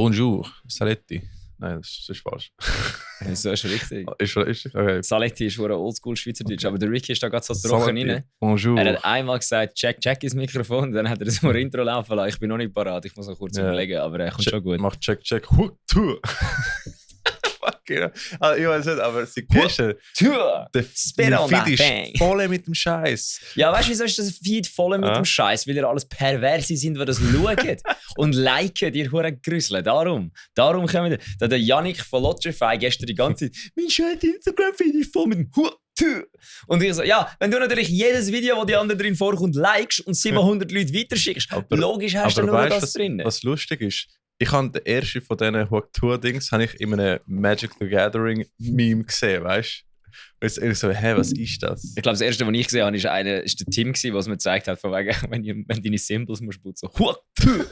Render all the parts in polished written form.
Bonjour, Saletti. Nein, das ist falsch. So ist richtig. Ist okay. Saletti ist ein Oldschool-Schweizerdeutsch, aber der Ricky ist da gerade so trocken rein. Bonjour. Er hat einmal gesagt, check ins Mikrofon, dann hat er das Intro laufen lassen. Ich bin noch nicht parat, ich muss noch kurz überlegen, aber er kommt schon gut. Mach check. Fuck, ja. Also, ich weiß nicht, aber sie gestern. Der Feed ist voll mit dem Scheiß. Ja, weißt du, wieso ist das Feed voll mit dem Scheiß? Weil ihr alles Perverse sind, die das schauen und liken, ihr Huren Grüsseln. Darum kommen wir. Da der Yannick von Lotgerify gestern die ganze Zeit, mein scheiß Instagram-Feed ist voll mit dem Und ich so, ja, wenn du natürlich jedes Video, wo die anderen drin vorkommt, likest und 700 Leute weiterschickst, logisch hast du nur das drin. Was lustig ist, ich habe den ersten von diesen Hook-Tour-Dings in einem Magic the Gathering-Meme gesehen, weißt du? Und ich so, hä, was ist das? Ich glaube, das erste, was ich gesehen habe, ist der Tim, was mir gezeigt hat, von wegen, wenn deine Symbols musst putzen. Hook-Tour!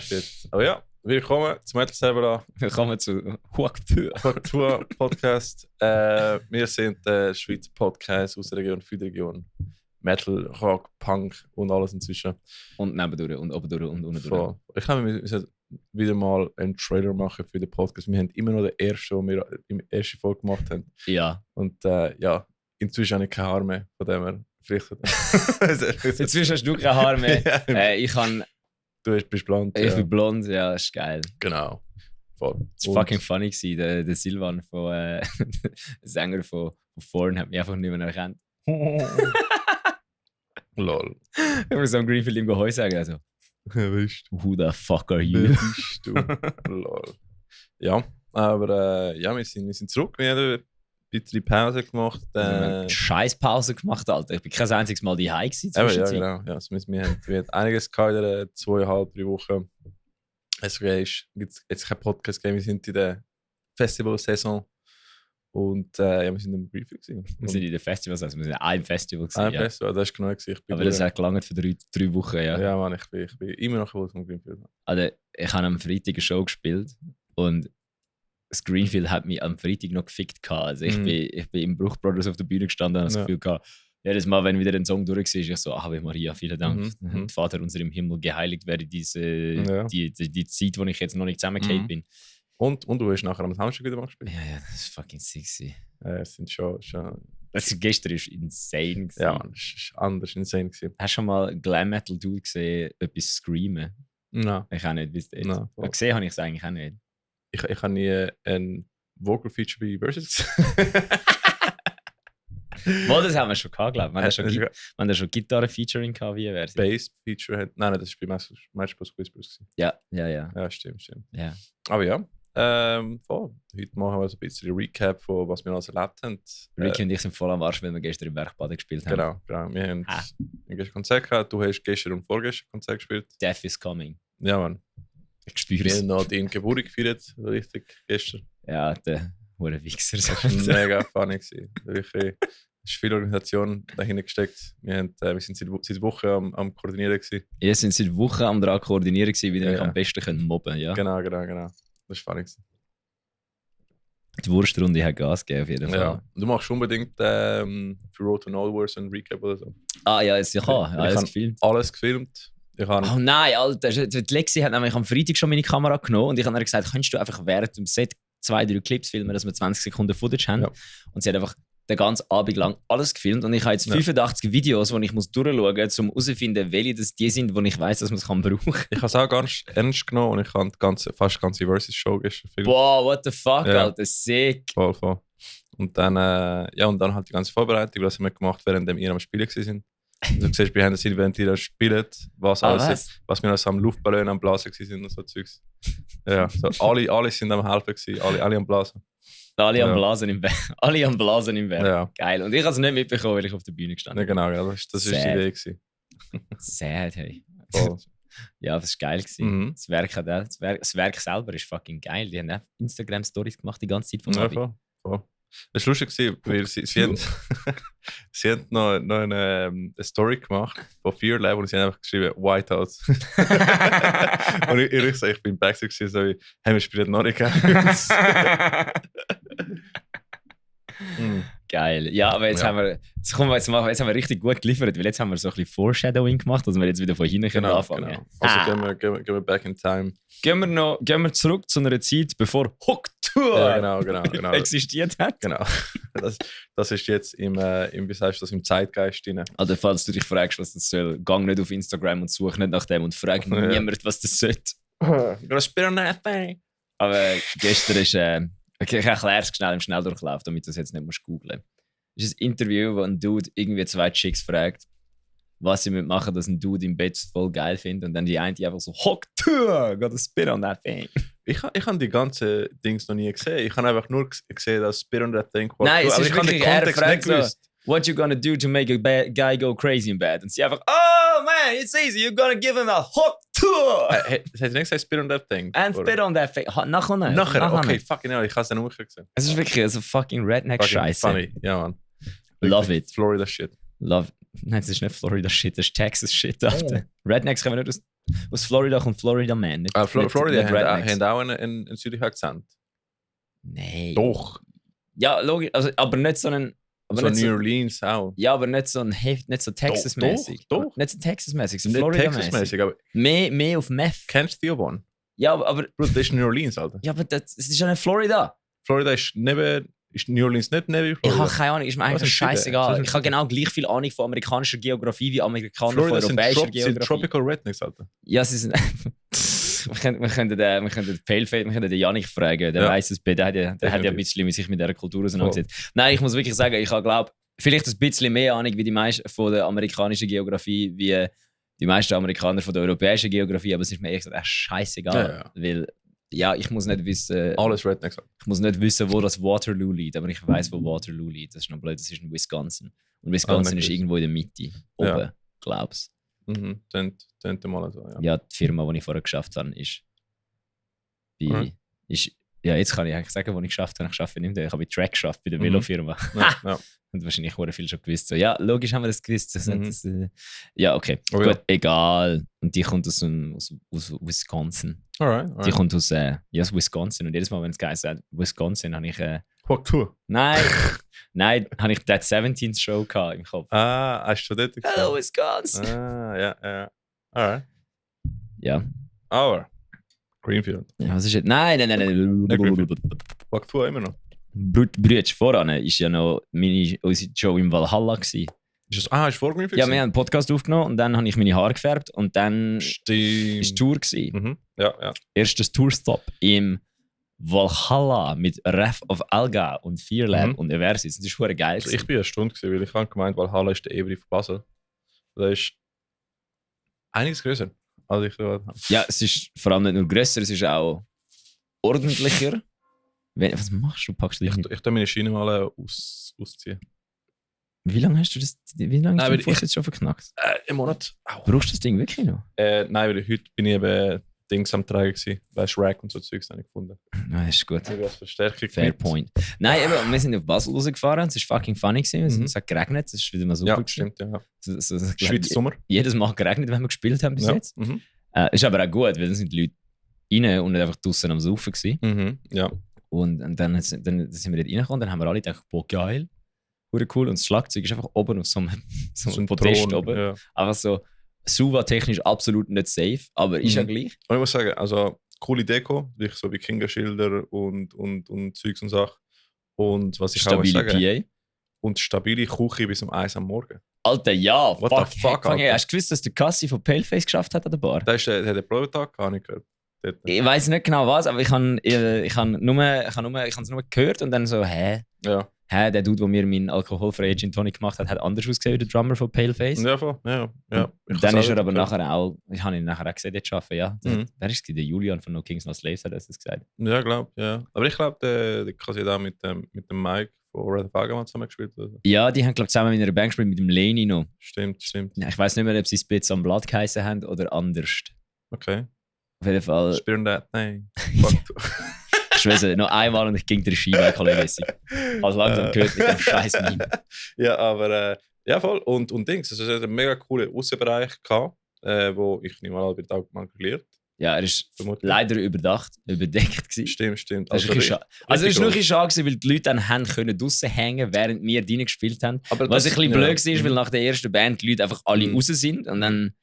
Shit. Aber ja, willkommen zum Metal Server. Willkommen zu Hook-Tour. Hook-Tour-Podcast. Wir sind der Schweizer Podcast aus der Region, für die Region. Metal, Rock, Punk und alles inzwischen. Und nebendurch und oben durch und unten durch. Ich glaube, wir müssen wieder mal einen Trailer machen für den Podcast. Wir haben immer noch den ersten, den wir im ersten Folge gemacht haben. Ja. Und ja, inzwischen habe ich keine Haare mehr, von dem her vielleicht. Inzwischen hast du keine Haare mehr. Du bist blond. Ich bin blond, ja, ist geil. Genau. Voll. Es war fucking funny gewesen. Der Silvan, der Sänger von Foreign, hat mich einfach nicht mehr erkannt. Lol. Ich muss am Greenfield ihm Heu sagen. Also, who the fuck are you? Wer bist du? Lol. Ja, aber ja, wir sind zurück. Wir haben ein bisschen Pause gemacht. Scheiß Pause gemacht, Alter. Ich bin kein einziges Mal die High gewesen. Ja, genau. Ja, also wir haben einiges gehabt in den 2,5-3 Wochen. Es gibt jetzt kein Podcast gegeben. Wir sind in der Festivalsaison. Und ja, wir sind im Briefing gewesen. Wir sind in den Festivals, also wir sind in einem Festival gewesen. Ein Festival, das ist genau gewesen. Aber das hat gelangt für 3 Wochen, ja. Ja, Mann, ich bin immer noch vom Greenfield. Also, ich habe am Freitag eine Show gespielt und das Greenfield hat mich am Freitag noch gefickt gehabt. Also ich bin im Bruch Brothers auf der Bühne gestanden und habe das Gefühl gehabt, jedes Mal, wenn wieder ein Song durch war, ich so, Ave Maria, vielen Dank. Vater unser im Himmel, geheiligt werde die Zeit, wo ich jetzt noch nicht zusammengefallen bin. Und du hast nachher am Samstag wieder mal gespielt? Ja, das ist fucking sexy. Es sind schon... Also gestern war insane gewesen. Ja, das ist anders insane gewesen. Hast du schon mal Glam Metal Dude gesehen, etwas screamen? Nein. Ich auch nicht, bis jetzt. No, gesehen habe ich es eigentlich auch nicht. Ich habe nie ein Vocal Feature bei Versus Mal, das haben wir schon gehabt, glaube ich. Wir haben schon Gitarre-Featuring gehabt, wie wäre es? Bass-Feature? Nein, das war bei Matchbox Whispers. Ja. Ja, stimmt. Ja. Aber ja, heute machen wir so ein bisschen Recap von was wir alles erlebt haben. Ricky und ich sind voll am Arsch, weil wir gestern im Bergbaden gespielt haben. Genau. Wir haben gestern Konzert gehabt. Du hast gestern und vorgestern Konzert gespielt. Death is coming. Ja, Mann. Ich spüre wir es. haben noch deine Geburt gefeiert, richtig, gestern. Ja, der hure Wichser. Das war mega funny gewesen. Wirklich, es ist viel Organisation dahinter gesteckt. Wir sind seit Wochen am Koordinieren gewesen. Wir sind seit Wochen am daran koordinieren gewesen, wie wir am besten mobben können. Ja? Genau. Das ist funny gewesen. Die Wurstrunde hat Gas gegeben, auf jeden Fall. Ja. Du machst unbedingt für Road to Nowhere ein Recap oder so. Ah ja, ich habe alles gefilmt. Alles gefilmt. Oh nein, Alter. Die Lexi hat nämlich am Freitag schon meine Kamera genommen und ich habe ihr gesagt, könntest du einfach während dem Set 2-3 Clips filmen, dass wir 20 Sekunden Footage haben. Ja. Und sie hat einfach den ganzen Abend lang alles gefilmt und ich habe jetzt 85 Videos, die ich durchschauen muss, um herauszufinden, welche das die sind, wo ich weiss, dass man es brauchen kann. Ich habe es auch ganz ernst genommen und ich habe fast die ganze Versus-Show gestern gefilmt. Boah, what the fuck, Alter, sick. Voll. Und dann halt die ganze Vorbereitung, was haben wir gemacht, während wir am Spielen waren. Du siehst behind the scenes, während die da spielen, was wir alles am Luftballon am Blasen waren und so Zeugs. Ja, so, alle sind am Helfen gewesen, alle am Blasen. Alle am Blasen im Berg. Ja. Geil. Und ich habe es nicht mitbekommen, weil ich auf der Bühne gestanden bin. Ja, genau, das war die Idee gewesen. Sad, hey. Voll. Ja, das war geil gewesen. Das Werk selber ist fucking geil. Die haben auch Instagram-Stories gemacht die ganze Zeit vom Abend. Voll. Das war lustig, weil sie haben noch eine Story gemacht von Fear Lab und sie haben einfach geschrieben White House. Und ich bin backstage so wie, hey, wir spielen noch nicht. Geil. Ja, aber jetzt haben wir, jetzt haben wir richtig gut geliefert, weil jetzt haben wir so ein bisschen Foreshadowing gemacht, dass wir jetzt wieder von hinten können anfangen. Genau. Also gehen wir back in time. Gehen wir zurück zu einer Zeit, bevor Hocktour Genau. existiert hat. Genau. Das ist jetzt wie sagst du das, im Zeitgeist drin. Also falls du dich fragst, was das soll, gang nicht auf Instagram und such nicht nach dem und frag niemand, was das soll. Gonna spit on that thing. Aber gestern ist, okay, ich erkläre es schnell im Schnelldurchlauf, damit du es jetzt nicht googeln musst. Es ist ein Interview, wo ein Dude irgendwie 2 Chicks fragt, was sie machen, dass ein Dude im Bett voll geil findet. Und dann die eine einfach so, Hocktour, gotta spit on that thing. Ich habe die ganzen Dings noch nie gesehen. Ich habe einfach nur gesehen, dass Spit on that thing. Nein, es aber ist ich habe den wirklich, er Kontext fragt nicht so, gewusst. what you gonna do to make a guy go crazy in bed? Und sie einfach, oh man, it's easy, you're gonna give him a Hocktour. Hat er nicht gesagt Spit on that thing? And spit on that thing. Nachher, Okay, fucking hell, ich habe es nicht gesehen. Es ist wirklich so fucking Redneck-Scheiße. Funny, ja man. Love it. Florida shit. Nein, das ist nicht Florida shit, das ist Texas shit. Rednecks kommen nicht aus Florida, kommt Florida Man. Nicht, Florida nicht haben auch einen südlichen Akzent. Nein. Doch. Ja, logisch, also, aber nicht so einen. Aber so nicht New Orleans auch. Ja, aber nicht so nicht so Texas-mäßig. Doch. Nicht so Texas-mäßig, so Nicht Florida-mäßig. Texas-mäßig, aber Mehr auf Meth. kennst du Theo Von? Ja, aber Bro, das ist New Orleans, Alter. ja, aber das ist ja nicht Florida. Florida ist New Orleans nicht neben Ich Florida? habe keine Ahnung, ist mir eigentlich scheißegal. Ich habe genau gleich viel Ahnung von amerikanischer Geografie wie Amerikaner Florida von europäischer sind Geografie. Tropical Rednecks, Alter. Ja, sie sind. wir können den Paleface, wir können den Janik fragen, der weiss es, der hat ja ein bisschen sich mit dieser Kultur auseinandergesetzt. Nein, ich muss wirklich sagen, ich glaube, vielleicht ein bisschen mehr Ahnung wie die meisten von der amerikanischen Geografie, wie die meisten Amerikaner von der europäischen Geografie, aber es ist mir ehrlich gesagt scheißegal, weil ja, ich muss nicht wissen. Alles Rednecks. Ich muss nicht wissen, wo das Waterloo liegt, aber ich weiß, wo Waterloo liegt. Das ist noch blöd, das ist in Wisconsin. Und Wisconsin ist irgendwo in der Mitte. Oben, glaub's. Mhm, tönt mal so, ja. Ja, die Firma, die ich vorher geschafft habe, ist. Ja, jetzt kann ich eigentlich sagen, wo ich geschafft habe. Ich arbeite nicht mehr. Ich habe bei Track geschafft, bei der Velofirma. Ja. Und wahrscheinlich wurde viel schon gewusst. So, ja, logisch haben wir das gewusst. Ja, okay. Oh, gut, egal. Und die kommt aus Wisconsin. Alright. Die kommt aus Wisconsin. Und jedes Mal, wenn es geheißen hat, Wisconsin, habe ich. Hocktour? Nein, habe ich That 17th Show gehabt im Kopf. Ah, hast du dort gesehen? Hello, Wisconsin. Ja. Alright. Ja. Aber Greenfield. Ja, was ist jetzt? Nein. Hocktour immer noch. Brütsch, voran ist ja noch unsere Show im Valhalla gewesen. Ist vor Greenfield? Ja, wir haben einen Podcast aufgenommen und dann habe ich meine Haare gefärbt und dann ist Tour gewesen. Mhm. Ja. Erstes Tourstop im Valhalla mit Wrath of Alga und Fearlab und Eversis. Das ist verdammt geil. Also ich bin eine Stunde gewesen, weil ich habe gemeint, Valhalla ist der Every von Basel. Das ist einiges größer, als ich gehört habe. Ja, es ist vor allem nicht nur grösser, es ist auch ordentlicher. Was machst du? Packst du dich Ich tue meine Schiene mal ausziehen. Wie lange hast du das? Wie lange hast du den Fuß jetzt schon verknackt? Im Monat. Brauchst du das Ding wirklich noch? Nein, weil heute bin ich eben Dings am Tragen gewesen. Weißt du, Rack und so Zeugs habe ich gefunden. Nein, ist gut. Ich als Verstärkung. Fair point. Nein, eben, wir sind auf Basel rausgefahren. Es war fucking funny gewesen. Es hat geregnet. Es ist wieder mal super. Ja, stimmt, ja. Schweizer Sommer. Jedes Mal geregnet, wenn wir gespielt haben bis jetzt. Ist aber auch gut, weil dann sind die Leute rein und nicht einfach draußen am Saufen gewesen. Ja. Und dann sind wir dort reingekommen, dann haben wir alle gedacht, boah, geil, cool. Und das Schlagzeug ist einfach oben auf so einem Podest oben. Ja. Einfach so, Suva-technisch absolut nicht safe, aber ist ja gleich. Und ich muss sagen, also coole Deko, so wie Kinderschilder und Zeugs und Sachen. Und was ich stabile auch sagen, PA. Und stabile Küche bis um 1 am Morgen. Alter, ja, what the fuck, Alter. Hast du gewusst, dass der Cassi von Paleface geschafft hat an der Bar? Der hat den Probetag gar nicht gehört. Ich weiß nicht genau was, aber ich habe es nur gehört und dann so, der Dude, der mir meinen alkoholfreien Gin Tonic gemacht hat, hat anders ausgesehen wie der Drummer von Paleface. Ja, voll. Ja. Dann ist er aber nachher auch, ich habe ihn nachher auch gesehen, jetzt arbeiten, ja. Wer ist es? Der Julian von No Kings No Slaves hat das gesagt. Ja, glaube ja. Aber ich glaube, der Cassi da mit dem Mike von Red of Alga zusammen gespielt. Oder? Ja, die haben, glaube ich, zusammen in einer Band gespielt mit dem Leni noch. Stimmt. Ja, ich weiß nicht mehr, ob sie Spitz am Blatt geheißen haben oder anders. Okay. Auf jeden Fall. Spüren das? Nein. Ich weiß noch einmal und ich ging der Skiweg-mäßig. Also langsam gehört mit dem scheiß Meme. Ja, aber ja, voll. Und Dings. Also, es hat einen mega coolen Aussenbereich gehabt, wo ich nicht mal bei Tag mal gelernt. Ja, er ist leider überdeckt gewesen. Stimmt. Also es war nur ein bisschen schade, weil die Leute dann haben können draussen hängen, während wir drinnen gespielt haben. Aber was ein bisschen blöd war, weil nach der ersten Band die Leute einfach alle raus sind und dann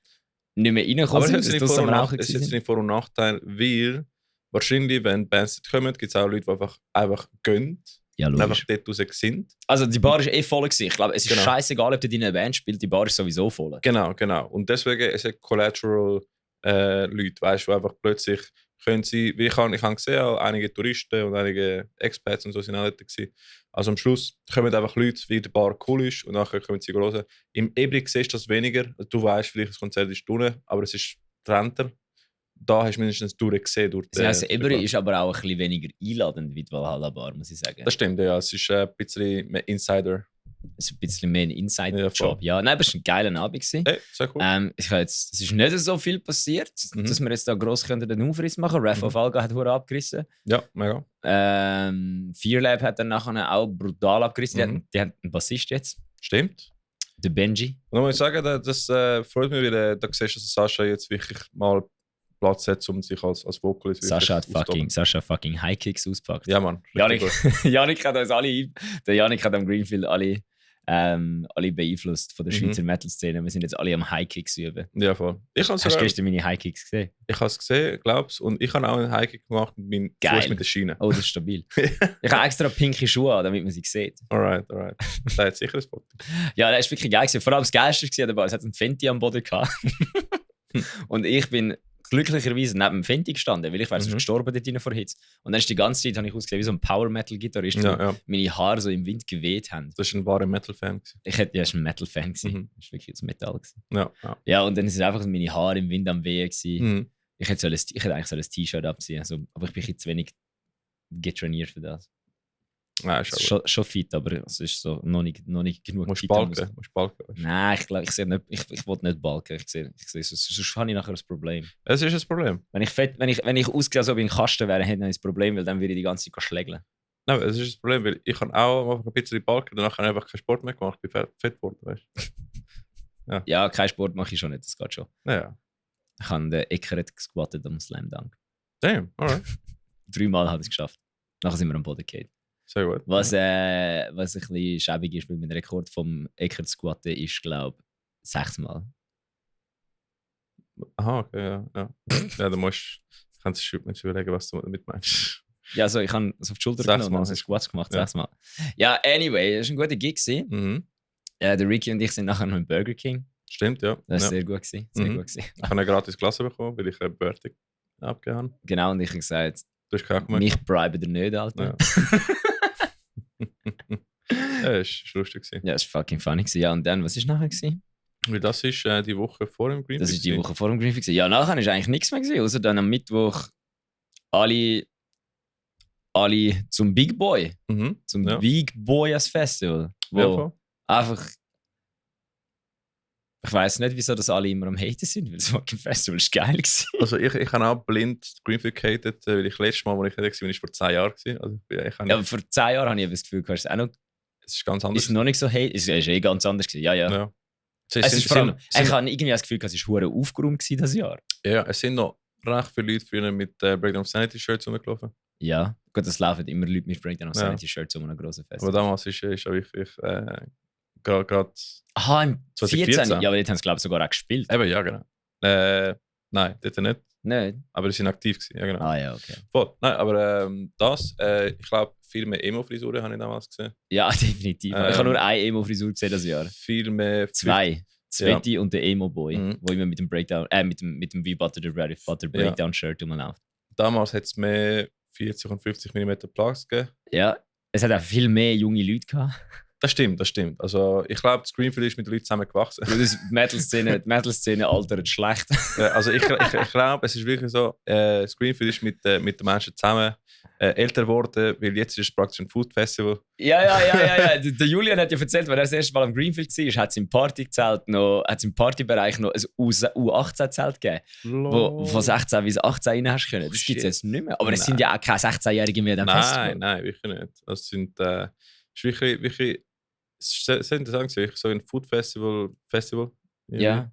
nicht mehr reingekommen sind. Aber es ist jetzt nicht Vor- und Nachteil, weil wahrscheinlich, wenn Bands kommen, gibt es auch Leute, die einfach gehen. Ja, und einfach dort raus sind. Also die Bar ist voll gewesen. Ich glaube, es ist scheißegal, ob du in einer Band spielst, die Bar ist sowieso voll. Genau. Und deswegen es hat Collateral Leute, weißt du, einfach plötzlich können sie, wie ich habe gesehen, auch einige Touristen und einige Expats und so sind auch dort gewesen. Also am Schluss kommen einfach Leute, wie die Bar cool ist und nachher kommen sie hören. Im Ebrik siehst du das weniger. Du weißt vielleicht, das Konzert ist unten, aber es ist trennter. Da hast du mindestens durchgesehen. Das Ebri ist aber auch ein bisschen weniger einladend wie die Valhalla Bar, muss ich sagen. Das stimmt, ja. Es ist ein bisschen mehr Insider. Es ist ein bisschen mehr ein Inside-Job. Ja, nein, aber es war ein geiler Abend. Hey, sehr cool. Es ist nicht so viel passiert, dass wir jetzt da gross den Aufriss machen können. Wrath of Alga hat verdammt abgerissen. Ja, mega. Fear Lab hat dann nachher auch brutal abgerissen. Die haben einen Bassist jetzt. Stimmt. Der Benji. Und muss ich sagen, das freut mich, weil da siehst du, dass Sascha jetzt wirklich mal Platz hat, um sich als Vocalist Sascha hat fucking High Kicks ausgepackt. Ja, Mann. Janik hat uns alle, der Janik hat am Greenfield alle beeinflusst von der Schweizer Metal-Szene. Wir sind jetzt alle am High Kicks üben. Ja, voll. Hast du gestern meine High Kicks gesehen? Ich habe es gesehen, glaubst du. Und ich habe auch einen High Kick gemacht mit meinem Fuß mit der Schiene. Oh, das ist stabil. Ich habe extra pinke Schuhe an, damit man sie sieht. Alright. Das hat sicher ein Foto. Ja, das war wirklich geil. Vor allem das Geilste war, es hat einen Fenty am Boden gehabt. Und ich bin glücklicherweise neben dem Fenty gestanden, weil ich wäre gestorben dort rein vor Hitze. Und dann ist die ganze Zeit, habe ich ausgesehen wie so ein Power-Metal-Gitarrist, wo meine Haare so im Wind geweht haben. Das war ein wahrer Metal-Fan. Ich war ein Metal-Fan. Das war wirklich das Metall. Ja. Ja, und dann sind einfach meine Haare im Wind am Wehen. Ich hätte eigentlich ein T-Shirt abziehen sollen, aber ich bin ein zu wenig getrainiert für das. Nein, schon fit, aber es ist so noch nicht genug. Musst balken. Nein, ich glaube, ich will nicht balken. Ich sehe, sonst habe ich nachher ein Problem. Es ist ein Problem. Wenn ich aussehe, als ob ich ein Kasten wäre, hätte ich ein Problem, weil dann würde ich die ganze Zeit schlägeln. Nein, es ist ein Problem, weil ich habe auch ein bisschen balken, danach habe ich einfach keinen Sport mehr gemacht, ich bin fett geworden, weißt du. Ja, keinen Sport mache ich schon nicht, das geht schon. Ja. Ich habe den Eckert gesquattet am Slam Dunk. Damn, alright. 3 Mal habe ich es geschafft. Nachher sind wir am Boden gefallen. Sehr gut. Was ein bisschen schäbig ist, weil mein Rekord vom Eckert Squatten ist, glaube ich, 6 Mal. Aha, okay, ja. Ja, du kannst du nicht überlegen, was du damit meinst. Ja, also ich habe es auf die Schulter genommen und Squats gemacht, 6 Mal. Ja, anyway, das war ein guter Gig. Der Ricky und ich sind nachher noch im Burger King. Stimmt, ja. Das war sehr gut. Sehr gut. Ich habe eine gratis Klasse bekommen, weil ich eine Birthday abgegeben habe. Genau, und ich habe gesagt, du hast mich bribe dir nicht, Alter. Ja, das war lustig. Ja, das war fucking funny. Ja, und dann, was war nachher? Weil das ist die Woche vor dem Greenfield. Das ist die Woche vor dem Greenfield. Ja, nachher war eigentlich nichts mehr gewesen, außer dann am Mittwoch alle zum Big Boy. Zum Big Boys Festival. Wo einfach. Ich weiss nicht, wieso das alle immer am Haten sind, weil das fucking Festival ist geil war. Also ich habe auch blind Greenfield gehatet, weil ich letztes Mal, wo ich war, war vor 10 Jahren. Also aber vor 10 Jahren habe ich das Gefühl, es auch noch. Es ist ganz anders. Ist noch nicht so hate. Es ist ganz anders gewesen. Ja. Es ist vor allem, ich habe irgendwie das Gefühl, es war hure aufgeräumt dieses Jahr. Ja, es sind noch recht viele Leute früher mit Breakdown of Sanity Shirts rumgelaufen. Ja, gut, es laufen immer Leute mit Breakdown of Sanity Shirts um einem grossen Fest. Aber damals ist ja wirklich gerade. Aha, im 2014. Ja, aber dort haben sie, glaube ich, sogar auch gespielt. Eben, ja, genau. Nein, dort nicht. Nein. Aber sie sind aktiv gewesen, ja, genau. Ah, ja, okay. Voll. Nein, aber ich glaube, viel mehr Emo-Frisuren habe ich damals gesehen. Ja, definitiv. Ich habe nur eine Emo-Frisur gesehen das Jahr. Viel mehr. 2. Sveti und der Emo-Boy, wo immer mit dem Breakdown, mit dem wie Butter the Bread Butter Breakdown-Shirt rumläuft. Damals hat es mehr 40 und 50 mm Plugs gegeben. Ja, es hat auch viel mehr junge Leute gehabt. Das stimmt. Also ich glaube, das Greenfield ist mit den Leuten zusammen gewachsen. Die Metal-Szene altert schlecht. Also ich glaube, es ist wirklich so, das Greenfield ist mit den Menschen zusammen älter geworden, weil jetzt ist es praktisch ein Food Festival. Ja. Der Julian hat ja erzählt, als er das erste Mal am Greenfield war, hat es im Partybereich noch ein U18-Zelt gegeben, wo von 16 bis 18 rein hast können. Das gibt es jetzt nicht mehr. Aber es sind ja auch keine 16-Jährigen mehr am Festival. Nein, wirklich nicht. Das sind ist wirklich es ist sehr interessant, wirklich so ein Food Festival. Ja.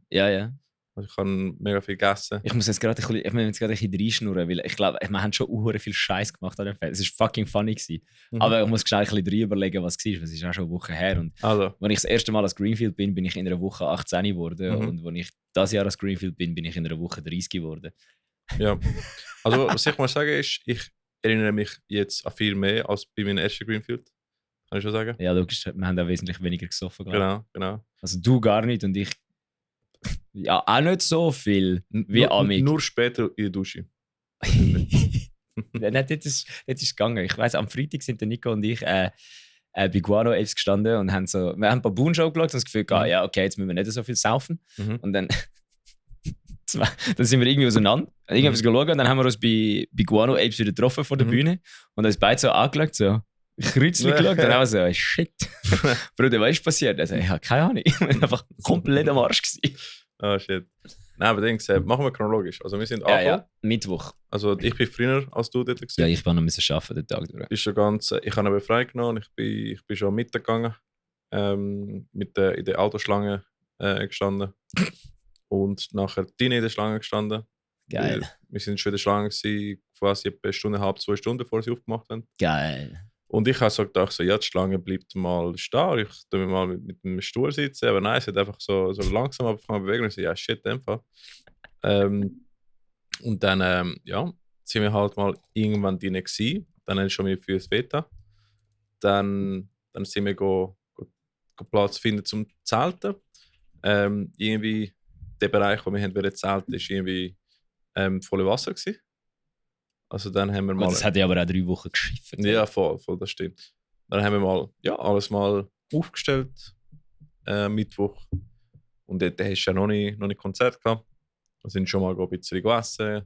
Also ich habe mega viel gegessen. Ich muss jetzt gerade ein bisschen reinschnurren, weil ich glaube, wir haben schon viel Scheiß gemacht an dem Fest. Es war fucking funny gewesen. Aber ich muss schnell ein bisschen drüber überlegen, was es war, weil es ist auch schon eine Woche her. Und als ich das erste Mal als Greenfield bin ich in einer Woche 18 geworden. Und als ich dieses Jahr als Greenfield bin ich in einer Woche 30 geworden. Ja. Also was ich mal sagen ist, ich erinnere mich jetzt an viel mehr als bei meinem ersten Greenfield. Kann ich schon sagen? Ja, logisch, wir haben da wesentlich weniger gesoffen. Genau. Also du gar nicht und ich ja, auch nicht so viel wie Amik. Nur später in der Dusche. Nein, das ist gegangen. Ich weiss, am Freitag sind der Nico und ich bei Guano Apes gestanden und haben wir haben ein paar Boon-Show geschaut und das Gefühl gehabt, ja, okay, jetzt müssen wir nicht so viel saufen. Und dann sind wir irgendwie auseinander, irgendwas geschaut und dann haben wir uns bei Guano Apes wieder getroffen vor der Bühne und uns beide so angeschaut, so Kreuzchen geschaut und dann so, shit, Bruder, was ist passiert? Also, ich habe keine Ahnung, ich war einfach komplett am Arsch gewesen. Oh shit. Nein, aber denkst machen wir chronologisch. Also wir sind angekommen. Ja, Mittwoch. Also ich bin früher als du dort gewesen. Ja, ich war noch arbeiten den Tag durch. Ist schon ganz, ich habe aber frei genommen. Ich bin schon Mittag gegangen. In der Autoschlange gestanden. Und nachher Tine in der Schlange gestanden. Geil. Wir sind schon in der Schlange gewesen, quasi etwa eine Stunde, halb, 2 Stunden, bevor sie aufgemacht haben. Geil. Und ich habe so gedacht, ja, die Schlange bleibt mal stehen. Ich tue mal mit dem Stuhl sitzen. Aber nein, es hat einfach so langsam angefangen zu bewegen. Und ich so, ja, shit, in dem Fall. Und dann, sind wir halt mal irgendwann drin gewesen. Dann haben wir schon für das Beta. Dann sind wir go Platz finden zum Zelten. Irgendwie der Bereich, wo wir haben zelten, war irgendwie voll Wasser gewesen. Also dann haben wir mal... Das hat ja aber auch 3 Wochen geschifft. Ja, voll, das stimmt. Dann haben wir mal, alles mal aufgestellt, Mittwoch. Und dort hast du ja noch nicht Konzert gehabt. Wir sind schon mal ein bisschen essen,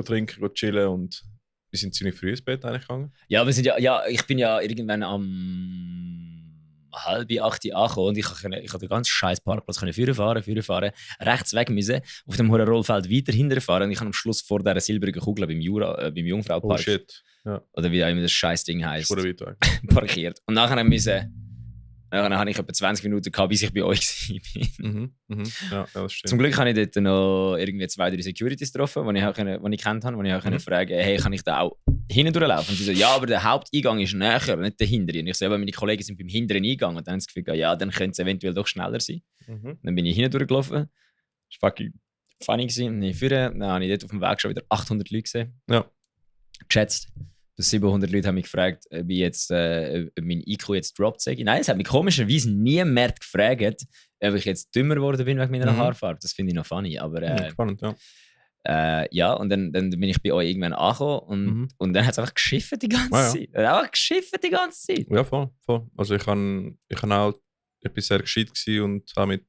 trinken, chillen und wir sind ziemlich früh ins Bett eigentlich gegangen. Ja, wir sind ich bin ja irgendwann am 7:30 angekommen und ich konnte den ganzen scheiß Parkplatz fahren, rechts weg müssen, auf dem hohen Rollfeld weiter hinterfahren und ich habe am Schluss vor dieser silbrigen Kugel beim Jungfraupark, oh shit, ja. Oder wie auch immer das scheiß Ding heisst, parkiert. Und nachher habe ich etwa 20 Minuten gehabt, bis ich bei euch war. Ja, das stimmt. Zum Glück habe ich dort noch irgendwie 2-3 Securities getroffen, die ich kennt habe, die ich auch fragen konnte, hey, kann ich da auch hinten durchlaufen? Und sie so, ja, aber der Haupteingang ist näher, nicht der hintere. Und ich so, aber meine Kollegen sind beim hinteren Eingang. Und dann haben sie das Gefühl, ja, dann könnte es eventuell doch schneller sein. Dann bin ich hinten durchgelaufen. Das war fucking funny gewesen. Dann habe ich dort auf dem Weg schon wieder 800 Leute gesehen. Ja. Geschätzt. 700 Leute haben mich gefragt, wie jetzt mein IQ jetzt droppt. Nein, es hat mich komischerweise niemand gefragt, ob ich jetzt dümmer geworden bin wegen meiner Haarfarbe. Das finde ich noch funny. Aber, spannend, ja. Und dann bin ich bei euch irgendwann angekommen und dann hat es einfach geschifft die ganze Zeit. Einfach geschifft die ganze Zeit. Ja, voll. Also ich auch etwas sehr gescheit gewesen und habe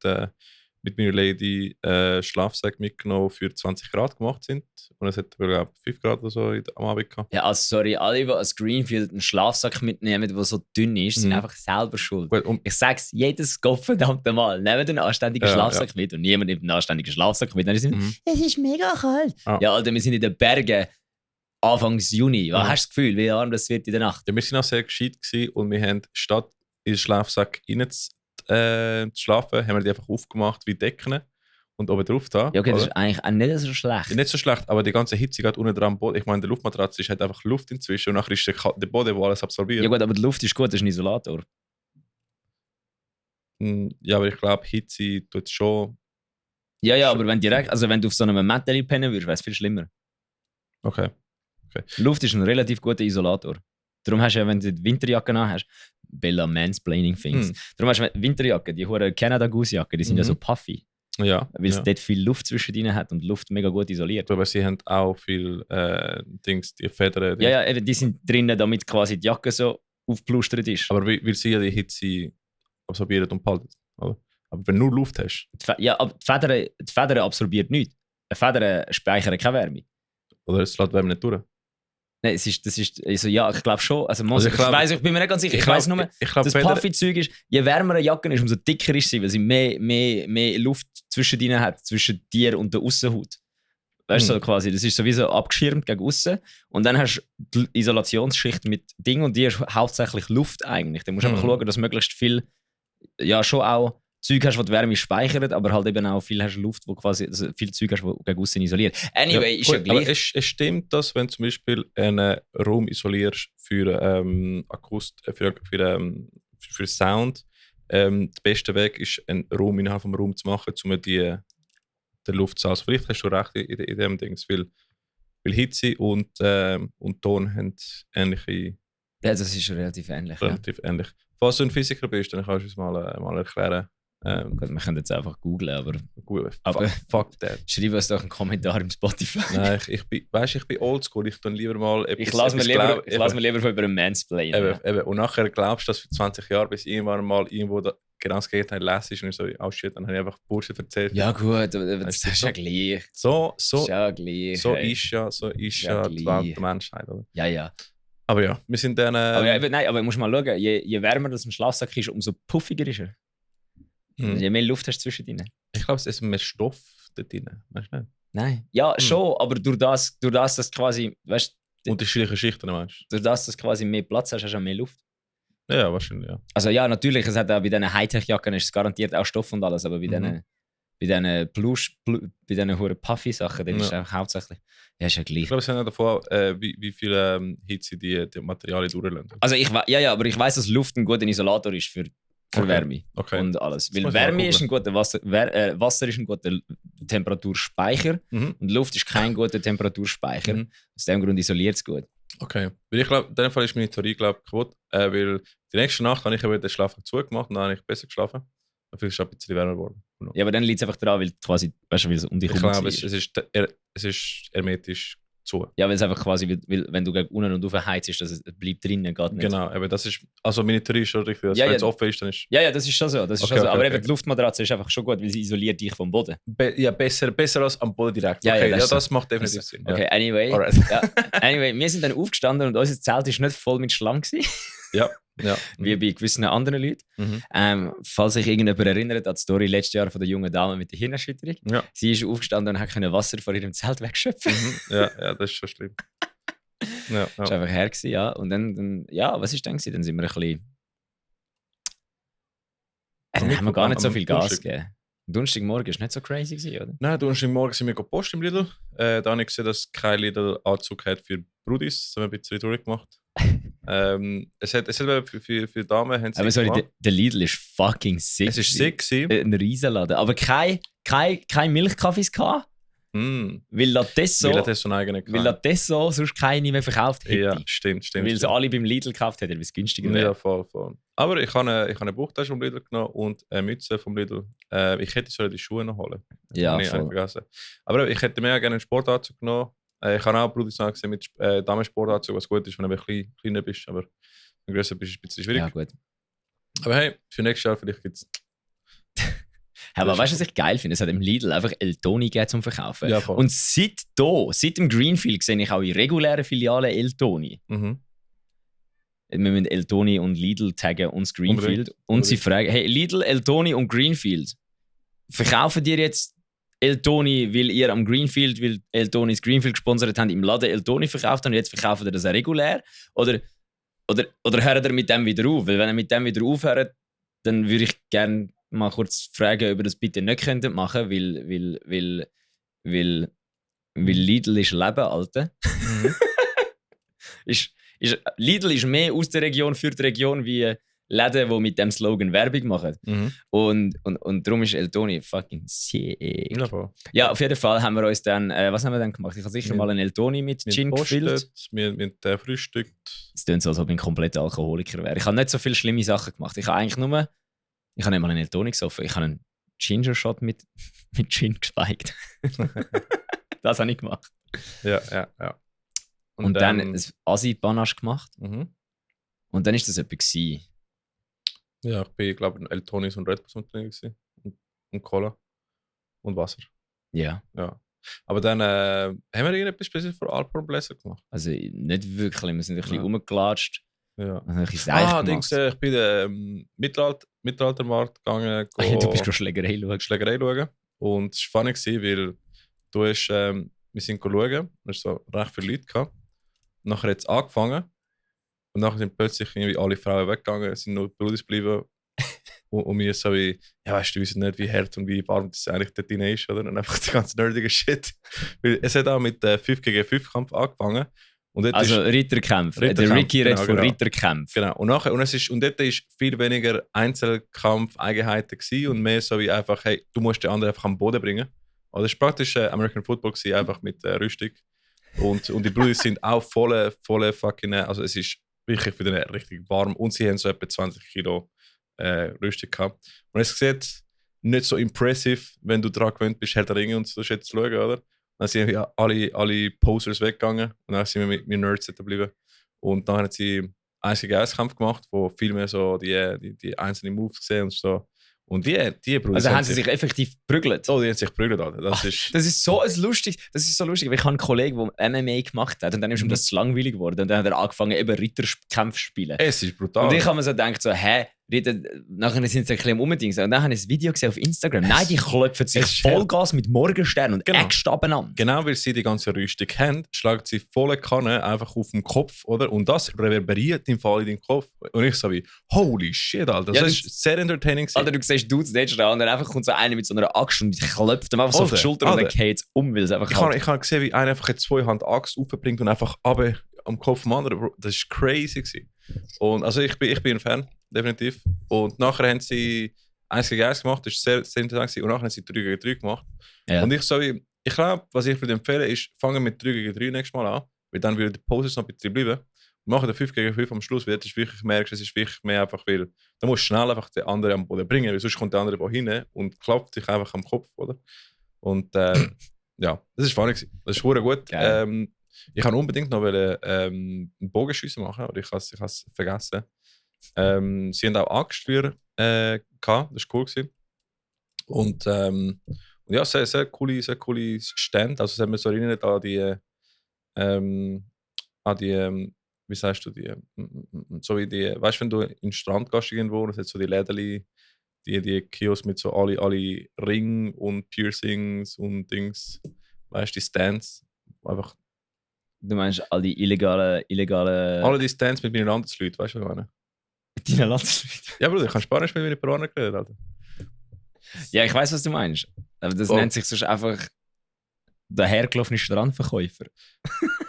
mit meiner Lady Schlafsack mitgenommen für 20 Grad gemacht sind. Und es hat, glaube ich, 5 Grad oder so am Abend gehabt. Ja, also sorry, alle, die als Greenfield einen Schlafsack mitnehmen, der so dünn ist, sind einfach selber schuld. Gut, ich sag's jedes verdammte Mal, nehmt einen anständigen Schlafsack mit und niemand nimmt einen anständigen Schlafsack mit. Dann ist es ist mega kalt. Ja, Alter, wir sind in den Bergen Anfang Juni. Was hast du das Gefühl, wie warm das wird in der Nacht? Ja, wir waren auch sehr gescheit gewesen und wir haben statt in den Schlafsack zu schlafen, haben wir die einfach aufgemacht wie Decken und oben drauf da. Ja, okay, das ist eigentlich auch nicht so schlecht. Ja, nicht so schlecht, aber die ganze Hitze geht unten dran am Boden. Ich meine, der Luftmatratze ist halt einfach Luft inzwischen und nachher ist der Boden, der alles absorbiert. Ja gut, aber die Luft ist gut, das ist ein Isolator. Ja, aber ich glaube, Hitze tut schon... Ja, aber wenn du auf so einem Mateli pennen würdest, wäre es viel schlimmer. Okay. Luft ist ein relativ guter Isolator. Darum hast du ja, wenn du die Winterjacke an hast, Bella Mansplaining Things. Darum hast du Winterjacke, die hohe Canada Goose Jacke, die sind ja so puffy. Ja. Weil es dort viel Luft zwischen ihnen hat und Luft mega gut isoliert. Aber sie haben auch viel die Federn. Ja, eben, die sind drinnen, damit quasi die Jacke so aufgeplustert ist. Aber weil sie ja die Hitze absorbieren und behalten. Oder? Aber wenn du nur Luft hast. Ja, aber die Federn absorbiert nichts. Die Federn speichern keine Wärme. Oder es lässt Wärme nicht durch. Nein, das ist also ja, ich glaube schon. Also ich bin mir nicht ganz sicher. Ich weiß nur, das Puffy-Zeug ist, je wärmer eine Jacke ist, umso dicker ist sie, weil sie mehr Luft zwischen ihnen hat, zwischen dir und der Aussenhaut. Weißt du, so quasi, das ist sowieso abgeschirmt gegen aussen. Und dann hast du die Isolationsschicht mit Ding und die ist hauptsächlich Luft eigentlich. Da musst du einfach schauen, dass möglichst viel, ja, schon auch Zeug hast, wo die Wärme speichert, aber halt eben auch viel hast Luft, wo quasi, also viel Zeug hast, wo gegen aussen isoliert. Anyway, ist ja gleich. Aber es stimmt, dass wenn du zum Beispiel einen Raum isolierst für für Sound, der beste Weg ist, einen Raum innerhalb des Raums zu machen, um den Luftsalz. Vielleicht hast du recht in dem Ding, weil Hitze und Ton haben ähnliche. Ja, das ist relativ ähnlich. Relativ ähnlich. Falls du ein Physiker bist, dann kannst du es mal erklären. Gut, wir können jetzt einfach googlen, aber fuck that. Schreib uns doch einen Kommentar im Spotify. Nein, ich bin oldschool. Ich dann lieber mal etwas. Ich lasse mir lieber von über einen Mansplain. Eben. Und nachher glaubst du, dass für 20 Jahre, bis irgendwann mal irgendwo genau das Gegenteil lässt und ich so, oh shit, dann habe ich einfach Bullshit erzählt. Ja gut, aber das ist ja gleich. So ist ja gleich. So ist ja die Welt der Menschheit, oder? Ja. Aber ja, wir sind dann. Aber du musst mal schauen, je wärmer das ein Schlafsack ist, umso puffiger ist er. Je mehr Luft hast du zwischen drin. Ich glaube, es ist mehr Stoff da drin. Weißt du nicht? Nein. Ja, schon, aber durch das, dass quasi, weißt du. Unterschiedliche Schichten, meinst du? Durch das, dass quasi mehr Platz hast, hast du auch mehr Luft. Ja, wahrscheinlich, ja. Also ja, natürlich, es hat auch bei diesen Hightech-Jacken ist es garantiert auch Stoff und alles, aber bei diesen bei diesen hohen Puffy-Sachen, dann ist es auch hauptsächlich. Ja, ist ja gleich. Ich glaube, es hängt davon wie viel Hitze die Materialien durchlassen. Also aber ich weiss, dass Luft ein guter Isolator ist für Wärme und alles. Weil Wärme ist ein guter Wasser ist ein guter Temperaturspeicher und Luft ist kein guter Temperaturspeicher. Aus dem Grund isoliert es gut. Okay. Weil ich glaube, in dem Fall ist meine Theorie kaputt, weil die nächste Nacht habe ich eben den Schlaf zugemacht und dann habe ich besser geschlafen. Dafür ist es ein bisschen wärmer geworden. Ja, aber dann liegt es einfach daran, weil quasi, weißt du, weil es um dich herum ist. Ich glaube, es ist hermetisch zu. Ja, weil es einfach quasi, weil wenn du gegen unten und rauf heizt, ist, es bleibt drinnen, geht nicht. Genau, aber das ist, also meine Theorie ist schon richtig, dass wenn es offen ist, dann ist... Ja, das ist schon so. Aber eben die Luftmatratze ist einfach schon gut, weil sie isoliert dich vom Boden. Besser als am Boden direkt. Ja, okay, das das macht definitiv Sinn. Okay, ja. Anyway, wir sind dann aufgestanden und unser Zelt war nicht voll mit Schlangen. Ja. Wie bei gewissen anderen Leuten. Falls sich irgendjemand erinnert an die Story letztes Jahr von der jungen Dame mit der Hirnerschütterung. Ja. Sie ist aufgestanden und hat Wasser von ihrem Zelt wegschöpfen. Ja, das ist schon schlimm. Das war einfach her, ja. Und dann was ist dann gewesen? Dann sind wir ein bisschen... Dann haben wir gar nicht so viel Gas gegeben. Donnerstagmorgen war nicht so crazy gewesen, oder? Nein, Donnerstagmorgen sind wir Post im Lidl. Da habe ich gesehen, dass kein Lidl-Anzug hat für Brudis. Das haben wir ein bisschen durchgemacht. Es hat für Damen... Aber sorry, der Lidl ist fucking sick. Es ist sick gewesen. Ein Riesenladen. Aber keine Milchkaffees gehabt. Weil Latesso sonst keine mehr verkauft hätte. Ja, stimmt. Weil sie alle beim Lidl gekauft hätten, weil es günstiger wäre. Ja, voll. Aber ich habe eine Buchtasche vom Lidl genommen und eine Mütze vom Lidl. Ich hätte die Schuhe noch holen. Ja, voll. Vergessen. Aber ich hätte mehr gerne einen Sportanzug genommen. Ich habe auch Brudis gesehen mit Damensportanzug, was gut ist, wenn du ein bisschen kleiner bist. Aber wenn du größer bist, ist es ein bisschen schwierig. Ja, gut. Aber hey, für nächstes Jahr vielleicht gibt es... Aber weißt du, was ich geil finde? Es hat im Lidl einfach Eltoni gegeben zum Verkaufen. Ja, voll. Und seit dem Greenfield sehe ich auch in regulären Filialen Eltoni. Wir müssen Eltoni und Lidl taggen und das Greenfield. Und sie fragen, hey, Lidl, Eltoni und Greenfield, verkaufen dir jetzt Eltoni, weil ihr am Greenfield, weil Eltoni das Greenfield gesponsert haben, im Laden Eltoni verkauft und jetzt verkaufen ihr das auch regulär? Oder hört ihr mit dem wieder auf? Weil wenn ihr mit dem wieder aufhört, dann würde ich gerne mal kurz fragen, ob ihr das bitte nicht könntet machen, weil Lidl ist Leben, Alter. Lidl ist mehr aus der Region für die Region wie Läden, die mit dem Slogan Werbung machen. Und darum ist Eltoni fucking sick. Ja, auf jeden Fall haben wir uns dann, was haben wir dann gemacht? Ich habe sicher mal einen Eltoni mit Gin gefüllt. Mit frühstückt. Es klingt so, als ob ich ein kompletter Alkoholiker wäre. Ich habe nicht so viele schlimme Sachen gemacht. Ich habe nicht mal einen Eltoni gesoffen. Ich habe einen Ginger Shot mit Gin gespiked. Das habe ich gemacht. Ja. Und dann ein Asi-Panache gemacht. Und dann war das etwas. Ja, ich glaube, Eltonis und Red Bull drin und Cola und Wasser. Ja. Aber dann haben wir irgendetwas speziell für Alphorn Bläser gemacht? Also nicht wirklich, wir sind ein bisschen rumgelatscht. Ja. Dings, ich bin in den Mittelaltermarkt gegangen. Du bist Schlägerei schauen. Und es war funny, weil wir sind schauen, es so recht viele Leute gehabt. Nachher hat es angefangen. Und nachher sind plötzlich irgendwie alle Frauen weggegangen, es sind nur Brudis geblieben. Und mir so wie, ja weißt du, wissen nicht, wie hart und wie warm das eigentlich dort drin ist, oder? Und einfach die ganze nerdige Shit. Weil es hat auch mit 5 gegen 5 Kampf angefangen. Und also Ritterkampf. Der Ricky redet von Ritterkampf. Genau. Und dort war viel weniger Einzelkampf-Eigenheiten und mehr so wie einfach, hey, du musst den anderen einfach am Boden bringen. Also es war praktisch American Football gewesen, einfach mit Rüstung. Und die Brüder sind auch volle fucking, also es ist wirklich wieder richtig warm und sie haben so etwa 20 Kilo Rüstung gehabt. Und es sieht nicht so impressive, wenn du daran gewöhnt bist, Herr der Ringe und so zu schauen, oder? Dann sind wir alle Posers weggegangen und dann sind wir mit mir Nerds geblieben. Und dann haben sie einen Kampf gemacht, wo viel mehr so die einzelnen Moves gesehen und so. Und die Brüder. Also haben sie sich effektiv geprügelt? Oh, die haben sich geprügelt, Alter. Das ist so lustig. Ich habe einen Kollegen, der MMA gemacht hat und dann ist ihm das zu langweilig geworden. Und dann hat er angefangen, eben Ritterkämpfe zu spielen. Es ist brutal. Und ich habe mir so gedacht, nachher sind sie ein bisschen umgedings. Und dann habe ich ein Video gesehen auf Instagram. Nein, die klopfen sich Vollgas mit Morgenstern und Eckstaben an. Genau, weil sie die ganze Rüstung haben, schlagen sie volle Kanne einfach auf den Kopf, oder? Und das reverberiert im Fall in den Kopf. Und ich so wie, holy shit, Alter. Das ist sehr entertaining. Alter, du siehst Dudes dort stehen und dann einfach kommt so einer mit so einer Axt und klopft ihm einfach so auf die Schulter und dann geht es um, weil es einfach Ich habe gesehen, wie einer einfach eine 2-Hand Axt aufbringt und einfach runter am Kopf vom anderen. Das war crazy gewesen. Und also ich bin ein Fan, definitiv. Und nachher haben sie 1 gegen 1 gemacht, das war sehr, sehr interessant gewesen. Und nachher haben sie 3 gegen 3 gemacht. Ja. Und ich glaube, was ich würde empfehlen, ist, fangen mit 3 gegen 3 nächstes Mal an, weil dann würde die Poses noch ein bisschen bleiben. Und machen den 5 gegen 5 am Schluss, weil das ist wirklich, merkst, es ist wirklich mehr einfach, weil da musst du schnell einfach den anderen am Boden bringen, weil sonst kommt der andere hin und klappt dich einfach am Kopf, oder? Und ja, das ist funny gewesen. Das ist verdammt gut. Ich kann unbedingt noch einen Bogenschiessen machen, aber ich habe es vergessen. Sie haben auch Angststeuer gehabt, das war cool gewesen. Und ja, sehr coole Stände. Also es hat mir so erinnert an die wie sagst du, so wie die, weißt du, wenn du in den Strand gehst irgendwo und es hat so die Läderli, die Kiosk mit so alle Ring und Piercings und Dings, weißt du, die Stands, einfach. Du meinst all die illegale... Alle die Stands mit meinen Landsleuten, weißt du, was ich meine? Mit deinen Landsleuten? Ja, Bruder, ich kann Spanisch mit meinen Peruaner geredet, Alter. Ja, ich weiß, was du meinst. Aber das nennt sich sonst einfach der hergelaufene Strandverkäufer.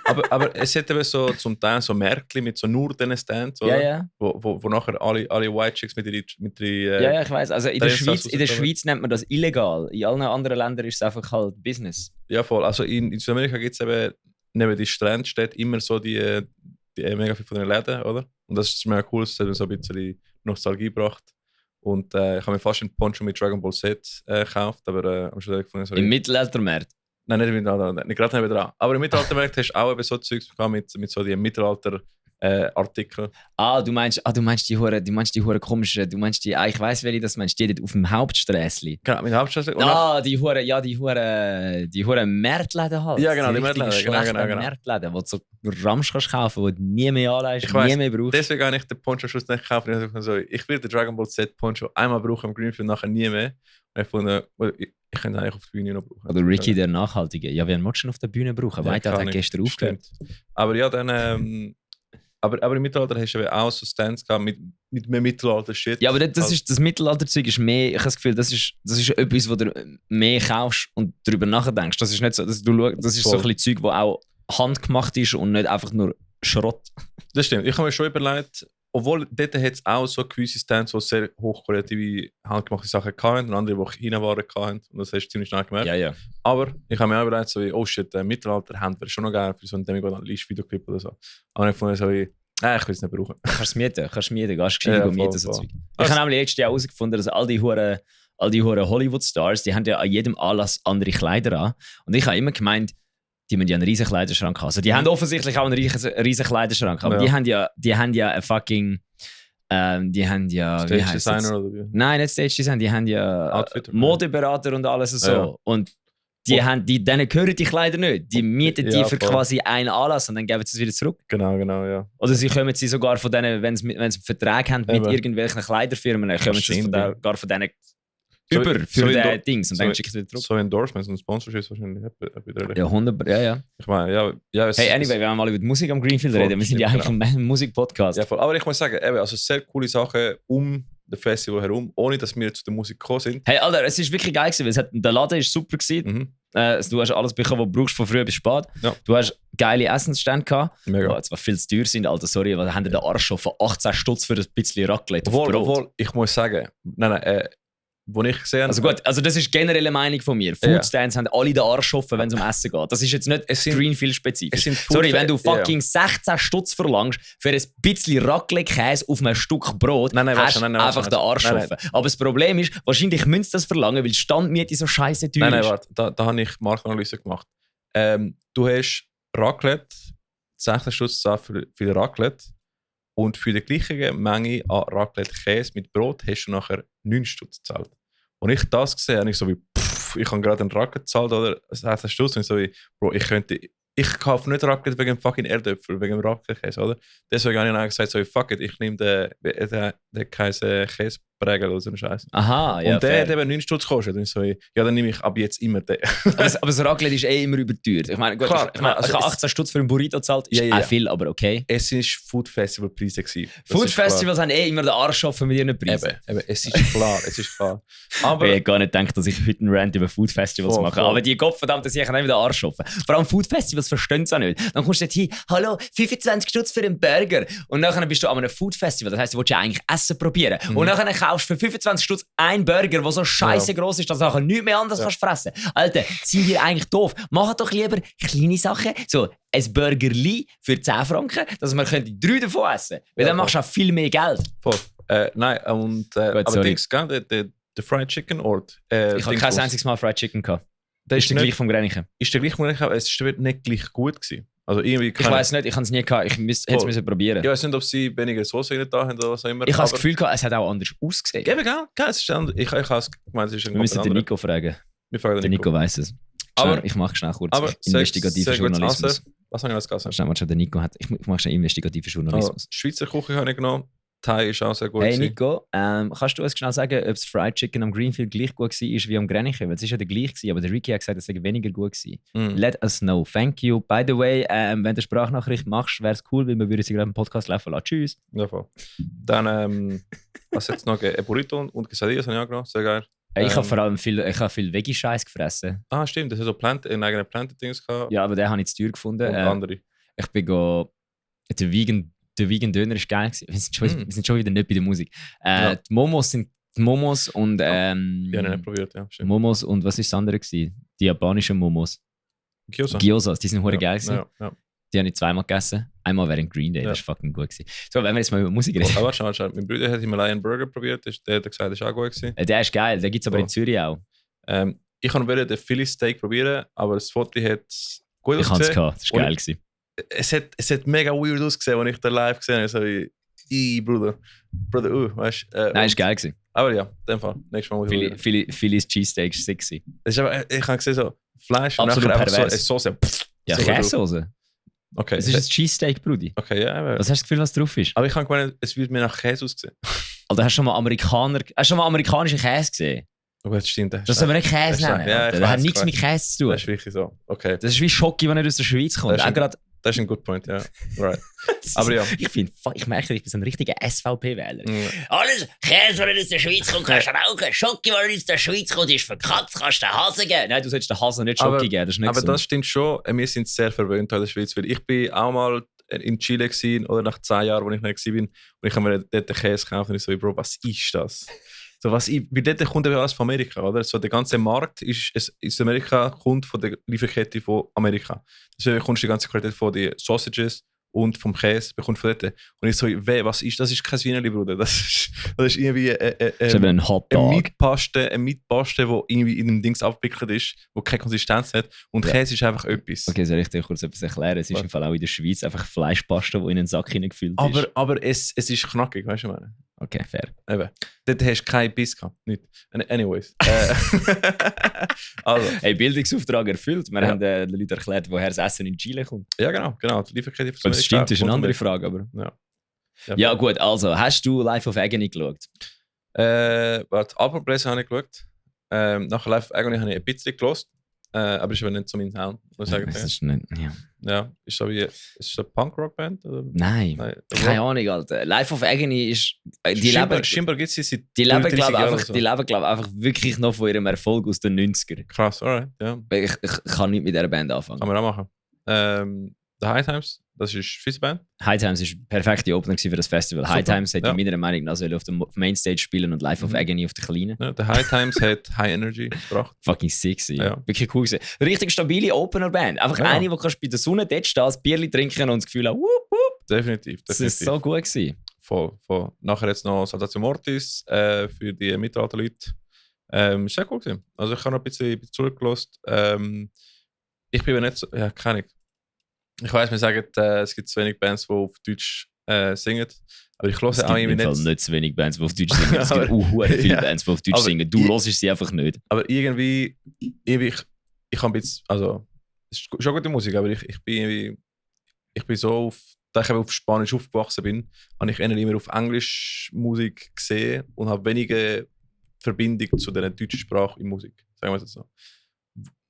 aber es hat eben so zum Teil so Märkli mit so nur diesen Stands, oder? Ja. Wo nachher alle White Chicks mit ja, ich weiß. Also in der Schweiz nennt man das illegal. In allen anderen Ländern ist es einfach halt Business. Ja, voll. Also in Südamerika gibt es eben neben die Strände steht immer so die mega viel von den Läden, oder? Und das ist mega cool, das hat mir so ein bisschen Nostalgie gebracht. Und ich habe mir fast einen Poncho mit Dragon Ball Z gekauft, aber am Schluss gefunden, im Mittelaltermarkt? Nein, nicht im Mittelalter, nicht gerade nebenan. Aber im Mittelaltermarkt hast du auch eben so Zeugs mit so den Mittelalter-Artikeln. Du meinst die hure komischen, ich weiss, welche das meinst, die dort auf dem Hauptsträssli. Genau, mit Hauptsträssli. Die hure Märtläden halt. Ja, genau, die Märtläden. Genau. Märtläden, wo du so Ramsch kannst kaufen, die du nie mehr anleihst, nie mehr brauchst. Deswegen habe ich den Poncho-Schuss nicht gekauft. Ich will den Dragon Ball Z Poncho einmal brauchen im Greenfield, nachher nie mehr. Und ich fand, ich könnte eigentlich auf der Bühne noch brauchen. Oder Ricky, der Nachhaltige. Ja, wen musst du auf der Bühne brauchen? Weiter hat gestern aufgehört. Aber ja, dann... Aber im Mittelalter hast du auch so Stands gehabt mit mehr Mittelalter-Shit. Ja, aber das Mittelalter-Zeug ist mehr, ich habe das Gefühl, das ist etwas, wo du mehr kaufst und darüber nachdenkst. Das ist nicht so, das ist so ein bisschen Zeug, das auch handgemacht ist und nicht einfach nur Schrott. Das stimmt. Ich habe mir schon überlegt, obwohl dort hat es auch so gewisse Stands, die sehr hochqualitative handgemachte Sachen hatten und andere, die China-Waren hatten. Und das hast du ziemlich schnell gemerkt. Ja. Aber ich habe mir auch überlegt, so wie, oh shit, Mittelalter haben wir schon noch gerne für so einen Demigod-Analyse-Videoclip oder so. Aber ich fand so wie, ich will es nicht brauchen. Kannst du mieten, gehst gescheit mieten, so Zeug. Ich habe nämlich letztes Jahr herausgefunden, dass all die Huren Hollywood-Stars, die haben ja an jedem Anlass andere Kleider an. Und ich habe immer gemeint, die müssen ja einen riesen Kleiderschrank haben. Also die haben offensichtlich auch einen riesen Kleiderschrank, aber die haben ja ein fucking... die haben ja... Stage Designer oder wie? Nein, nicht Stage Design, die haben ja Outfitter, Modeberater und alles so. Ja. Und denen gehören die Kleider nicht. Die mieten die für quasi einen Anlass und dann geben sie es wieder zurück. Genau, ja. Oder sie kommen sie sogar von denen, wenn sie einen Vertrag haben mit irgendwelchen Kleiderfirmen, dann kommen sie sogar von denen über für die Dings und dann schicken sie wieder zurück. So Endorsements und Sponsorships wahrscheinlich. Ja, 100%, ja. Ich meine, ja. Hey, anyway, wir haben mal über die Musik am Greenfield reden. Wir sind ja eigentlich ein Musikpodcast. Ja, voll. Aber ich muss sagen, also sehr coole Sachen dem Festival herum, ohne dass wir zu der Musik gekommen sind. Hey, Alter, es war wirklich geil gewesen, weil der Laden war super gewesen. Du hast alles bekommen, was du brauchst, von früh bis spät. Ja. Du hast geile Essensstände gehabt, Mega. die zwar viel zu teuer sind, Alter, sorry, aber haben den Arsch schon von 18 Stutz für ein bisschen Raclette auf Brot. Obwohl, ich muss sagen, wo ich gesehen habe... Also gut, also das ist generell eine Meinung von mir. Foodstands haben alle den Arsch offen, wenn es um Essen geht. Das ist jetzt nicht Greenfield-spezifisch. Sorry, wenn du fucking 16 Stutz verlangst für ein bisschen Raclette-Käse auf einem Stück Brot, hast du einfach den Arsch offen. Aber das Problem ist, wahrscheinlich müssen sie das verlangen, weil die Standmiete so scheiße teuer ist. Nein, warte, da habe ich Marktanalyse gemacht. Du hast Raclette, 16 Stutz für den Raclette und für die gleiche Menge an Raclette-Käse mit Brot hast du nachher 9 Stutz gezahlt. Und ich das gesehen habe, ich so wie, ich habe gerade einen Raclette gezahlt oder 16 Stutz und ich so wie, Bro, ich kaufe nicht Raclette wegen dem fucking Erdöpfel, wegen dem Raclette-Käse, oder? Deswegen habe ich dann gesagt, so wie, fuck it, ich nehme den Käseprägel oder so einen Scheiß. Aha, ja. Und der hat eben 9 Stutz gekostet. Und ich so, ja, dann nehme ich ab jetzt immer den. aber das Raclette ist immer überteuert. Ich meine, gut, klar, ich habe 18 Stutz für einen Burrito gezahlt, ist auch viel, aber okay. Es waren Food-Festival-Preise. Food Festivals haben immer den Arsch offen mit ihren Preisen. Eben, es ist klar, Aber ich hätte gar nicht gedacht, dass ich heute einen Rant über Food Festivals mache. Aber die Gottverdammten sicher nicht mit den Arsch offen. Vor allem Food Festivals verstehen es auch nicht. Dann kommst du dort hin, hallo, 25 Stutz für einen Burger. Und dann bist du an einem Food Festival. Das heisst, du willst ja eigentlich Essen probieren. Und dann kaufst du für 25 Stutz einen Burger, der so scheiße gross ist, dass du nachher nichts mehr anderes kannst fressen. Alter, sind wir eigentlich doof? Mach doch lieber kleine Sachen. So, ein Burgerli für 10 Franken, dass man 3 davon essen könnte. Weil dann machst du auch viel mehr Geld. Voll. Nein, und Gut, aber Dings, der Fried Chicken Ort. Ich habe kein einziges Mal Fried Chicken gehabt. Das ist der gleich vom Grenichen. Ist der gleich vom Grenichen, aber es wird nicht gleich gut gewesen. Also irgendwie ich weiß nicht, ich habe es nie gehabt. Ich hätte es müssen probieren. Ich weiß nicht, ob sie weniger Soße rein da haben oder was auch immer. Ich habe das Gefühl gehabt, es hat auch anders ausgesehen. Gell, es ist anders. Ich habe gemeint, es ist ein Wir müssen den Nico fragen. Wir fragen den Nico weiss es. Aber ich mache schnell kurz investigativen Journalismus. Was habe ich als Gast? Schnell, was der Nico hat. Ich mache schnell investigativen Journalismus. Schweizer Küche habe ich genommen. Thai ist auch sehr gut. Hey Nico, kannst du uns schnell sagen, ob das Fried Chicken am Greenfield gleich gut war wie am Grenichen? Weil es ist ja der gleich gewesen, aber der Ricky hat gesagt, es sei weniger gut gewesen. Let us know. Thank you. By the way, wenn du Sprachnachricht machst, wäre es cool, weil wir würden sie gerade im Podcast laufen lassen. Tschüss. Ja, voll. Dann, was jetzt noch? Ein Burrito und Quesadillas habe ich auch genommen. Sehr geil. Ich habe vor allem viel Veggie-Scheiß gefressen. Ah, stimmt. Das hat so einen eigenen Planted-Dings gehabt. Ja, aber den habe ich zu teuer gefunden. Und andere. Ich bin der Vegan Döner ist geil gewesen. Wir sind schon wieder nicht bei der Musik. Die Momos sind Momos und die habe ich nicht probiert, ja. Stimmt. Momos und was ist das andere gewesen? Die japanischen Momos. Gyozas, die sind hure geil gewesen. Ja. Die habe ich zweimal gegessen. Einmal während Green Day, das war fucking gut gewesen. So, wenn wir jetzt mal über Musik reden. Aber schau. Mein Bruder hat Himalayan Burger probiert, der hat gesagt, das war auch gut gewesen. Der ist geil, den gibt es aber in Zürich auch. Ich wollte den Philly Steak probieren, aber das Foto hat gut ausgesehen. Ich habe es gehabt, das war geil gewesen. Es hat mega weird ausgesehen, als ich den live gesehen habe. So wie, Bruder, weißt du? Nein, ist geil gewesen. Aber ja, in dem Fall. Nächstes Mal Philly's Cheesesteak ist sexy. Ich habe gesehen, so Fleisch und absolut nachher pervers. So eine Soße. Ja, Käsesoße. Okay. Es ist ein Cheesesteak, Brudi. Okay, ja. Was hast du das Gefühl, was drauf ist? Aber ich habe gemeint, es wird mir nach Käse aussehen. Alter, hast du schon mal amerikanischen Käse gesehen? Oh, das stimmt. Das soll man nicht Käse nennen. Ja, das hat nichts mit Käse zu tun. Das ist wirklich so. Okay. Das ist wie Schoki, wenn er aus der Schweiz kommt. Das ist ein guter Point, ja. Right. Aber ja. Ich merke, ich bin so ein richtiger SVP-Wähler. Alles Käse, wenn er aus der Schweiz kommt, kannst du rauchen. Schoki, wenn er aus der Schweiz kommt, ist für Katz, kannst du den Hasen geben. Nein, du sollst den Hasen nicht Schoki geben. Das ist nicht aber das stimmt schon. Wir sind sehr verwöhnt in der Schweiz. Weil ich bin auch mal in Chile gewesen, oder nach 10 Jahren, wo ich nicht war. Und ich habe mir dort den Käse gekauft und ich so, Bro, was ist das? So, weil dort kommt ja alles von Amerika, oder? So, der ganze Markt ist Amerika, kommt von der Lieferkette von Amerika. Deswegen bekommst du die ganze Qualität von den Sausages und vom Käse, bekommst du von dort. Und ich so, was ist das? Das ist kein Wienerli, Bruder. Das ist irgendwie ein Hotdog. Eine Mietpaste, die irgendwie in dem Dings abgewickelt ist, die keine Konsistenz hat. Und Käse ist einfach etwas. Okay, soll ich dir kurz etwas erklären? Es ist im Fall auch in der Schweiz einfach Fleischpaste, die in einen Sack hineingefüllt ist. Aber es ist knackig, weißt du, was ich meine? Okay, fair. Eben. Dort hast du keinen Biss gehabt. Nicht. Anyways. Also. Hey, Bildungsauftrag erfüllt. Wir haben den Leuten erklärt, woher das Essen in Chile kommt. Ja, genau. Die Lieferkette von das stimmt, ist eine andere Frage. Aber ja, gut. Also, hast du Life of Agony geschaut? Albumpreise habe ich geschaut. Nach Life of Agony habe ich ein bisschen gelost. aber ist aber nicht so mein Sound, muss ich sagen. Das ist nicht, ja. Ja, ist so wie, ist es eine Punk-Rock-Band? Nein, keine Ahnung, Alter. Life of Agony ist... Scheinbar gibt es sie seit die leben, glaube Jahren. die leben, glaub, einfach wirklich noch von ihrem Erfolg aus den 90ern. Krass, alright, ja. Ich kann nicht mit dieser Band anfangen. Kann man auch machen. The High Times, das ist eine Schweizer Band. High Times war der perfekte Opener für das Festival. Super. High Times hätte Ja. meiner Meinung nach auf der Mainstage spielen und Life of Agony auf der kleinen. Ja, The High Times hat High Energy gebracht. Fucking sick gewesen. Ja. Wirklich cool gewesen. Richtig stabile Opener-Band. Einfach Ja. eine, die kannst bei der Sonne dort stehen, ein Bierchen trinken und das Gefühl haben, wupp, wupp. Definitiv. Das ist so gut gewesen. Voll. Nachher jetzt noch Saltatio Mortis für die Mittelalterleute. Ist sehr cool gewesen. Also ich habe noch ein bisschen zurückgelassen. Ich bin aber nicht so... Ja, keine Ahnung. Ich weiss, wir sagen, es gibt zu wenig Bands, die auf Deutsch singen. Aber ich höre Es auch gibt irgendwie im Fall nicht... nicht zu wenig Bands, die auf Deutsch singen. Es gibt Aber- auch viele Ja. Bands, die auf Deutsch Aber singen. Du hörst sie einfach nicht. Aber irgendwie ich habe ein bisschen... Also, es ist schon gute Musik, aber ich bin irgendwie... Ich bin so auf... Da ich eben auf Spanisch aufgewachsen bin, habe ich eher immer auf Englisch Musik gesehen und habe wenige Verbindung zu der deutschen Sprache in Musik. Sagen wir es so.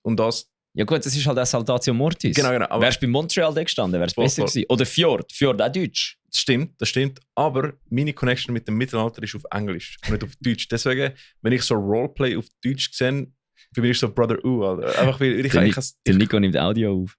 Und das... Ja gut, das ist halt auch Saltatio Mortis. Genau. Aber Wärst du bei Montreal da gestanden, wär's Voll, besser voll. gewesen. Oder Fjord. Fjord auch Deutsch. das stimmt. Aber meine Connection mit dem Mittelalter ist auf Englisch und nicht auf Deutsch. Deswegen, wenn ich so Roleplay auf Deutsch sehe, für mich ist so Brother Alter. Einfach weil Der Nico nimmt Audio auf.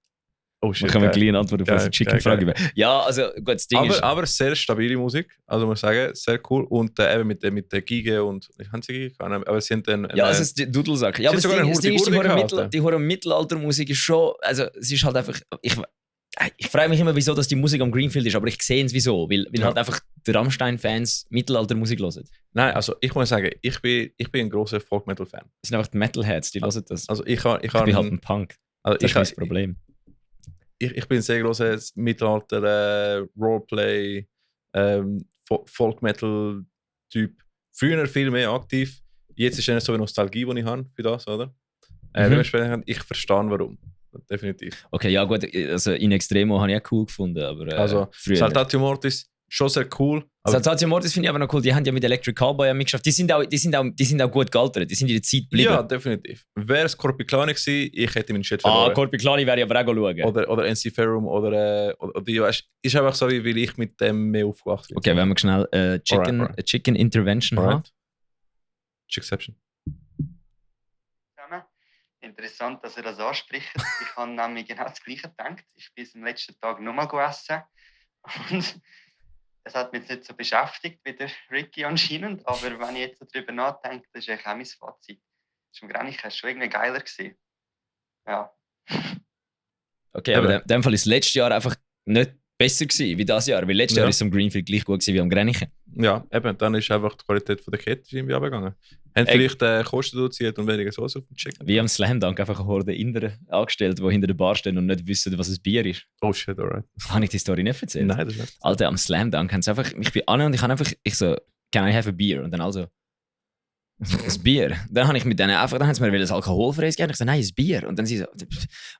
Oh Wir shit. können geil. gleich eine Antwort auf Geil, unsere Chicken-Frage geil, geben. Ja, also gut, das Ding ist... Aber sehr stabile Musik, also muss ich sagen, sehr cool. Und eben mit der Gige und... Ich habe sie Gige gehabt, aber sie haben dann... Ja, es ist die Dudelsache. Ja, aber Sie das haben Ding, sogar das Ding ist, eine Hurti-Gurti die hure Mittelaltermusik ist schon... Also, es ist halt einfach... Ich frage mich immer, wieso dass die Musik am Greenfield ist, aber ich sehe es wieso. Weil Ja. halt einfach die Rammstein-Fans Mittelaltermusik hören. Nein, also ich muss sagen, ich bin ein grosser Folk-Metal-Fan. Das sind einfach die Metalheads, die hören das. Also ich Ich bin halt ein Punk. also Das ist mein Problem. ich bin ein sehr grosser Mittelalter, Roleplay, Folk-Metal-Typ. Früher viel mehr aktiv. Jetzt ist es so eine Nostalgie, die ich habe für das, oder? Dementsprechend, ich verstehe warum. Definitiv. Okay, ja gut, also in Extremo habe ich auch cool gefunden, aber Also, früher... Saltatio Mortis, schon sehr cool. Aber Saltatio Mortis finde ich aber noch cool. Die haben ja mit Electric Cowboy mitgeschafft. Die sind auch gut gealtert. Die sind in der Zeit geblieben. ja, definitiv. Wäre es Corpiclani gewesen, ich hätte meinen Shit Ah, verloren. Corpiclani wäre ich aber auch schauen. Oder NC Ferrum oder die, weißt, ist einfach so, weil ich mit dem mehr aufgewachsen bin. Okay, wenn wir schnell Alright. Chicken Intervention haben. Alright. Chickception. zusammen. Interessant, dass ihr das anspricht. Ich habe nämlich genau das Gleiche gedacht. Ich bin am letzten Tag nochmal essen. Und es hat mich jetzt nicht so beschäftigt wie der Ricky anscheinend. Aber wenn ich jetzt darüber nachdenke, das ist eigentlich auch mein Fazit. Das war im Grenichen schon irgendwie geiler gewesen. Ja. Okay, aber in dem Fall ist das letzte Jahr einfach nicht besser gewesen wie das Jahr. Weil letztes Jahr ist es am Greenfield gleich gut gewesen wie am Grenichen. Ja, eben, dann ist einfach die Qualität von der Kette irgendwie abgegangen. Haben vielleicht Kosten reduziert und weniger Sauce auf dem Chicken. Wie am Slam Dunk einfach eine Horde Inder angestellt, die hinter der Bar stehen und nicht wissen, was ein Bier ist. Oh shit, alright. Habe ich die Story nicht erzählt? Nein, das ist nicht. Alter, am Slam Dunk haben sie einfach... Ich bin an und ich habe einfach... Ich so, can I have a beer? Und dann also... Ein Bier. Dann habe ich mit denen einfach... Dann haben sie mir ein alkoholfreies gegeben. Ich so, nein, ein Bier. Und dann sie so...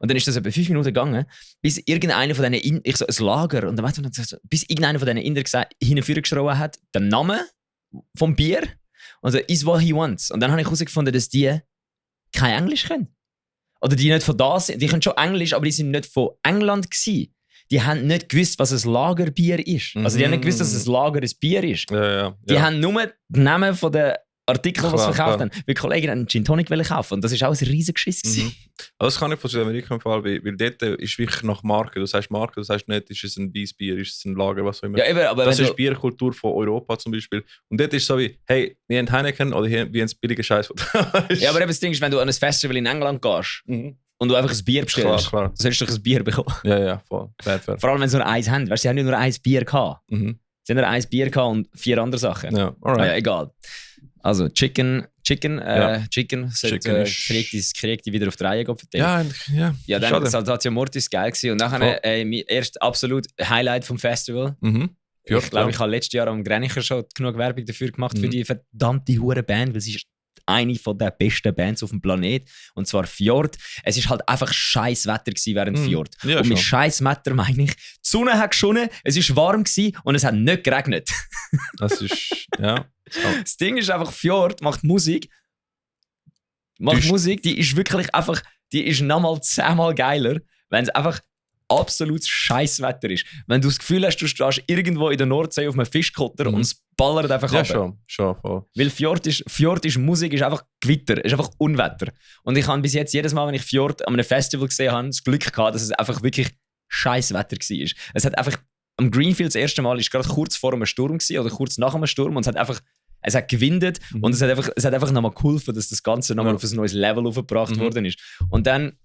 Und dann ist das etwa 5 Minuten gegangen, bis irgendeiner von denen... Ich so, ein Lager. Und dann weißt du, dann so, bis irgendeiner von denen Inder hinführen geschrien hat, den Namen vom Bier. Und so, is what he wants. Und dann habe ich herausgefunden, dass die kein Englisch können. Oder die nicht von da sind. Die können schon Englisch, aber die sind nicht von England gewesen. Die haben nicht gewusst, was ein Lagerbier ist. Also die haben nicht gewusst, dass ein Lager ein Bier ist. Ja. Die haben nur die Namen von den Artikeln, die sie Klar, verkauft klar. haben. Weil Kollegen einen Gin Tonic kaufen und das war auch ein riesiger Geschiss. Mhm. Also das kann ich von Südamerika im Fall, weil dort ist wirklich nach Marke. Du sagst Marke, du sagst nicht, ist es ein Weissbier, ist es ein Lager, was auch immer. Ja, eben, aber Das wenn ist du, Bierkultur von Europa zum Beispiel. Und dort ist es so wie, hey, wir haben Heineken oder wir haben billigen Scheiß. ja, aber eben das Ding ist, wenn du an ein Festival in England gehst Mhm. und du einfach ein Bier bestellst, Klar. dann sollst du doch ein Bier bekommen. Ja, voll. Fair. Vor allem, wenn sie nur eins haben. Weißt du, sie haben nicht nur ein Bier gehabt. Mhm. Sie haben nur ein Bier gehabt und 4 andere Sachen. Ja, alright. Ja, egal. Also, Chicken sollte kriegt die wieder auf die Reihe verteilen. Ja, dann schade. Saltatio Mortis geil gewesen. Und nachher mein erst absolut Highlight vom Festival. Mhm. Ich glaube, ich habe letztes Jahr am Grenichen schon genug Werbung dafür gemacht für die verdammte hure Band, weil sie ist eine der besten Bands auf dem Planet. Und zwar Fjord. Es ist halt einfach scheiß Wetter gewesen während Fjord. Ja, und mit schon. scheiß Wetter meine ich, die Sonne hat geschonnen, es ist warm gewesen und es hat nicht geregnet. Das ist, ja. Das Ding ist einfach, Fjord macht Musik. Die ist wirklich einfach die ist nochmal 10-mal geiler, wenn es einfach absolutes Scheisswetter ist. Wenn du das Gefühl hast, du stehst irgendwo in der Nordsee auf einem Fischkutter und es ballert einfach Ja, runter. schon voll. Weil Fjord ist Musik, ist einfach Gewitter, ist einfach Unwetter. Und ich habe bis jetzt jedes Mal, wenn ich Fjord an einem Festival gesehen habe, das Glück gehabt, dass es einfach wirklich Scheisswetter war. Es hat einfach, am Greenfield das erste Mal, ist gerade kurz vor einem Sturm gewesen, oder kurz nach einem Sturm, und es hat gewindet und es hat einfach nochmal geholfen, dass das Ganze nochmal auf ein neues Level aufgebracht worden ist. Und dann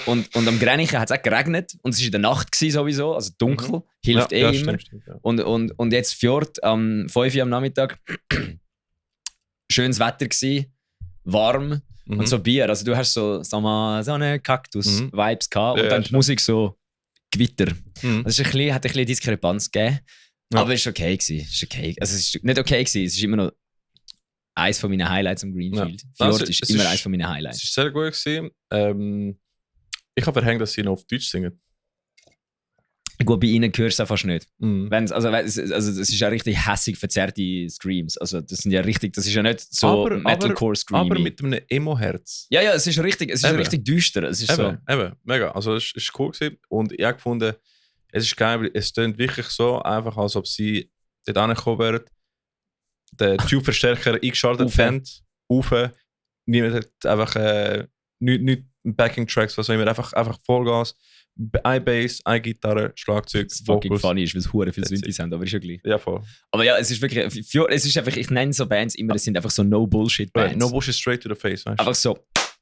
und am Grenichen hat es auch geregnet und es war in der Nacht sowieso, also dunkel, hilft immer. Stimmt, ja. Und jetzt Fjord am 5 Uhr am Nachmittag, schönes Wetter gewesen, warm und so Bier. Also du hast so eine Kaktus-Vibes gehabt und dann die Musik so Gewitter. Das hat ein bisschen Diskrepanz gegeben, aber es war okay gewesen. Also es ist nicht okay gewesen, es ist immer noch eines von meinen Highlights am Greenfield. Fjord ist immer eines von meinen Highlights. Es war sehr gut gewesen. Ich habe verhängt, dass sie noch auf Deutsch singen. Gut, bei ihnen hörst du es fast nicht. Es ist ja richtig hässig verzerrte Screams. Also das ist ja nicht so Metalcore-Screamy. Aber mit einem Emo-Herz. Ja, es ist richtig düster. Es ist eben, mega. Also es ist cool gewesen. Und ich habe gefunden, es ist geil, weil es klingt wirklich so einfach, als ob sie dort angekommen wären, den Tube-Verstärker eingeschaltet haben, niemand hat einfach nicht Backing-Tracks, was auch immer, einfach Vollgas, ein Bass, eine Gitarre, Schlagzeug, was fucking funny ist, weil es hure viele Synthes haben, aber ist ja gleich. Ja, voll. Aber ja, es ist wirklich, es ist einfach, ich nenne so Bands immer, es sind einfach so No-Bullshit-Bands. No Bullshit straight to the face, weißt du? Einfach so.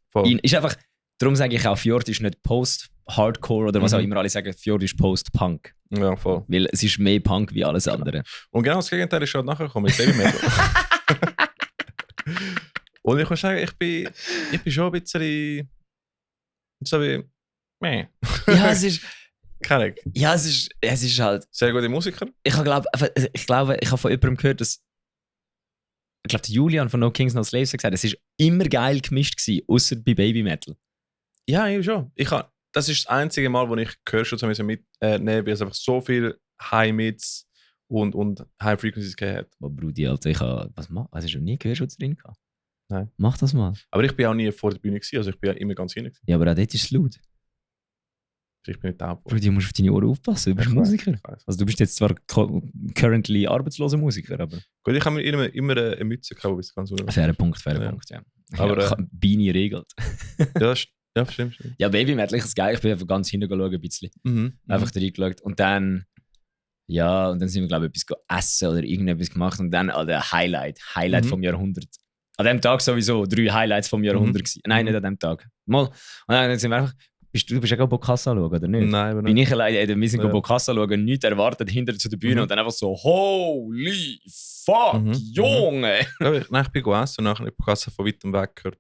Voll. Ist einfach, darum sage ich auch, Fjord ist nicht Post-Hardcore oder was auch immer alle sagen, Fjord ist Post-Punk. Ja, voll. Weil es ist mehr Punk wie alles andere. Und genau das Gegenteil ist halt nachher gekommen mit Heavy Metal. Und ich muss sagen, ich bin schon ein bisschen so wie meh. Ja, es ist... Keine Ahnung. Ja, es ist halt... Sehr gute Musiker. Ich glaube, ich habe von jemandem gehört, dass... Ich glaube, Julian von No Kings No Slaves hat gesagt, es war immer geil gemischt gewesen, außer bei Baby Metal. Ja, ich schon. Das ist das einzige Mal, wo ich Gehörschutz mitnehmen, weil es einfach so viel High-Mids und High-Frequencies gegeben hat. Aber Brudi, Alter, was hast du nie Gehörschutz drin gehabt? Nein. Mach das mal. Aber ich bin auch nie vor der Bühne gewesen, also ich bin ja immer ganz hinten. Ja, aber auch dort ist es laut. Ich bin nicht taub. Brudi, du musst auf deine Ohren aufpassen, du bist Musiker. Also du bist jetzt zwar currently arbeitsloser Musiker, aber... Gut, ich habe mir immer eine Mütze gehabt, bis ganz unten. Fairer Punkt, ja. Aber Beanie regelt. Ja, stimmt. Ja, Baby Metal, ich ist geil. Ich bin einfach ganz hinten geschaut, ein bisschen. Einfach da reingeschaut. Und dann sind wir, glaube ich, etwas essen oder irgendetwas gemacht. Und dann der Highlight vom Jahrhundert. An dem Tag sowieso 3 Highlights vom Jahrhundert gewesen. Nein, nicht an dem Tag. Mal. Und dann sind wir einfach... Du bist ja gerade Bokassa schauen, oder nicht? Nein, aber nicht. Bin ich alleine, wir sind Bokassa schauen, nichts erwartet, hinter zu der Bühne und dann einfach so, holy fuck, Junge! Nein, ich bin gegessen und nachher die Bokassa von weitem weg gehört.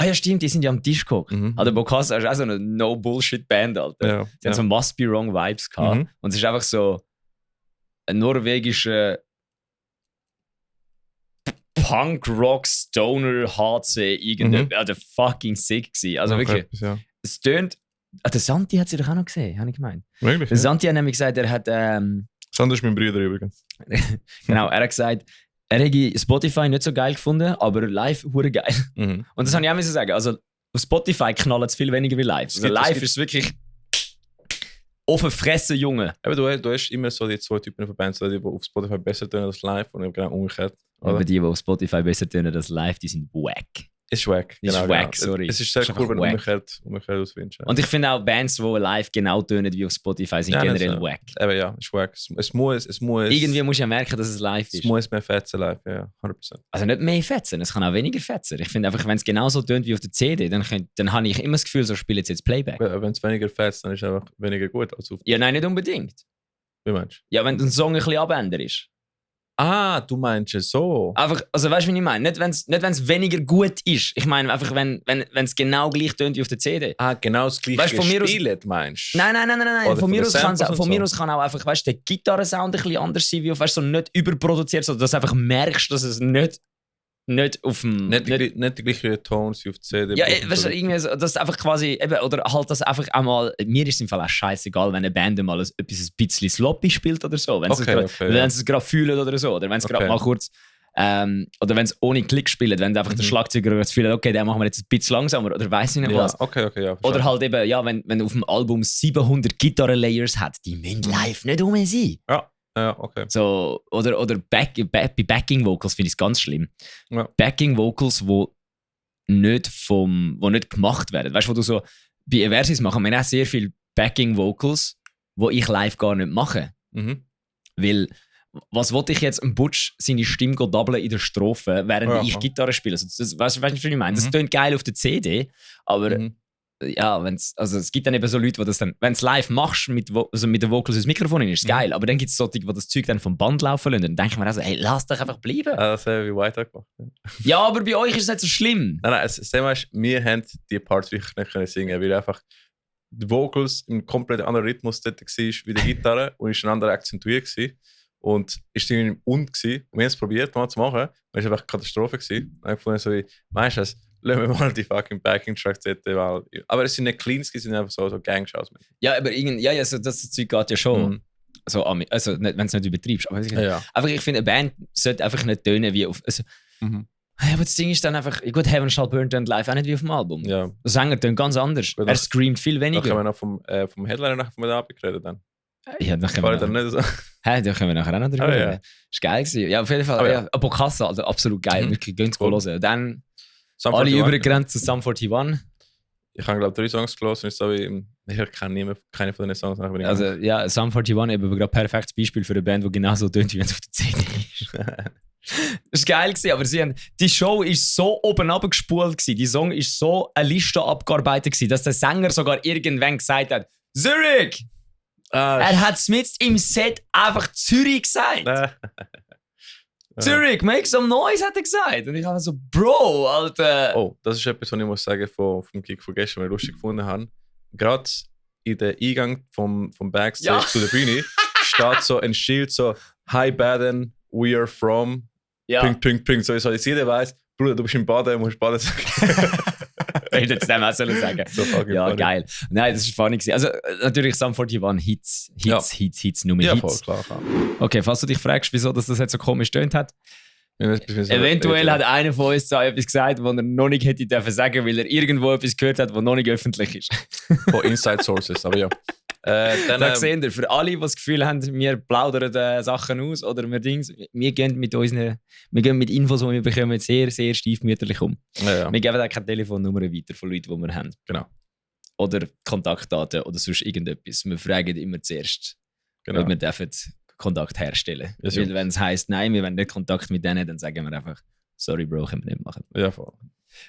Ja, stimmt, die sind ja am Tisch geguckt. Der Bokassa ist auch so eine No-Bullshit-Band, Alter. Ja, die haben so Must Be Wrong Vibes gehabt. Und es ist einfach so ein norwegischer Punk-Rock, Stoner, HC, der fucking sick gewesen. Also wirklich, es tönt. Der Santi hat sie doch auch noch gesehen, habe ich gemeint. Wirklich? Der Santi hat nämlich gesagt, er hat. Santi ist mein Bruder übrigens. Genau, er hat gesagt, er hätte Spotify nicht so geil gefunden, aber live hure geil. Und das habe ich auch müssen sagen. Also auf Spotify knallt es viel weniger wie live. Also live ist wirklich offen fressen, Junge. Aber du hast immer so die zwei Typen von Bands, die auf Spotify besser tönen als live und genau umgekehrt. Aber die auf Spotify besser tönen als live, die sind wack. Ist wack. Ist wack, sorry. Es ist sehr cool, wenn du umgekehrt auswindest. Und ich finde auch Bands, die live genau tönen wie auf Spotify, sind generell wack. Aber ja, ist wack. Es muss... Irgendwie musst du ja merken, dass es live ist. Es muss mehr fetzen live, ja, 100%. Also nicht mehr fetzen, es kann auch weniger fetzen. Ich finde einfach, wenn es genauso tönt wie auf der CD, dann habe ich immer das Gefühl, so spiele jetzt Playback. Wenn es weniger fetzt, dann ist es einfach weniger gut als auf... Ja, nein, nicht unbedingt. Wie meinst du? Ja, wenn du einen Song ein bisschen abänderst. Ah, du meinst es so. Einfach, also weißt du, was ich meine? Nicht, wenn es weniger gut ist. Ich meine einfach, wenn es genau gleich tönt wie auf der CD. Ah, genau das gleiche gespielt, meinst du? Nein. Von mir aus kann auch einfach, weißt du, der Gitarrensound ein bisschen anders sein, wie auf, weißt du, so nicht überproduziert, sondern dass du einfach merkst, dass es nicht auf dem... Nicht die gleichen Tones wie auf der CD. Ja, weißt du, irgendwie so, das einfach quasi, eben, oder halt das einfach einmal, mir ist es im Fall auch scheißegal, wenn eine Band mal etwas ein bisschen sloppy spielt oder so, wenn sie es gerade fühlen oder so, oder wenn es gerade mal kurz Oder wenn es ohne Klick spielt, wenn einfach der Schlagzeuger das Gefühl hat, okay, den machen wir jetzt ein bisschen langsamer oder weiss ich nicht was. Okay, ja. Oder halt eben, ja, wenn auf dem Album 700 Gitarren-Layers hat, die müssen live nicht rum sein. Ja, okay. So, oder bei Backing-Vocals finde ich es ganz schlimm. Ja. Backing-Vocals, die nicht gemacht werden. Weißt du, wo du so bei Eversis machen wir auch sehr viele Backing-Vocals, die ich live gar nicht mache. Weil, was wollte ich jetzt einem Butch seine Stimme doublen in der Strophe, während ich Gitarre spiele? Also, weißt du, was ich meine? Das klingt geil auf der CD, aber ja, es gibt dann eben so Leute, die das dann, wenn du es live machst, mit den Vocals ins Mikrofon, ist es geil. Aber dann gibt es solche, die das Zeug dann vom Band laufen lassen. Dann denke ich mir also, hey, lass doch einfach bleiben. Das habe ich wie White gemacht. Ja, aber bei euch ist es nicht so schlimm. Nein, das Thema ist, wir haben die Parts wirklich nicht können singen, weil einfach die Vocals im komplett anderen Rhythmus dort war wie die Gitarre und ist ein anderer akzentuiert gewesen. Und ist irgendwie im Und gewesen. Und wir haben es probiert mal zu machen, aber es war einfach eine Katastrophe gewesen. Und ich fand so, weißt du, lassen wir mal die fucking Backing-Tracks dort, weil... Aber es sind nicht Cleans, es sind einfach so Gangshows. Ja, aber so das Zeug geht ja schon. So, also, wenn du es nicht übertreibst. Aber einfach, ich finde, eine Band sollte einfach nicht tönen wie auf... Also, aber das Ding ist dann einfach... Gut, Heaven Shall Burn tönt live auch nicht wie auf dem Album. Ja. Der Sänger tönt ganz anders. Er screamt viel weniger. Dann können wir noch vom Headliner nachher von der Abend reden dann. Ja, dann können wir nicht so. Da können wir nachher auch noch drüber reden. Das war geil gewesen. Ja, auf jeden Fall. Ja. Bokassa, also absolut geil. Wirklich, gehen cool. Hören. Dann alle übergrenzt zu Sum 41. Ich habe, glaube ich, 3 Songs gelesen und ich so wie, ich kenne keine von den Songs. Also ja, Sum 41 eben gerade ein perfektes Beispiel für eine Band, die genauso tönt, wie wenn es auf der CD ist. Das war geil gewesen, aber die Show war so oben runtergespult gewesen. Die Song war so eine Liste abgearbeitet gewesen, dass der Sänger sogar irgendwann gesagt hat, Zurich! Er hat mit im Set einfach Zürich gesagt. Zurich, make some noise, hat er gesagt. Und ich habe so, Bro, Alter. Oh, das ist etwas, was ich muss sagen vom Gig von gestern, was ich lustig gefunden habe. Gerade in der Eingang vom Backstage zu der Bühne steht so ein Schild so Hi Baden, we are from Ping. So dass jeder weiß, Bruder, du bist im Baden, musst Baden sagen. Ich hätte es dem auch sagen. So ja, funny. Geil. Nein, das war funny gewesen. Also natürlich Sum 41 Hits, nur ja, Hits. Voll, klar. Okay, falls du dich fragst, wieso das jetzt so komisch tönt hat. Eventuell hat einer von uns etwas gesagt, was er noch nicht hätte dürfen sagen, weil er irgendwo etwas gehört hat, was noch nicht öffentlich ist. Von Inside Sources, aber ja. Da sehen wir, für alle, die das Gefühl haben, wir plaudern Sachen aus oder wir gehen mit Infos, die wir bekommen, sehr, sehr stiefmütterlich um. Ja. Wir geben auch keine Telefonnummer weiter von Leuten, die wir haben. Genau. Oder Kontaktdaten oder sonst irgendetwas. Wir fragen immer zuerst, ob wir dürfen Kontakt herstellen. Ja, weil wenn es heisst, nein, wir wollen nicht Kontakt mit denen, dann sagen wir einfach, sorry Bro, können wir nicht machen. Ja, voll.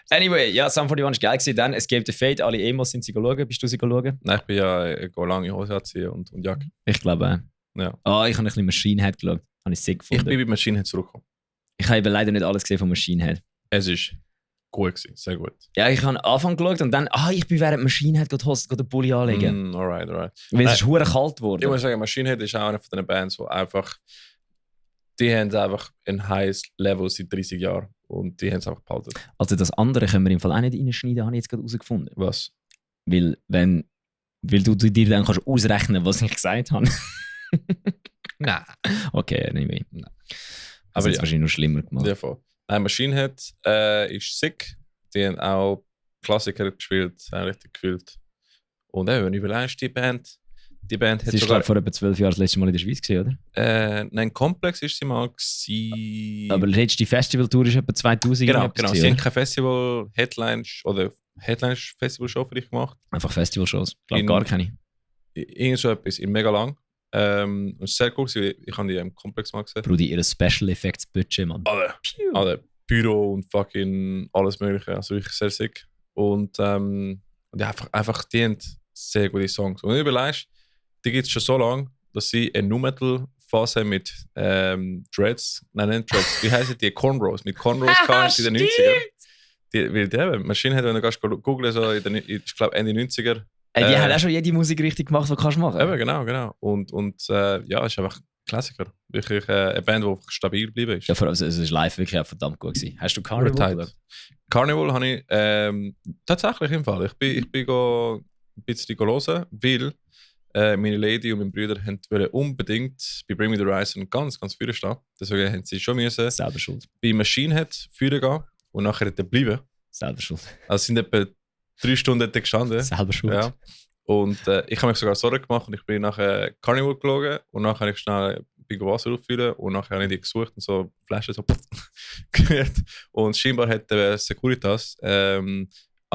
Anyway, ja, Sum 41 war geil gewesen. Dann Escape the Fate, alle Emos sind sie schauen. Bist du sie schauen? Nein, ich bin ja lange Hose anziehen und Jacke. Ich glaube ja. Ich habe ein bisschen Machine Head geschaut. Habe ich sick gefunden. Ich bin bei Machine Head zurückgekommen. Ich habe eben leider nicht alles gesehen von Machine Head. Es ist gut gewesen, sehr gut. Ja, ich habe am Anfang geschaut und dann, ich bin während Machine Head den Pulli anlegen. Alright. Weil es ist verdammt kalt geworden. Ich muss sagen, Machine Head ist auch eine von den Bands, die einfach, die haben einfach ein highs Level seit 30 Jahren und die haben es einfach behalten. Also das andere können wir im Fall auch nicht reinschneiden, habe ich jetzt gerade herausgefunden. Was? Weil du dir dann kannst ausrechnen, was ich gesagt habe. Nein. Okay, anyway. Nein. Aber jetzt wahrscheinlich noch schlimmer gemacht. Ja, voll. Machine Head ist sick. Die haben auch Klassiker gespielt, haben richtig gefühlt. Und wenn du überlegst, die Band hat sie ist sogar vor etwa 12 Jahren das letzte Mal in der Schweiz gewesen, oder? Nein, Komplex ist sie mal gewesen. Aber die letzte Festivaltour ist etwa 2000. Genau. Sie haben keine Headlines-Festival-Show für dich gemacht. Einfach Festivalshows. Ich glaube gar keine. Irgend so etwas in mega lang. Und es ist sehr cool, ich habe die im Komplex mal gesehen. Brudi, ihre Special Effects Budget, Mann. Alle Büro und fucking alles mögliche. Also wirklich sehr sick. Und einfach die haben sehr gute Songs. Und wenn du überlegst, die gibt es schon so lange, dass sie eine Nu-Metal-Phase mit Dreads, nein, nicht Dreads, wie heißen die? Cornrows. Mit Cornrows kannst in den 90er. Weil die Maschine hat, wenn du googeln so ich glaube Ende 90er. Die haben auch schon jede Musik richtig gemacht, die du machen kannst. Eben, genau. Und ja, es ist einfach ein Klassiker. Wirklich eine Band, die einfach stabil geblieben ist. Ja, vor allem, es ist live wirklich auch verdammt gut gewesen. Hast du Carnival gehört? Carnival habe ich tatsächlich im Fall. Ich bin ein bisschen hören, weil meine Lady und mein Bruder wollten unbedingt bei Bring Me The Horizon ganz, ganz vorne stehen. Deswegen haben sie schon müssen Selber schuld. bei Machine Head führen gehen und nachher dort bleiben. Selber schuld. Also sind etwa 3 Stunden dort gestanden. Selber schuld. Ja. Und ich habe mich sogar Sorgen gemacht und ich bin nachher Carnival gelogen und nachher habe ich schnell Wasser auffüllen und nachher habe ich die gesucht und so Flaschen so gehört. Und scheinbar hat der Securitas an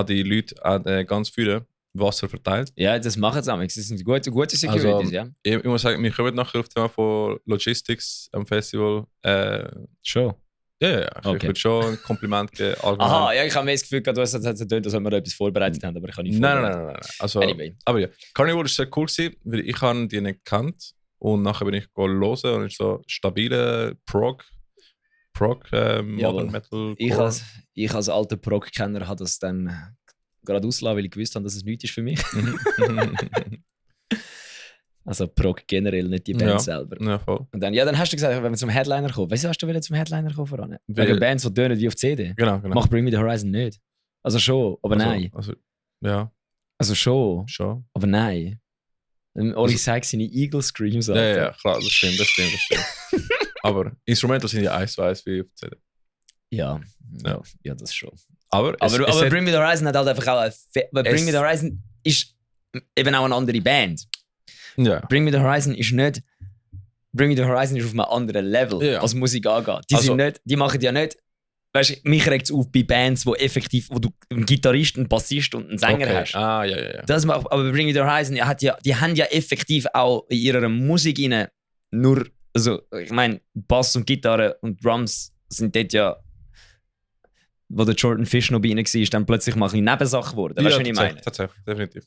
die Leute ganz viele Wasser verteilt. Ja, das machen sie auch. Das sind gute Securities, Also, ja. Ich muss sagen, wir kommen nachher auf das Thema von Logistics am Festival. Schon. Ja, ich Okay. würde schon ein Kompliment geben. allgemein. Aha, ja, ich habe mir das Gefühl, du hast es getönt, als ob wir da etwas vorbereitet haben, aber ich kann nicht Nein. Also, Anyway. aber ja, Carnival war sehr cool, weil ich habe die nicht gekannt und nachher bin ich hören und es ist so stabile Prog Modern Metal. Ich als alter Prog-Kenner habe das dann gerade ausgelassen, weil ich gewusst habe, dass es nichts ist für mich. Also Prog generell, nicht die Band selber. Ja, voll. Und dann hast du gesagt, wenn wir zum Headliner kommen. Wieso hast du zum Headliner kommen voran? Wegen Bands, die tönen wie auf CD. Genau. Macht Bring Me The Horizon nicht. Also schon, aber nein. Ja, Also schon, schon. aber nein. Oli Sykes seine Eagle Screams. Ja, klar, das stimmt. Aber Instrumental sind ja 1:1 wie auf CD. Ja, das schon. Aber Bring Me The Horizon hat halt einfach auch Bring Me The Horizon ist eben auch eine andere Band. Ja. Bring Me The Horizon ist nicht. Bring Me The Horizon ist auf einem anderen Level, was Musik angeht. Die machen ja nicht. Weißt du, mich regt es auf bei Bands, wo du einen Gitarrist, einen Bassist und einen Sänger hast. Ja. Das macht, aber Bring Me The Horizon, die haben ja effektiv auch in ihrer Musik nur, also ich meine, Bass und Gitarre und Drums sind dort ja, wo der Jordan Fish noch bei ihnen war, dann plötzlich mal ein Nebensache geworden. Weißt du, was ich meine? Tatsächlich, definitiv.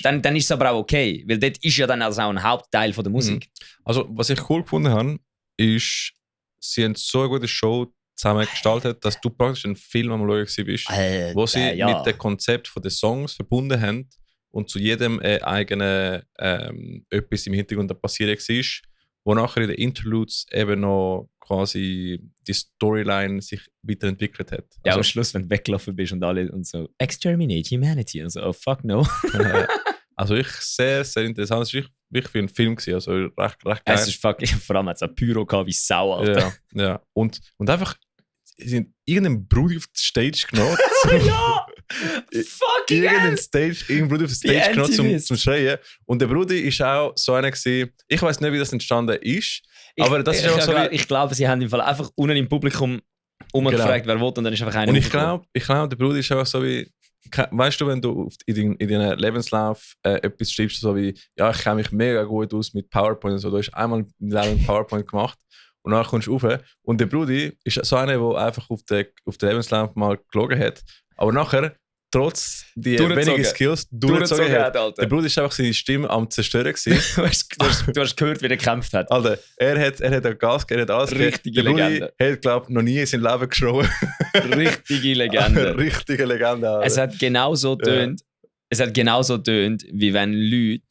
Dann ist es aber auch okay, weil dort ist ja dann also auch ein Hauptteil von der Musik. Also, was ich cool gefunden habe, ist, sie haben so eine gute Show zusammen gestaltet, dass du praktisch einen Film am Schauen bist, wo sie mit dem Konzept der Songs verbunden haben und zu jedem eigenen etwas im Hintergrund passiert war, wo nachher in den Interludes eben noch quasi die Storyline sich weiterentwickelt hat. Ja, am Schluss, wenn du weggelaufen bist und alle und so Exterminate Humanity und so, oh fuck no. Also ich sehr, sehr interessant. Es war wirklich für einen Film gewesen, also recht geil. Es ist fucking, vor allem hat es ein Pyro gehabt wie Sau, Alter. Ja. Und einfach sind irgendeinen Bruder auf die Stage genommen. Ja! Fucking Irgendeinen Bruder auf die Stage genommen zum Schreien. Und der Bruder war auch so einer gewesen, ich weiß nicht, wie das entstanden ist, aber das ist auch so. Ich glaube, sie haben im Fall einfach unten im Publikum gefragt, wer will, und dann ist einfach einer. Und ich glaube, der Bruder ist auch so wie, weißt du, wenn du in deinem Lebenslauf etwas schreibst, so wie, ja, ich kenne mich mega gut aus mit PowerPoint und so, du hast einmal in deinem Leben PowerPoint gemacht und dann kommst du rauf. Und der Bruder ist so einer, der einfach auf den Lebenslauf mal gelogen hat, aber nachher trotz die wenigen Skills durchgezogen hat. Alter. Der Bruder war einfach seine Stimme am Zerstören gewesen. du hast gehört, wie er gekämpft hat. Alter, er hat Gas gegeben, er hat alles gegeben. Richtige Legende. Er hat, glaube ich, noch nie in seinem Leben geschrien. Richtige Legende. Richtige Legende. Alter. Es hat genauso tönt, wie wenn Leute,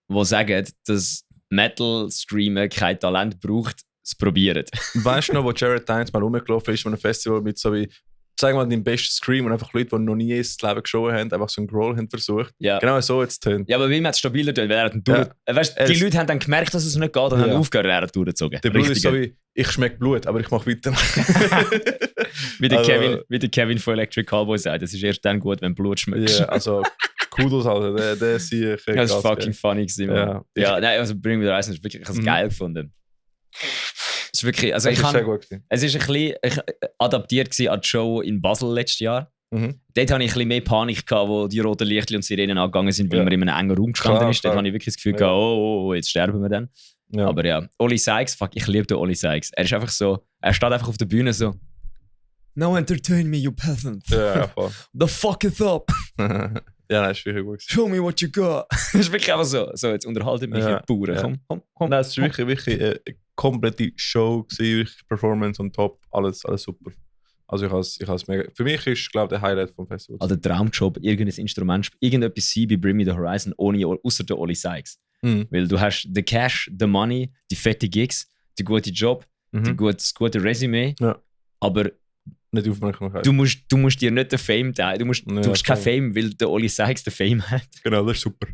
die sagen, dass Metal-Streamen kein Talent braucht, es probieren. Weißt du noch, wo Jared Dines mal rumgelaufen ist an einem Festival mit so wie, sag mal, deinen besten Scream und einfach Leute, die noch nie ins Leben geschoben haben, einfach so einen Growl haben versucht. Ja. Genau so jetzt tönt. Ja, aber wie man es stabiler tönt, weil er hat die Leute haben dann gemerkt, dass es nicht geht und haben aufgehört, er hat durchgezogen. Der Bruder ist so wie, ich schmecke Blut, aber ich mache weiter. wie der Kevin von Electric Cowboy sagt, es ist erst dann gut, wenn Blut schmeckt. Ja, also Kudos, Alter, der sehe ich. Das ist fucking funny gewesen, Mann. Ja, nein, also Bring Me The Horizon ist wirklich, ich habe es geil gefunden. Es ist wirklich, also es ist ein bisschen adaptiert an die Show in Basel letztes Jahr. Dort hatte ich ein bisschen mehr Panik gehabt, wo die roten Lichter und Sirenen angegangen sind, weil man in einem engen Raum gestanden ist. Dort hatte ich wirklich das Gefühl gehabt, oh, jetzt sterben wir dann. Ja. Aber ja, Oli Sykes, fuck, ich liebe den Oli Sykes. Er ist einfach so, er steht einfach auf der Bühne so, "Now entertain me, you peasant." Ja, voll. "The fuck is up?" Ja, nein, ist wirklich gut. "Show me what you got." Das ist wirklich einfach so jetzt unterhaltet mich die Bauern. Ja. Komm. Nein, es war wirklich eine komplette Show gewesen, Performance on top, alles super. Also ich has mega. Für mich ist, glaube ich, der Highlight vom Festival. Also der Traumjob, irgendein Instrument, irgendetwas sein bei Bring Me The Horizon, außer der Oli Sykes. Weil du hast den Cash, the Money, die fette Gigs, den guten Job, das gute Resümee, aber nicht Aufmerksamkeit. Du musst dir nicht den Fame teilen. Du hast kein Fame, weil der Oli Sykes den Fame hat. Genau, das ist super.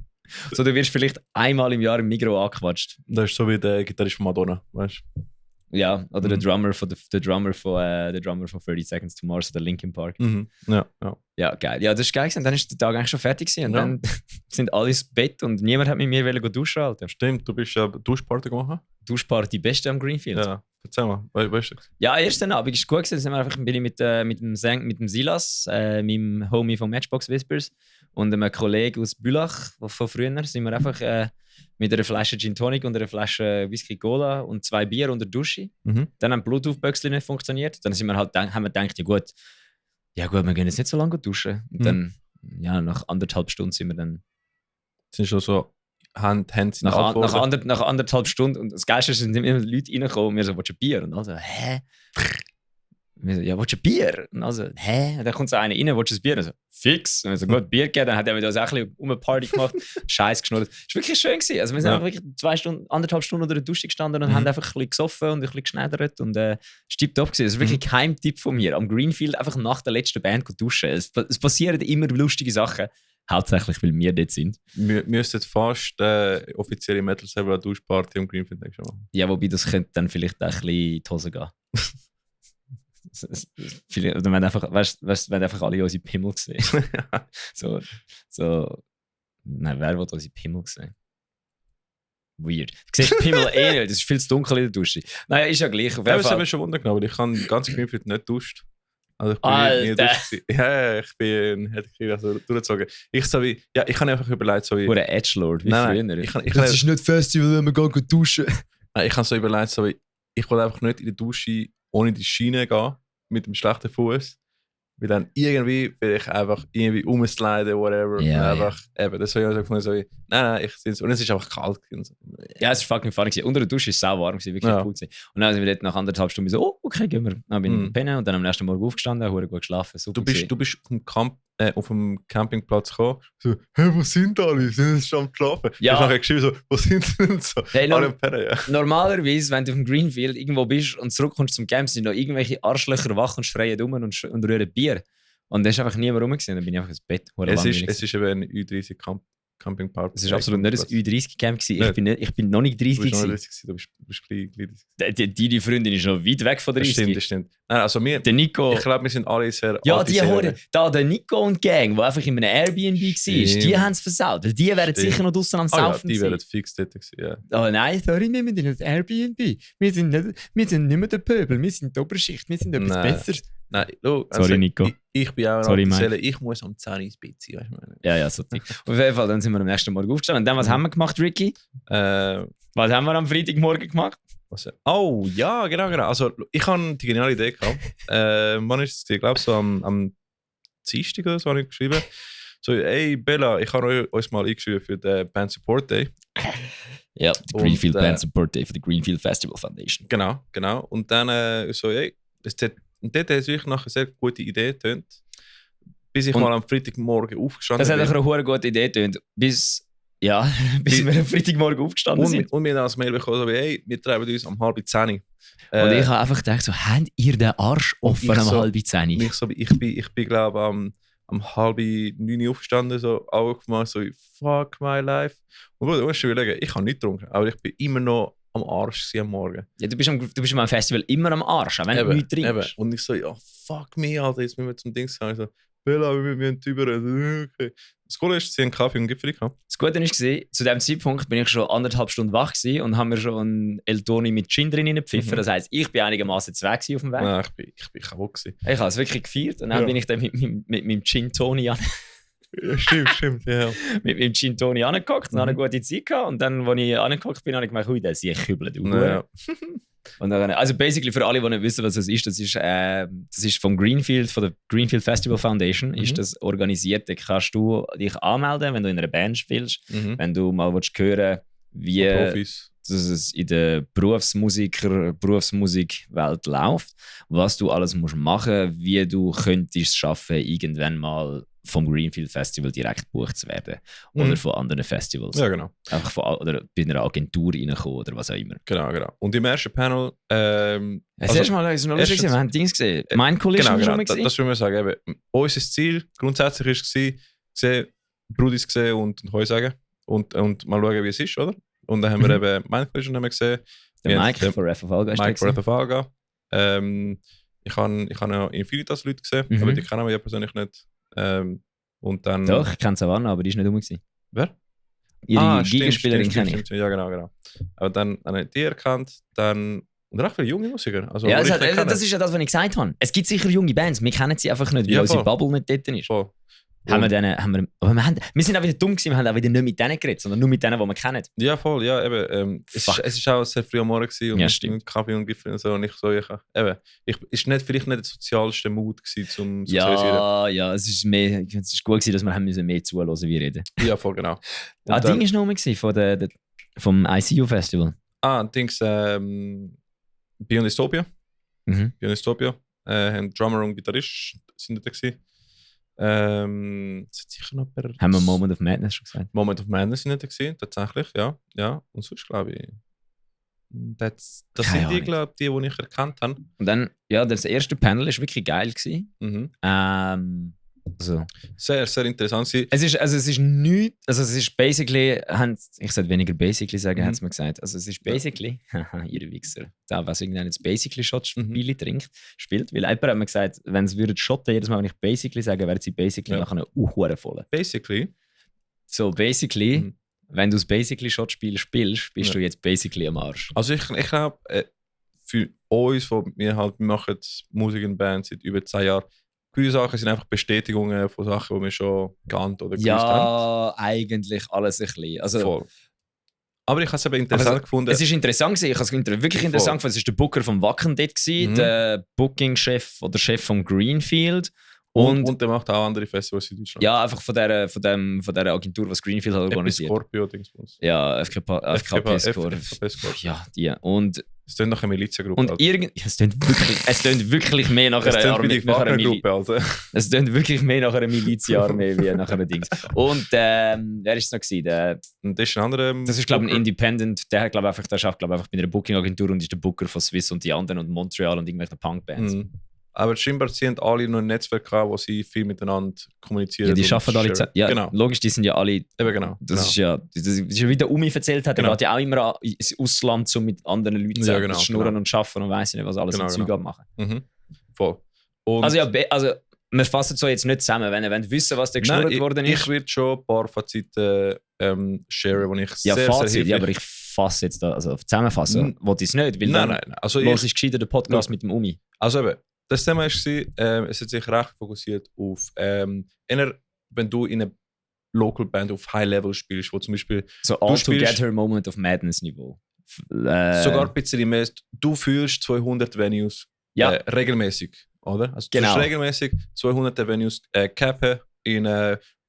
So, du wirst vielleicht einmal im Jahr im Migros angequatscht. Das ist so wie der Gitarrist von Madonna, weißt du? Ja, oder der Drummer von 30 Seconds to Mars oder Linkin Park. Ja. Ja, geil. Ja, das ist geil gewesen. Dann ist der Tag eigentlich schon fertig gewesen. Und dann sind alle ins Bett und niemand hat mit mir duschen, Alter. Stimmt, du bist ja Duschparty gemacht. Duschparty, beste am Greenfield. Ja, erzähl mal, weißt du? Ja, ersten Abend ist gut gewesen. Dann bin ich mit dem Silas, meinem Homie von Matchbox Whispers, und einem Kollegen aus Bülach von früher, sind wir einfach mit einer Flasche Gin Tonic und einer Flasche Whisky Cola und 2 Bier unter der Dusche. Dann haben Bluetooth-Böckchen nicht funktioniert. Dann sind wir halt, haben wir gedacht, ja gut, wir gehen jetzt nicht so lange duschen. Und dann, nach 1,5 Stunden sind wir dann... Sind schon so Hand nach 1,5 Stunden. Und das Geilste ist, sind immer Leute reingekommen und mir so, willst du ein Bier? Und also, hä? Wir so, ja, willst du ein Bier? Und also, hä? Und dann kommt so einer rein, willst du ein Bier? Und so, fix. Und wir so, gut, Bier gegeben. Dann hat er mit uns auch ein bisschen um eine Party gemacht. Scheiß geschnurrt. Es war wirklich schön gewesen. Also wir sind einfach wirklich 1,5 Stunden unter der Dusche gestanden und haben einfach ein bisschen gesoffen und ein bisschen geschneidert und tipptopp gewesen. Das ist wirklich kein Tipp von mir. Am Greenfield einfach nach der letzten Band duschen. Es passieren immer lustige Sachen. Hauptsächlich, weil wir dort sind. Wir müssten fast offizielle Metal Server Duschparty am Greenfield machen. Ja, wobei das könnte dann vielleicht auch ein bisschen in die Hose gehen. Oder wenn einfach, wenn einfach alle unsere Pimmel sehen. Nein, wer will unsere Pimmel sehen? Weird. Du siehst Pimmel nicht, das ist viel zu dunkel in der Dusche. Naja, ist ja gleich. Auf jeden Fall. Das hat mich schon wundern, weil ich habe ganz Greenfield nicht geduscht. Also ich bin nie durch. Ja, ich bin also durchgezogen. Ich habe einfach überlegt, so wie... Oder Edgelord, wie früher. Das ist nicht Festival, wenn wir gehen duschen. Nein, ich habe so überlegt, so wie, ich will einfach nicht in die Dusche ohne die Schiene gehen, mit dem schlechten Fuß. Weil dann irgendwie vielleicht einfach irgendwie umsliden, whatever. Ja, und einfach, eben, das habe ich gefunden, so wie, nein, ich sitze. Und es ist einfach kalt. So. Ja, es war fucking funny. Unter der Dusche war es sau warm, wirklich cool. Und dann sind wir dort nach 1,5 Stunden so, oh, okay, gehen wir. Dann bin ich pennen und dann am nächsten Morgen aufgestanden, habe gut geschlafen. Du bist auf dem Campingplatz gekommen, so, hey, wo sind alle? Sind sie schon am Schlafen? Ja. Ich habe geschrieben, so, wo sind sie denn so? Hey, alle am Pennen, ja. Normalerweise, wenn du auf dem Greenfield irgendwo bist und zurückkommst zum Camp, sind noch irgendwelche Arschlöcher wach und schreien rum und rühren Bier. Und da ist einfach niemand rum gewesen, dann bin ich einfach ins Bett. Es ist eben ein Ü30 Campingpark. Es ist absolut nicht ein Ü30-Camp gewesen. Ich bin noch nicht 30 gewesen. Du bist klein. Deine Freundin ist noch weit weg von 30. Das stimmt. Nein, also der Nico... Ich glaube, wir sind alle sehr... Ja, die Hure. Da, der Nico und die Gang, die einfach in einem Airbnb war, die haben es versaut. Weil die wären sicher noch draussen am Saufen. Ja, die wären fix dort gewesen, ja. Oh nein, sorry, wir sind nicht Airbnb. Wir sind nicht mehr der Pöbel, wir sind die Oberschicht, wir sind etwas Besseres. Nein, also, sorry, Nico. Ich bin auch sorry, ich muss am 10 ins Bett sein, weißt du? Ja, so dick. Auf jeden Fall, dann sind wir am nächsten Morgen aufgestanden. Und dann, was haben wir gemacht, Ricky? Was haben wir am Freitagmorgen gemacht? Oh, ja, genau. Also, ich habe die geniale Idee gehabt. Wann ist es? Ich glaube, so am Dienstag oder so habe ich geschrieben. So, hey Bella, ich habe euch mal eingeschrieben für den Band Support Day. Ja, der Greenfield Band Support Day für die Greenfield Festival Foundation. Genau. Und dann so, hey, und dort hat es wirklich nach einer sehr gute Idee getönt. Bis ich mal am Freitagmorgen aufgestanden bin. Das hat auch eine gute Idee getönt. Bis wir am Freitagmorgen aufgestanden sind. Und wir haben das Mail bekommen, so wie, hey, wir treiben uns um 9:30. Und ich habe einfach gedacht, so, habt ihr den Arsch offen um 9:30? Ich bin glaube um 8:30 aufgestanden, so Augen gemacht, so fuck my life. Und du musst dir überlegen, ich habe nicht getrunken, aber ich bin immer noch am Arsch am Morgen. Ja, du bist am Festival immer am Arsch, auch wenn du nichts trinkst. Und ich so, ja fuck me, Alter, jetzt müssen wir zum Ding sagen. So, Bella, wir müssen drüber reden. Okay. Das Coole ist, sie haben Kaffee und Gipfel gehabt. Das Gute war, zu diesem Zeitpunkt bin ich schon 1,5 Stunden wach und haben mir schon einen El Toni mit Gin drin gepfiffen. Das heisst, ich bin einigermaßen weg auf dem Weg. Nein, ich bin kaputt gewesen. Ich habe es wirklich gefeiert und dann bin ich dann mit meinem Gin Toni an. Ja, stimmt, ja. mit meinem Gin Toni angehockt und habe eine gute Zeit gehabt. Und dann, als ich angehockt bin, habe ich gemerkt, der ist kübelt. Und dann, also basically für alle, die nicht wissen, was das ist vom Greenfield, von der Greenfield Festival Foundation, ist das organisiert. Da kannst du dich anmelden, wenn du in einer Band spielst, wenn du mal hören wie dass es in der Berufsmusikwelt läuft, was du alles musst machen, wie du könntest es schaffen, irgendwann mal vom Greenfield Festival direkt gebucht zu werden. Oder von anderen Festivals. Ja, genau. Einfach oder bei einer Agentur reinkommen oder was auch immer. Genau. Und im ersten Panel... Erst mal, ist noch lustig, wir haben Dings gesehen. Mein Kollege schon mal gesehen. Das würde ich sagen. Eben, unser Ziel grundsätzlich war, Brudis gesehen und Heu sagen. und mal schauen, wie es ist, oder? Und dann haben wir eben Mind Collision gesehen. Der Mike von Wrath of Alga ist Mike von Wrath of Alga. Ich habe ja Infinitas-Leute gesehen, aber die kennen wir ja persönlich nicht. Und dann... Doch, ich kenne Savannah, aber die ist nicht rum gewesen. Wer? Ihre Gigaspielerin kenne ich. Ja, genau. Aber dann habe ich die erkannt, dann... Und auch viele junge Musiker. Also, Ja, das ist ja das, was ich gesagt habe. Es gibt sicher junge Bands, wir kennen sie einfach nicht, weil unsere Bubble nicht dort ist. Voll. Aber wir sind auch wieder dumm gewesen, wir haben auch wieder nicht mit denen geredet, sondern nur mit denen, die wir kennen. Ja, voll, ja, eben. Es war auch sehr früh am Morgen gewesen, und mit Kaffee und Gipfel und so. Und ich so, es war vielleicht nicht der sozialste Mut gewesen, zum Sozialisieren. Ja, es ist gut gewesen, dass wir haben mehr zuhören wie reden. Ja, voll, genau. Ding war noch mal vom ICU Festival. Dings, Beyond Dystopia. Beyond Dystopia. Drummer und Gitarrist sind da gewesen. Sicher noch haben wir Moment of Madness schon gesagt? Moment of Madness sind da gewesen, tatsächlich, ja. Und sonst glaube ich, das sind die, glaube ich, die ich erkannt habe. Und dann, ja, das erste Panel war wirklich geil gewesen. Also. Sehr, sehr interessant. Es ist nichts, also es ist basically, ich sollte weniger basically sagen, haben sie mir gesagt. Also es ist basically, ihr Wichser, da was irgendein jetzt basically Shot-Spiele spielt, weil jemand hat mir gesagt, wenn sie würden shotten, jedes Mal, wenn ich basically sage, werden sie basically nachher eine voll. Basically? So, basically, wenn du das basically Shot-Spiel spielst, bist du jetzt basically am Arsch. Also ich glaube, für uns, wir machen Musik in Bands seit über 10 Jahren, gewisse Sachen sind einfach Bestätigungen von Sachen, die wir schon geahnt oder gewusst haben. Ja, eigentlich alles ein bisschen. Also, voll. Aber ich habe es eben interessant gefunden. Es ist interessant gewesen. Ich habe es wirklich interessant gefunden. Es war der Booker vom Wacken dort, der Booking-Chef oder Chef von Greenfield. Und der macht auch andere Festivals in Deutschland. Ja, einfach von der Agentur, was Greenfield hat organisiert. Scorpio-Dingsbums. Ja, FKP Scorpio. Ja, die. Und es klingt nach einer Milizia-Gruppe. Und es klingt wirklich mehr nach einer Gruppe, Alter. Es klingt wirklich mehr nach einer Milizia-Armee wie nach einer Dings. Und wer war es noch gewesen? Das ist ein anderer. Das ist, glaube ich, ein Independent. Der schafft, einfach bei einer Booking-Agentur und ist der Booker von Swiss und die anderen und Montreal und irgendwelche Punk-Bands. Aber scheinbar sind alle noch ein Netzwerk gehabt, wo sie viel miteinander kommunizieren. Ja, die arbeiten alle zusammen. Ja, genau. Logisch, die sind ja alle. Eben genau. Das ist ja, wie der Umi erzählt hat, er geht ja auch immer ins Ausland, um mit anderen Leuten zu schnurren und arbeiten und weiss nicht, was alles an Zeug abmachen. Voll. Und also, wir fassen so jetzt nicht zusammen. Wenn ihr wollt wissen, was da geschnurrt worden ist. Ich würde schon ein paar Fazite sharen, die ich sehr aber ich fasse jetzt da, also zusammenfassen, wollte ich es nicht. Weil nein. Also los ist gescheiter der Podcast mit dem Umi. Also eben. Das Thema war, es hat sich recht fokussiert auf, wenn du in einer Local Band auf High Level spielst, wo zum Beispiel. So All-Together Moment of Madness Niveau. Sogar ein bisschen mehr. Du fühlst 200 Venues regelmäßig, oder? Also du fühlst regelmäßig 200 Venues cappen in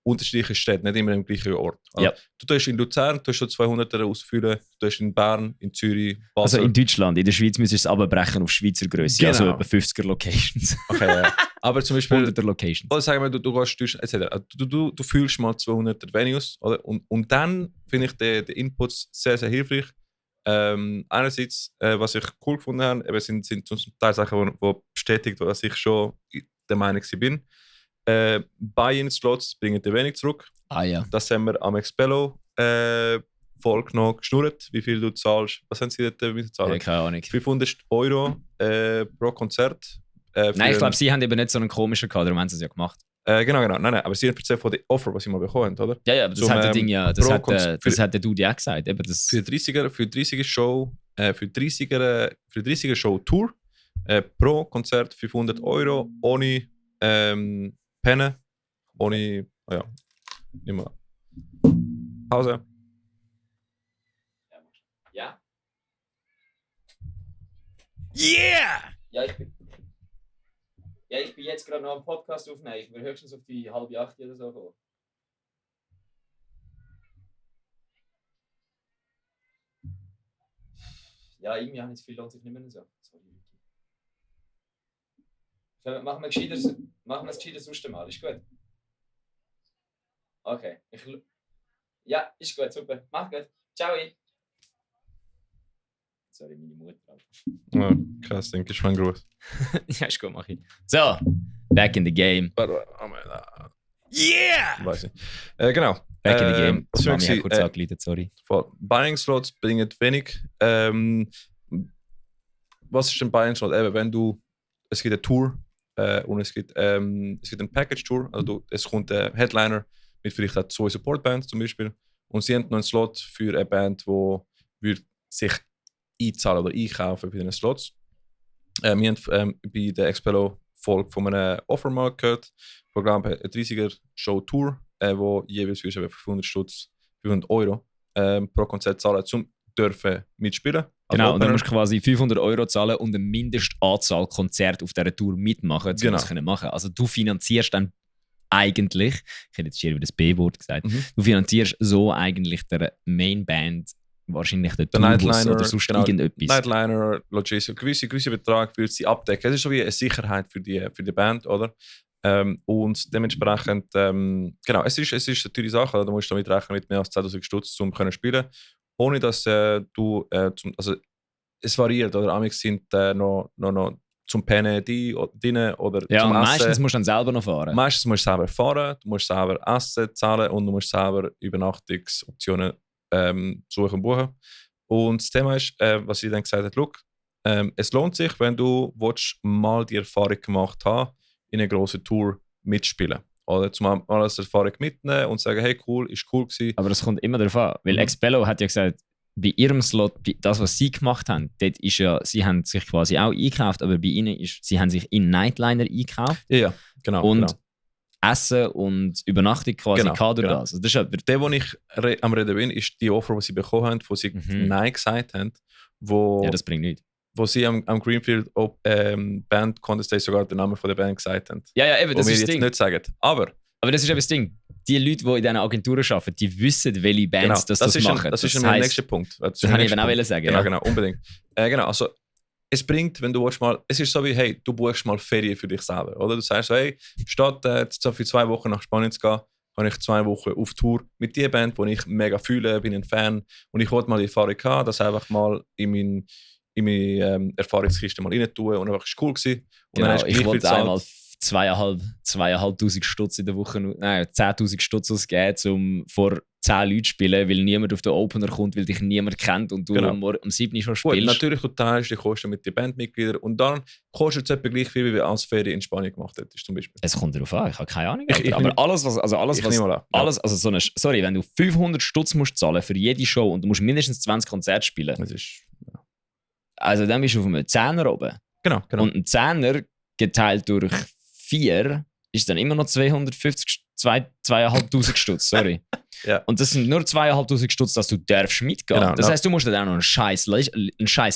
unterschiedlichen Städten, nicht immer im gleichen Ort. Also, du tust in Luzern, du tust 200 ausfüllen, du tust in Bern, in Zürich, Basel. Also in Deutschland, in der Schweiz müsstest du es abbrechen auf Schweizer Größe, also etwa 50er Locations. Okay, ja. Aber zum Beispiel 100er Locations. Oder sagen wir, du gehst durch, etc. Du fühlst mal 200 Venues, oder? Und dann finde ich den Inputs sehr, sehr hilfreich. Einerseits, was ich cool gefunden habe, eben sind zum Teil Sachen, die bestätigt, was ich schon der Meinung bin. Buy-in-Slots bringen dir wenig zurück. Ja. Das haben wir am Expello Folge noch geschnurrt, wie viel du zahlst. Was haben sie dort zahlen? Ja, keine Ahnung. 500 Euro pro Konzert. Nein, ich glaube, sie haben eben nicht so einen komischen gehabt, darum haben sie es ja gemacht. Genau. Nein, aber sie haben erzählt von den Offer, die sie mal bekommen haben, oder? Ja, aber das hat der Ding ja, das hat der Dude ja gesagt. Eben das für 30er Show, für 30er Show Tour, pro Konzert 500 Euro, ohne Pennen, ohne, nicht mehr. Pause. Ja. Yeah! Ich bin jetzt gerade noch am Podcast aufnehmen. Ich will höchstens auf die 7:30 oder so gehen. Ja, irgendwie habe ich das Gefühl, lohnt sich nicht mehr so. Sorry. Machen wir es gescheiter sonst mal. Ist gut? Okay. Ja, ist gut, super. Mach gut. Ciao. Sorry, meine Mutter. Ja, krass, denke ich, mein Gruß. Ja, ist gut, mach ich. So, back in the game. Yeah! Weiß ich. Genau. Back in the game. Das Mami hat kurz angeleitet, sorry. Buying Slots bringen wenig. Was ist ein Buying Slot? Eben, es gibt eine Tour und es gibt eine Package-Tour. Also es kommt ein Headliner mit vielleicht auch 2 Support-Bands zum Beispiel. Und sie haben noch einen Slot für eine Band, die sich einzahlen oder einkaufen für diese Slots. Wir haben bei der Expello-Folge von einem Offermarkt gehört, wo glaube ich eine 30er Show-Tour, wo jeweils für 500 Euro pro Konzert zahlen, um dürfen mitspielen. Genau, und dann musst du quasi 500 Euro zahlen und eine Mindestanzahl Konzerte auf dieser Tour mitmachen, um das machen können. Also du finanzierst dann eigentlich, ich hätte jetzt hier wieder das B-Wort gesagt, du finanzierst so eigentlich der Mainband wahrscheinlich den Tourbus oder sonst irgendetwas. Nightliner, Logistik, gewisse Betrag würde sie abdecken. Es ist so wie eine Sicherheit für die Band, oder? Und dementsprechend, genau, es ist eine teure Sache, du musst damit rechnen mit mehr als 10'000 Stutz, um zu spielen, ohne dass du, also es variiert, oder amix sind noch zum Pennen drin oder ja, zum und Essen. Meistens musst du dann selber noch fahren. Meistens musst du selber fahren, du musst selber Essen zahlen und du musst selber Übernachtungsoptionen suchen und buchen. Und das Thema ist, was ich dann gesagt habe, look, es lohnt sich, wenn du mal die Erfahrung gemacht hast, in einer grossen Tour mitspielen. Oder zumal als Erfahrung mitnehmen und sagen, hey cool, ist cool gewesen. Aber das kommt immer darauf an, weil Expello hat ja gesagt, bei ihrem Slot, das was sie gemacht haben, dort ist ja, sie haben sich quasi auch eingekauft, aber bei ihnen ist, sie haben sich in Nightliner eingekauft. Ja, genau. Und genau. Essen und Übernachtung quasi durch das. Also das ist der, wo ich am Reden bin, ist die Offer, die sie bekommen haben, wo sie Nein gesagt haben. Ja, das bringt nichts. Wo sie am Greenfield Band Contest Day sogar den Namen von der Band gesagt haben. Ja, eben, das ist das jetzt Ding. Nicht sagen. Aber das ist eben das Ding. Die Leute, die in diesen Agenturen arbeiten, die wissen, welche Bands das machen. Das ist mein nächster Punkt. Das kann ich eben auch sagen. Genau, unbedingt. Genau, also es bringt, wenn du mal, es ist so wie, hey, du buchst mal Ferien für dich selber, oder? Du sagst so, hey, statt so für 2 Wochen nach Spanien zu gehen, habe ich 2 Wochen auf Tour mit der Band, die ich mega fühle, bin ein Fan und ich wollte mal die Erfahrung haben, das einfach mal in meine Erfahrungskiste mal rein tun und einfach ist cool gewesen. Und genau, dann hast du ich wollte einmal 2'500 Stutz in der Woche, 10'000 Stutz ausgeben, um vor 10 Leuten zu spielen, weil niemand auf den Opener kommt, weil dich niemand kennt und du am 7. schon spielst. Gut, natürlich, du teilst die Kosten mit den Bandmitgliedern und dann kostet es etwa gleich viel, wie wir als Ferien in Spanien gemacht hättest, zum Beispiel. Es kommt darauf an, ich habe keine Ahnung. Sorry, wenn du 500 Stutz musst zahlen für jede Show und du musst mindestens 20 Konzerte spielen, das ist, ja. Also dann bist du auf einem 10er oben. Genau. Und ein 10er geteilt durch 4 ist dann immer noch 2'500 Stutz, sorry. Ja. Und das sind nur 2'500 Stutz, dass du darfst mitgehen. Genau, das heisst, du musst dann auch noch einen scheiß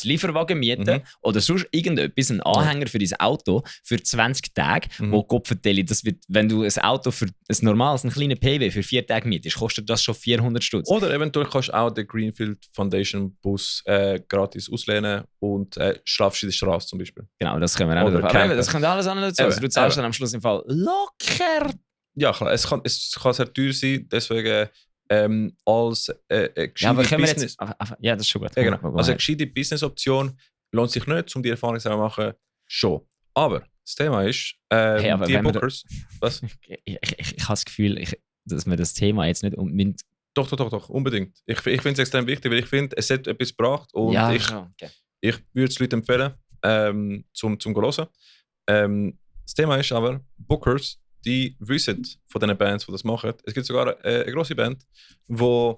Lieferwagen mieten oder sonst irgendetwas, einen Anhänger für dein Auto für 20 Tage, wo Gott vertelle, das wird, wenn du ein Auto für ein normales, einen kleinen PW für 4 Tage mietest, kostet das schon 400 Stutz. Oder eventuell kannst du auch den Greenfield Foundation Bus gratis auslehnen und schlafst in der Straße zum Beispiel. Genau, das können wir auch noch. Aber das kommt alles anders dazu. Also du zahlst dann am Schluss im Fall locker. Ja, klar, es kann sehr teuer sein, deswegen als gescheite Business... Ja, das ist schon gut. Ja, genau. Also eine gescheite Business-Option lohnt sich nicht, um die Erfahrung zu machen, schon. Aber das Thema ist, die Bookers... Was? Ich habe das Gefühl, dass wir das Thema jetzt nicht unbedingt... Doch, unbedingt. Ich finde es extrem wichtig, weil ich finde, es hat etwas gebracht und ja, ich würde es Leuten empfehlen, zum hören. Das Thema ist aber, Bookers, die wissen von den Bands, die das machen. Es gibt sogar eine grosse Band, die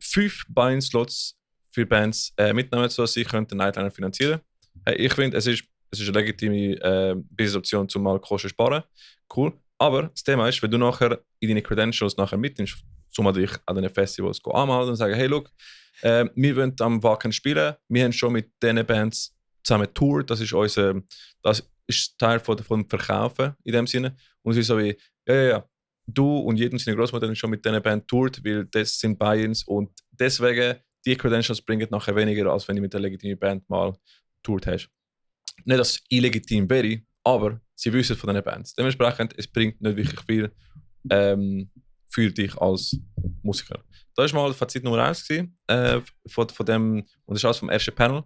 5 Buying-Slots für Bands mitnehmen, sodass sie den Nightliner finanzieren können. Ich finde, es ist eine legitime Business-Option, um mal Kosten zu sparen. Cool. Aber das Thema ist, wenn du nachher in deine Credentials nachher mitnimmst, um dich an den Festivals anmelden und sagen, hey, look, wir wollen am Wacken spielen, wir haben schon mit diesen Bands zusammen Tour, das ist Teil vom Verkaufen in dem Sinne. Und es ist so wie, ja, du und jedem seine Großmutter schon mit dieser Band tourt, weil das sind Buy-ins und deswegen die Credentials bringen nachher weniger, als wenn du mit der legitimen Band mal tourt hast. Nicht, dass es illegitim wäre, aber sie wissen von diesen Bands. Dementsprechend, es bringt nicht wirklich viel für dich als Musiker. Das war mal Fazit Nummer 1 von dem, und das ist alles vom ersten Panel.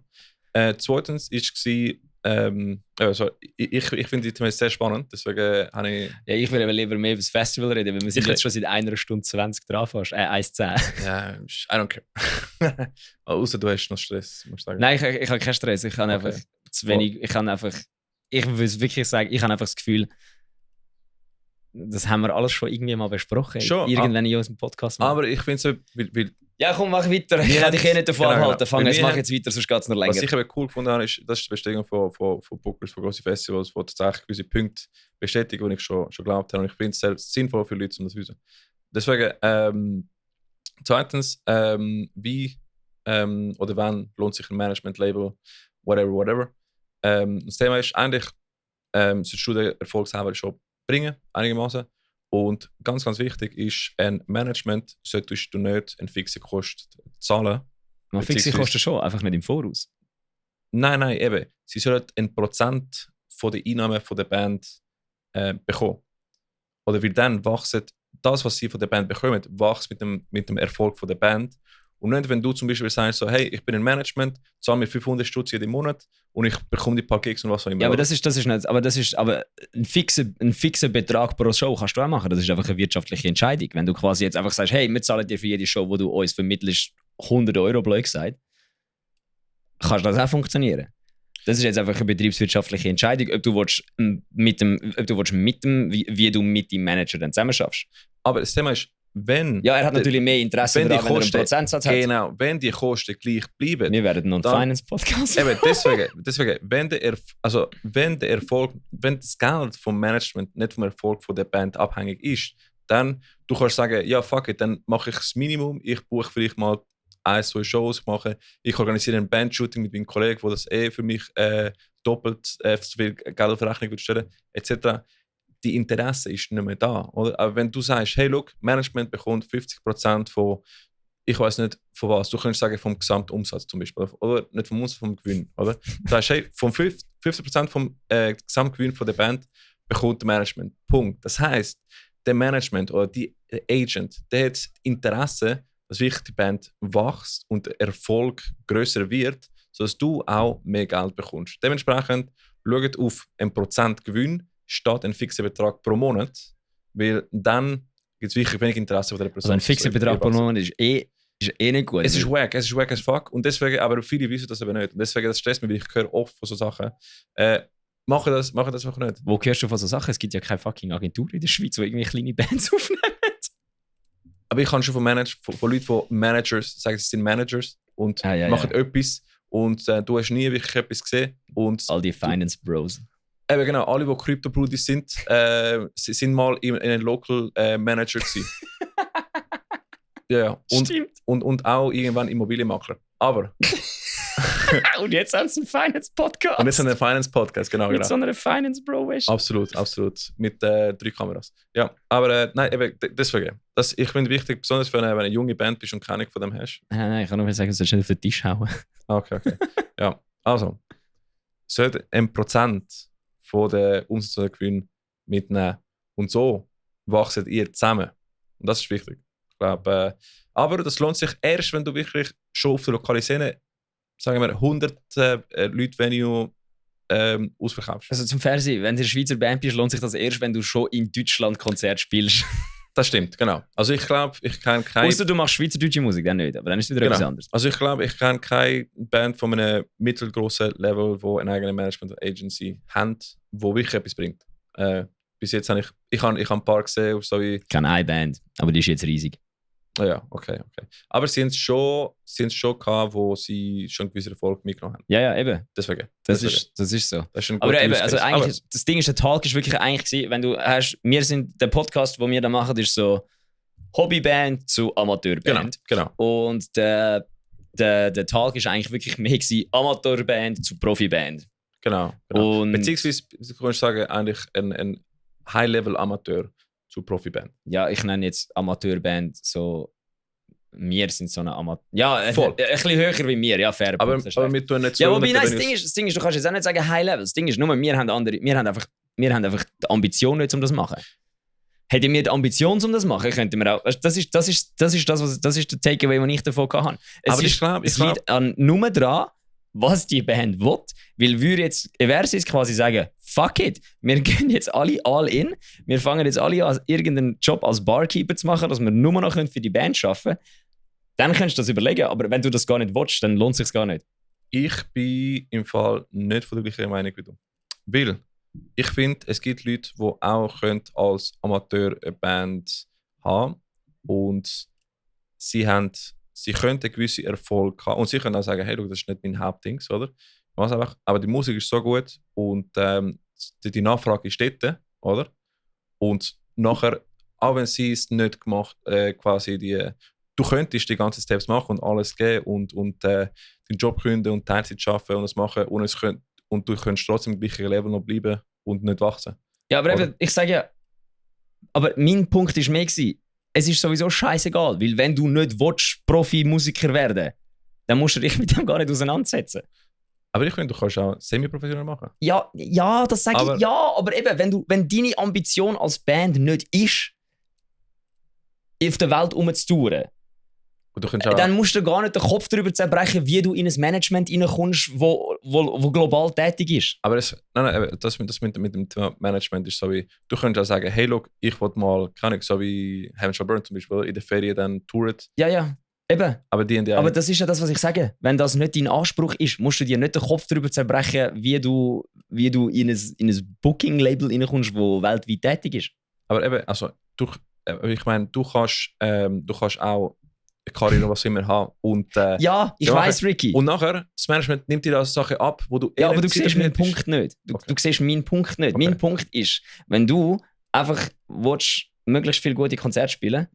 Zweitens war ich finde die Thema sehr spannend, deswegen habe ich... Ja, ich würde lieber mehr über das Festival reden, weil wir sind jetzt schon seit 1 Stunde 20 dran fast. 1:10. Ja, I don't care. Außer du hast noch Stress, musst du sagen. Nein, ich habe keinen Stress. Ich habe einfach zu wenig... Ich will wirklich sagen, ich habe einfach das Gefühl, das haben wir alles schon irgendwie mal besprochen. Schon, irgendwann in unserem Podcast. Aber ich finde so, weil ja, komm, mach weiter. Ich kann dich nicht davon abhalten. Mach jetzt weiter, sonst geht es noch länger. Was ich aber cool gefunden habe, ist, das ist die Bestätigung von Bookers, von grossen Festivals, die tatsächlich gewisse Punkte bestätigen, die ich schon geglaubt habe. Und ich finde es sehr sinnvoll für Leute, um das zu wissen. Deswegen, zweitens, wie oder wann lohnt sich ein Management-Label, whatever. Das Thema ist eigentlich, solltest du den Erfolg selber schon bringen, einigermaßen. Und ganz, ganz wichtig ist, ein Management solltest du nicht eine fixe Kosten zahlen. Man fixe Kosten schon, einfach nicht im Voraus. Nein, eben. Sie sollen 1% von der Einnahmen von der Band bekommen. Oder weil dann wächst das, was sie von der Band bekommen, wächst mit dem Erfolg von der Band. Und nicht, wenn du zum Beispiel sagst, so, hey, ich bin ein Management, zahle mir 500 Stutz jeden Monat und ich bekomme die paar Gigs und was auch immer. Ja, aber das ist nicht, aber ein fixer Betrag pro Show kannst du auch machen. Das ist einfach eine wirtschaftliche Entscheidung. Wenn du quasi jetzt einfach sagst, hey, wir zahlen dir für jede Show, wo du uns vermittelst, 100 €, blöd gesagt, kann das auch funktionieren. Das ist jetzt einfach eine betriebswirtschaftliche Entscheidung, ob du mit dem, wie du mit deinem Manager dann zusammen schaffst. Aber das Thema ist, wenn... Ja, er hat natürlich mehr Interesse daran, wenn er einen Prozentsatz hat. Genau, wenn die Kosten gleich bleiben... Wir werden noch einen Finance-Podcast. Eben, deswegen wenn das Geld vom Management nicht vom Erfolg von der Band abhängig ist, dann du kannst sagen, ja, fuck it, dann mache ich das Minimum, ich buche vielleicht mal 1-2 Shows, ich organisiere ein Bandshooting mit meinem Kollegen, der das für mich doppelt so viel Geld auf Rechnung würde stellen, etc. Die Interesse ist nicht mehr da. Oder? Aber wenn du sagst, hey, look, Management bekommt 50% von, ich weiß nicht von was, du könntest sagen vom Gesamtumsatz zum Beispiel, oder nicht vom Umsatz, vom Gewinn. Oder? Du sagst, hey, vom 50% vom Gesamtgewinn von der Band bekommt der Management. Punkt. Das heisst, der Management oder die Agent, der hat Interesse, dass wirklich die Band wächst und der Erfolg grösser wird, sodass du auch mehr Geld bekommst. Dementsprechend schaut auf einen Prozent Gewinn statt einen fixen Betrag pro Monat, weil dann gibt es wirklich wenig Interesse von der Person. Also ein fixer Betrag pro Monat ist nicht gut. Es ist wack as fuck. Und deswegen, aber viele wissen das eben nicht. Und deswegen, das stresst mich, weil ich höre oft von so Sachen. Machen das einfach nicht. Wo hörst du von so Sachen? Es gibt ja keine fucking Agentur in der Schweiz, die irgendwie kleine Bands aufnehmen. Aber ich kann schon von Leuten, die Managers sagen, sie sind Managers und machen etwas. Und du hast nie wirklich etwas gesehen. Und all die Finance Bros. Eben genau, alle, die Crypto-Brudis sind, sind mal in einem Local Manager gewesen. Ja. Und auch irgendwann Immobilienmakler. Aber... Und jetzt haben sie einen Finance-Podcast. Und jetzt haben wir einen Finance-Podcast, genau. Mit so einer Finance-Bro-Wäsche. Absolut. Mit 3 Kameras. Ja, aber nein, eben deswegen. Ich finde wichtig, besonders wenn du eine junge Band bist und keine von dem hast. Nein, ich kann nur sagen, du sollst nicht auf den Tisch hauen. Okay. Ja, also. Sollte 1% von der Umsatz oder Gewinn mitnehmen. Und so wachset ihr zusammen. Und das ist wichtig. Ich glaube, aber das lohnt sich erst, wenn du wirklich schon auf der Lokalisierung, sagen wir, 100 Leute Venue ausverkaufst. Also zum Fernsehen, wenn du eine Schweizer Band bist, lohnt sich das erst, wenn du schon in Deutschland Konzert spielst. Das stimmt, genau. Also ich glaube, ich kenne keine... Außer du machst schweizerdeutsche Musik, dann nicht. Aber dann ist es wieder etwas anderes. Also ich glaube, ich kenne keine Band von einem mittelgroßen Level, die eine eigene Management-Agency hat, die wirklich etwas bringt. Bis jetzt habe ich habe ein paar gesehen. So wie ich kenne eine Band, aber die ist jetzt riesig. Ja, okay. Aber sie haben es schon gehabt, wo sie schon einen gewissen Erfolg mitgenommen haben. Ja, eben. Deswegen. Das ist so. Das ist aber eben, also eigentlich, das Ding ist, der Talk ist wirklich eigentlich gewesen, wenn du hast, der Podcast, den wir da machen, ist so Hobbyband zu Amateurband. Genau. Und der Talk ist eigentlich wirklich mehr gewesen, Amateurband zu Profiband. Genau. Und beziehungsweise, du kannst sagen, eigentlich ein High-Level-Amateur zu Profiband. Ja, ich nenne jetzt Amateurband so. Wir sind so eine Amateur. Ja, ein bisschen höher wie wir, ja, fair. Aber wir tun nicht so. Ja, wobei, nein, das Ding ist, du kannst jetzt auch nicht sagen High Level. Das Ding ist nur, wir haben einfach die Ambition nicht, um das zu machen. Hätten wir die Ambition, um das zu machen, könnten wir auch. Das ist der Takeaway, den ich davon hatte. Es liegt nur daran, was die Band will. Weil wir jetzt Eversis quasi sagen, fuck it, wir gehen jetzt alle all in, wir fangen jetzt alle an, irgendeinen Job als Barkeeper zu machen, dass wir nur noch für die Band arbeiten können. Dann kannst du das überlegen, aber wenn du das gar nicht willst, dann lohnt es sich gar nicht. Ich bin im Fall nicht von der gleichen Meinung wie du. Weil ich finde, es gibt Leute, die auch als Amateur eine Band haben und sie können einen gewissen Erfolg haben und sie können auch sagen, hey, das ist nicht mein Hauptding, oder? Was einfach, aber die Musik ist so gut und die Nachfrage ist dort, oder? Und nachher, auch wenn sie es nicht gemacht, quasi du könntest die ganzen Steps machen und alles geben und den Job gründen und Teilzeit arbeiten und das machen und du könntest trotzdem im gleichen Level noch bleiben und nicht wachsen. Ja, aber eben, ich sage ja, aber mein Punkt war mehr gewesen, es ist sowieso scheißegal, weil wenn du nicht willst, Profi-Musiker werden, dann musst du dich mit dem gar nicht auseinandersetzen. Aber ich finde, du kannst auch semi-professionell machen. Ja, das sage ich. Ja, aber eben, wenn deine Ambition als Band nicht ist, auf der Welt rumzutouren, dann musst du gar nicht den Kopf darüber zerbrechen, wie du in ein Management reinkommst, wo global tätig ist. Aber das mit dem Thema Management ist so wie, du könntest auch sagen, hey, look, ich will mal, kann ich, so wie Heaven Shall Burn zum Beispiel, in der Ferien dann touren. Ja, eben. Aber das ist ja das, was ich sage. Wenn das nicht dein Anspruch ist, musst du dir nicht den Kopf darüber zerbrechen, wie du in ein Booking-Label reinkommst, das weltweit tätig ist. Aber eben, also, ich meine, du kannst auch eine Karriere, was immer haben. Und, ja, ich weiss, Ricky. Und nachher, das Management nimmt dir das Sache ab, wo du... Ja, aber du siehst meinen Punkt nicht. Du siehst meinen Punkt nicht. Okay. Mein Punkt ist, wenn du einfach willst, möglichst viele gute Konzerte spielen,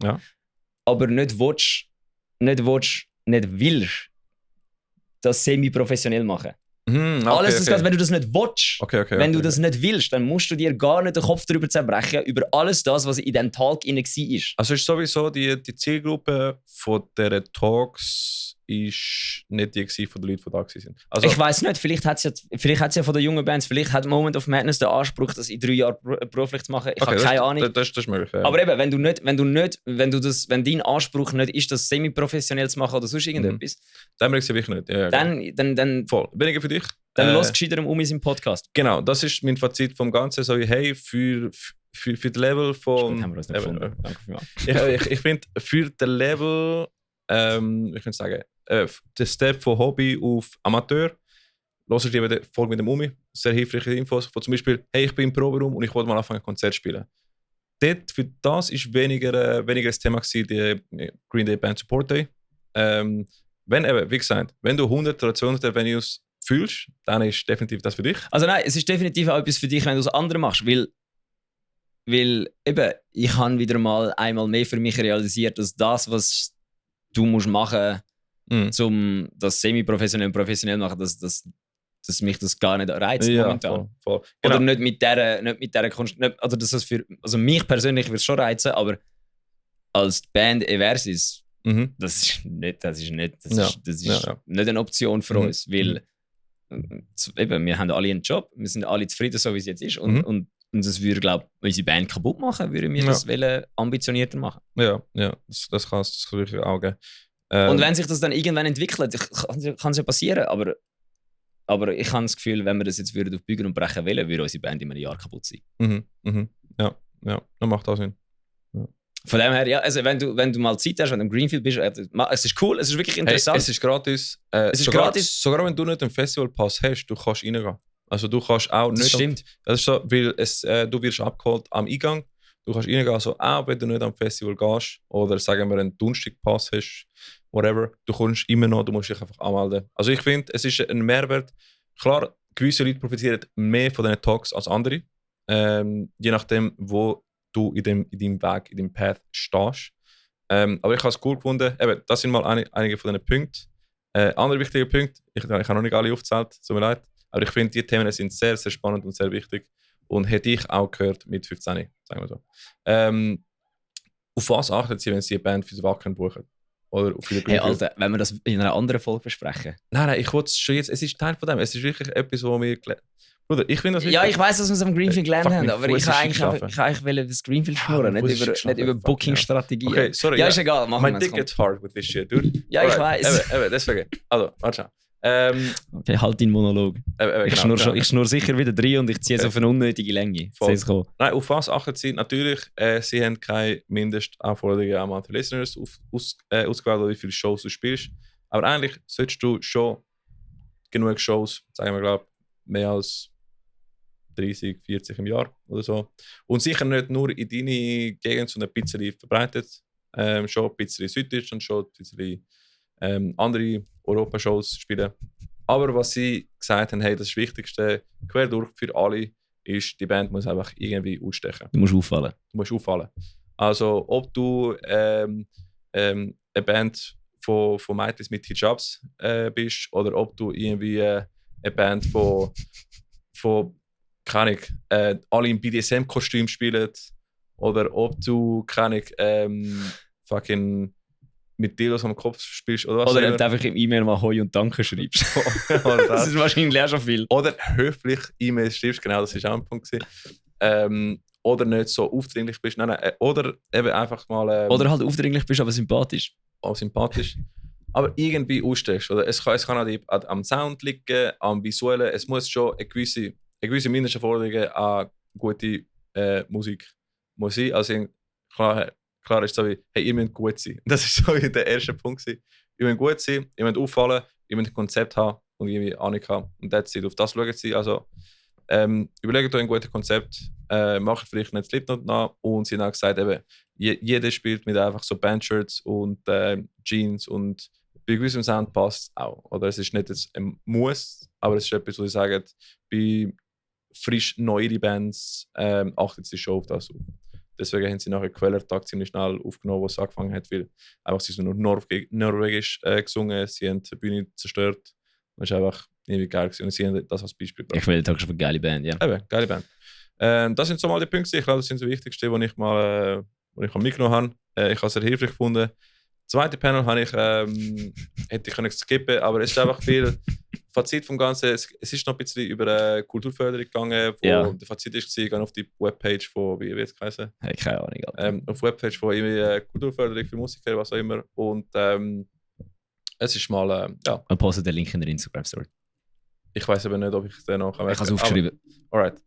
aber nicht willst, das semi-professionell machen. Alles, wenn du das nicht willst, wenn du das nicht willst, dann musst du dir gar nicht den Kopf darüber zerbrechen, über alles das, was in diesem Tag innen war. Also ist sowieso die Zielgruppe von dieser Talks ist nicht die von den Leuten, die da waren. Also, ich weiss nicht, vielleicht hat es ja von den jungen Bands, vielleicht hat Moment of Madness den Anspruch, das in 3 Jahren beruflich zu machen. Ich habe keine Ahnung. Das ist möglich, ja. Aber eben, wenn dein Anspruch nicht ist, das semi-professionell zu machen oder sonst irgendetwas, dann merkst du wirklich nicht. Ja, dann voll. Weniger für dich. Dann los gescheiter um im Podcast. Genau, das ist mein Fazit vom Ganzen. So, hey, für das Level von... Haben wir uns nicht gefunden. Danke vielmals. Ich finde, für das Level, ich würde sagen, der Step von Hobby auf Amateur, hörst du dir die Folge mit dem Umi, sehr hilfreiche Infos, von zum Beispiel, hey, ich bin im Proberaum und ich wollte mal anfangen, ein Konzert zu spielen. Dort, für das war weniger das Thema gewesen, die Green Day Band Support Day. Wie gesagt, wenn du 100 oder 200 Venues fühlst, dann ist definitiv das für dich. Also nein, es ist definitiv auch etwas für dich, wenn du es andere machst, weil eben, ich habe wieder einmal mehr für mich realisiert, dass das, was du musst machen musst, um das semi-professionell und professionell machen, dass mich das gar nicht reizt momentan. Voll. Genau. Oder nicht mit dieser Kunst. Also, also mich persönlich würde es schon reizen, aber als Band Eversis, das ist nicht eine Option für uns, weil eben, wir haben alle einen Job, wir sind alle zufrieden, so wie es jetzt ist und das würde, glaube ich, unsere Band kaputt machen, würden wir das ambitionierter machen. Ja, das kann es wirklich auch geben. Und wenn sich das dann irgendwann entwickelt, kann es ja passieren, aber ich habe das Gefühl, wenn wir das jetzt auf Bügeln und Brechen wollen, würde unsere Band in einem Jahr kaputt sein. Ja, das macht auch Sinn. Ja. Von dem her, ja, also wenn du mal Zeit hast, wenn du im Greenfield bist, es ist cool, es ist wirklich interessant. Hey, es ist gratis. Gratis. Sogar wenn du nicht einen Festivalpass hast, du kannst reingehen. Also du kannst auch nicht... Das stimmt. Das ist so, weil du wirst abgeholt am Eingang. Du kannst reingehen, also auch wenn du nicht am Festival gehst oder sagen wir einen Donnerstag-Pass hast, whatever, du kommst immer noch, du musst dich einfach anmelden. Also ich finde, es ist ein Mehrwert. Klar, gewisse Leute profitieren mehr von diesen Talks als andere. Je nachdem, wo du in deinem Weg, in deinem Path stehst. Aber ich habe es cool gefunden. Eben, das sind mal einige von diesen Punkten. Andere wichtige Punkte, ich habe noch nicht alle aufgezählt, tut mir leid. Aber ich finde, die Themen sind sehr, sehr spannend und sehr wichtig. Und hätte ich auch gehört mit 15, sagen wir so. Auf was achten Sie, wenn Sie eine Band für das Wacken buchen? Oder auf hey, Alter, wenn wir das in einer anderen Folge besprechen? Nein, ich wollte es schon jetzt. Es ist Teil von dem. Es ist wirklich etwas, wo wir... Bruder, ich finde das wirklich... Ja, ich weiss, dass wir es am Greenfield gelernt haben, aber ich wollte eigentlich das Greenfield schnurren, nicht über Booking-Strategien. Okay, sorry. Ja, ist egal, machen wir es. My dick gets hard with this shit, dude. Ja, ich weiss. Deswegen. Also, warte schon. Okay, halt deinen Monolog. Genau. Ich schnurre sicher wieder rein und ich ziehe es auf eine unnötige Länge. Nein, auf was achten Sie? Natürlich, Sie haben keine Mindestanforderungen an Monthly Listeners ausgewählt, oder wie viele Shows du spielst. Aber eigentlich solltest du schon genug Shows, sagen wir, glaube mehr als 30, 40 im Jahr oder so. Und sicher nicht nur in deine Gegend, sondern ein bisschen verbreitet. Schon ein bisschen Süddeutschland, schon ein bisschen andere Europashows spielen. Aber was sie gesagt haben, hey, das Wichtigste quer durch für alle ist, die Band muss einfach irgendwie ausstechen. Du musst auffallen. Also ob du eine Band von Mädchen mit Hijabs bist oder ob du irgendwie eine Band von keine Ahnung, alle im BDSM-Kostüm spielen oder ob du keine fucking mit Dildos am Kopf spielst oder was. Oder ob du einfach im E-Mail mal Hoi und Danke schreibst. Das ist wahrscheinlich auch schon viel. Oder höflich E-Mails schreibst, genau, das war auch ein Punkt. Oder nicht so aufdringlich bist. Nein, oder eben einfach mal... oder halt aufdringlich bist, aber sympathisch. Auch sympathisch. Aber irgendwie ausstehst. Oder es kann auch am Sound liegen, am Visuellen. Es muss schon eine gewisse Mindestanforderungen an gute Musik muss sein. Also klar ist es so wie, hey, ihr müsst gut sein. Das ist so der erste Punkt. Ihr müsst gut sein, ihr müsst auffallen, ihr müsst ein Konzept haben und irgendwie Ahnung haben. Und that's it. Auf das schauen sie. Also überlegt euch ein gutes Konzept, macht vielleicht nicht Slipknot nach. Und sie haben auch gesagt, eben, jeder spielt mit einfach so Bandshirts und Jeans und bei gewissem Sound passt es auch. Oder es ist nicht jetzt ein Muss, aber es ist etwas, wo sie sagen, bei frisch neuere Bands achtet sie schon auf das auf. Deswegen haben sie nachher Quellertag ziemlich schnell aufgenommen, wo es angefangen hat, weil einfach sie so nur Norwegisch gesungen, sie haben die Bühne zerstört. Das ist einfach irgendwie geil gewesen. Und sie haben das als Beispiel gebracht. Quellertag ist eine geile Band, ja. Eben, geile Band. Das sind so mal die Punkte, ich glaube, das sind die wichtigsten, die ich mitgenommen habe. Ich habe es sehr hilfreich gefunden. Das zweite Panel habe ich, hätte ich können skippen, aber es ist einfach viel Fazit vom Ganzen. Es ist noch ein bisschen über Kulturförderung gegangen, wo der Fazit ist, ich gehe auf die Webpage von, wie wird es heißen? Hey, keine Ahnung. Auf die Webpage von irgendwie Kulturförderung für Musiker, was auch immer. Und es ist mal, ja. Man postet den Link in der Instagram-Story. Ich weiß aber nicht, ob ich den noch... Ich habe es aufgeschrieben. Alright.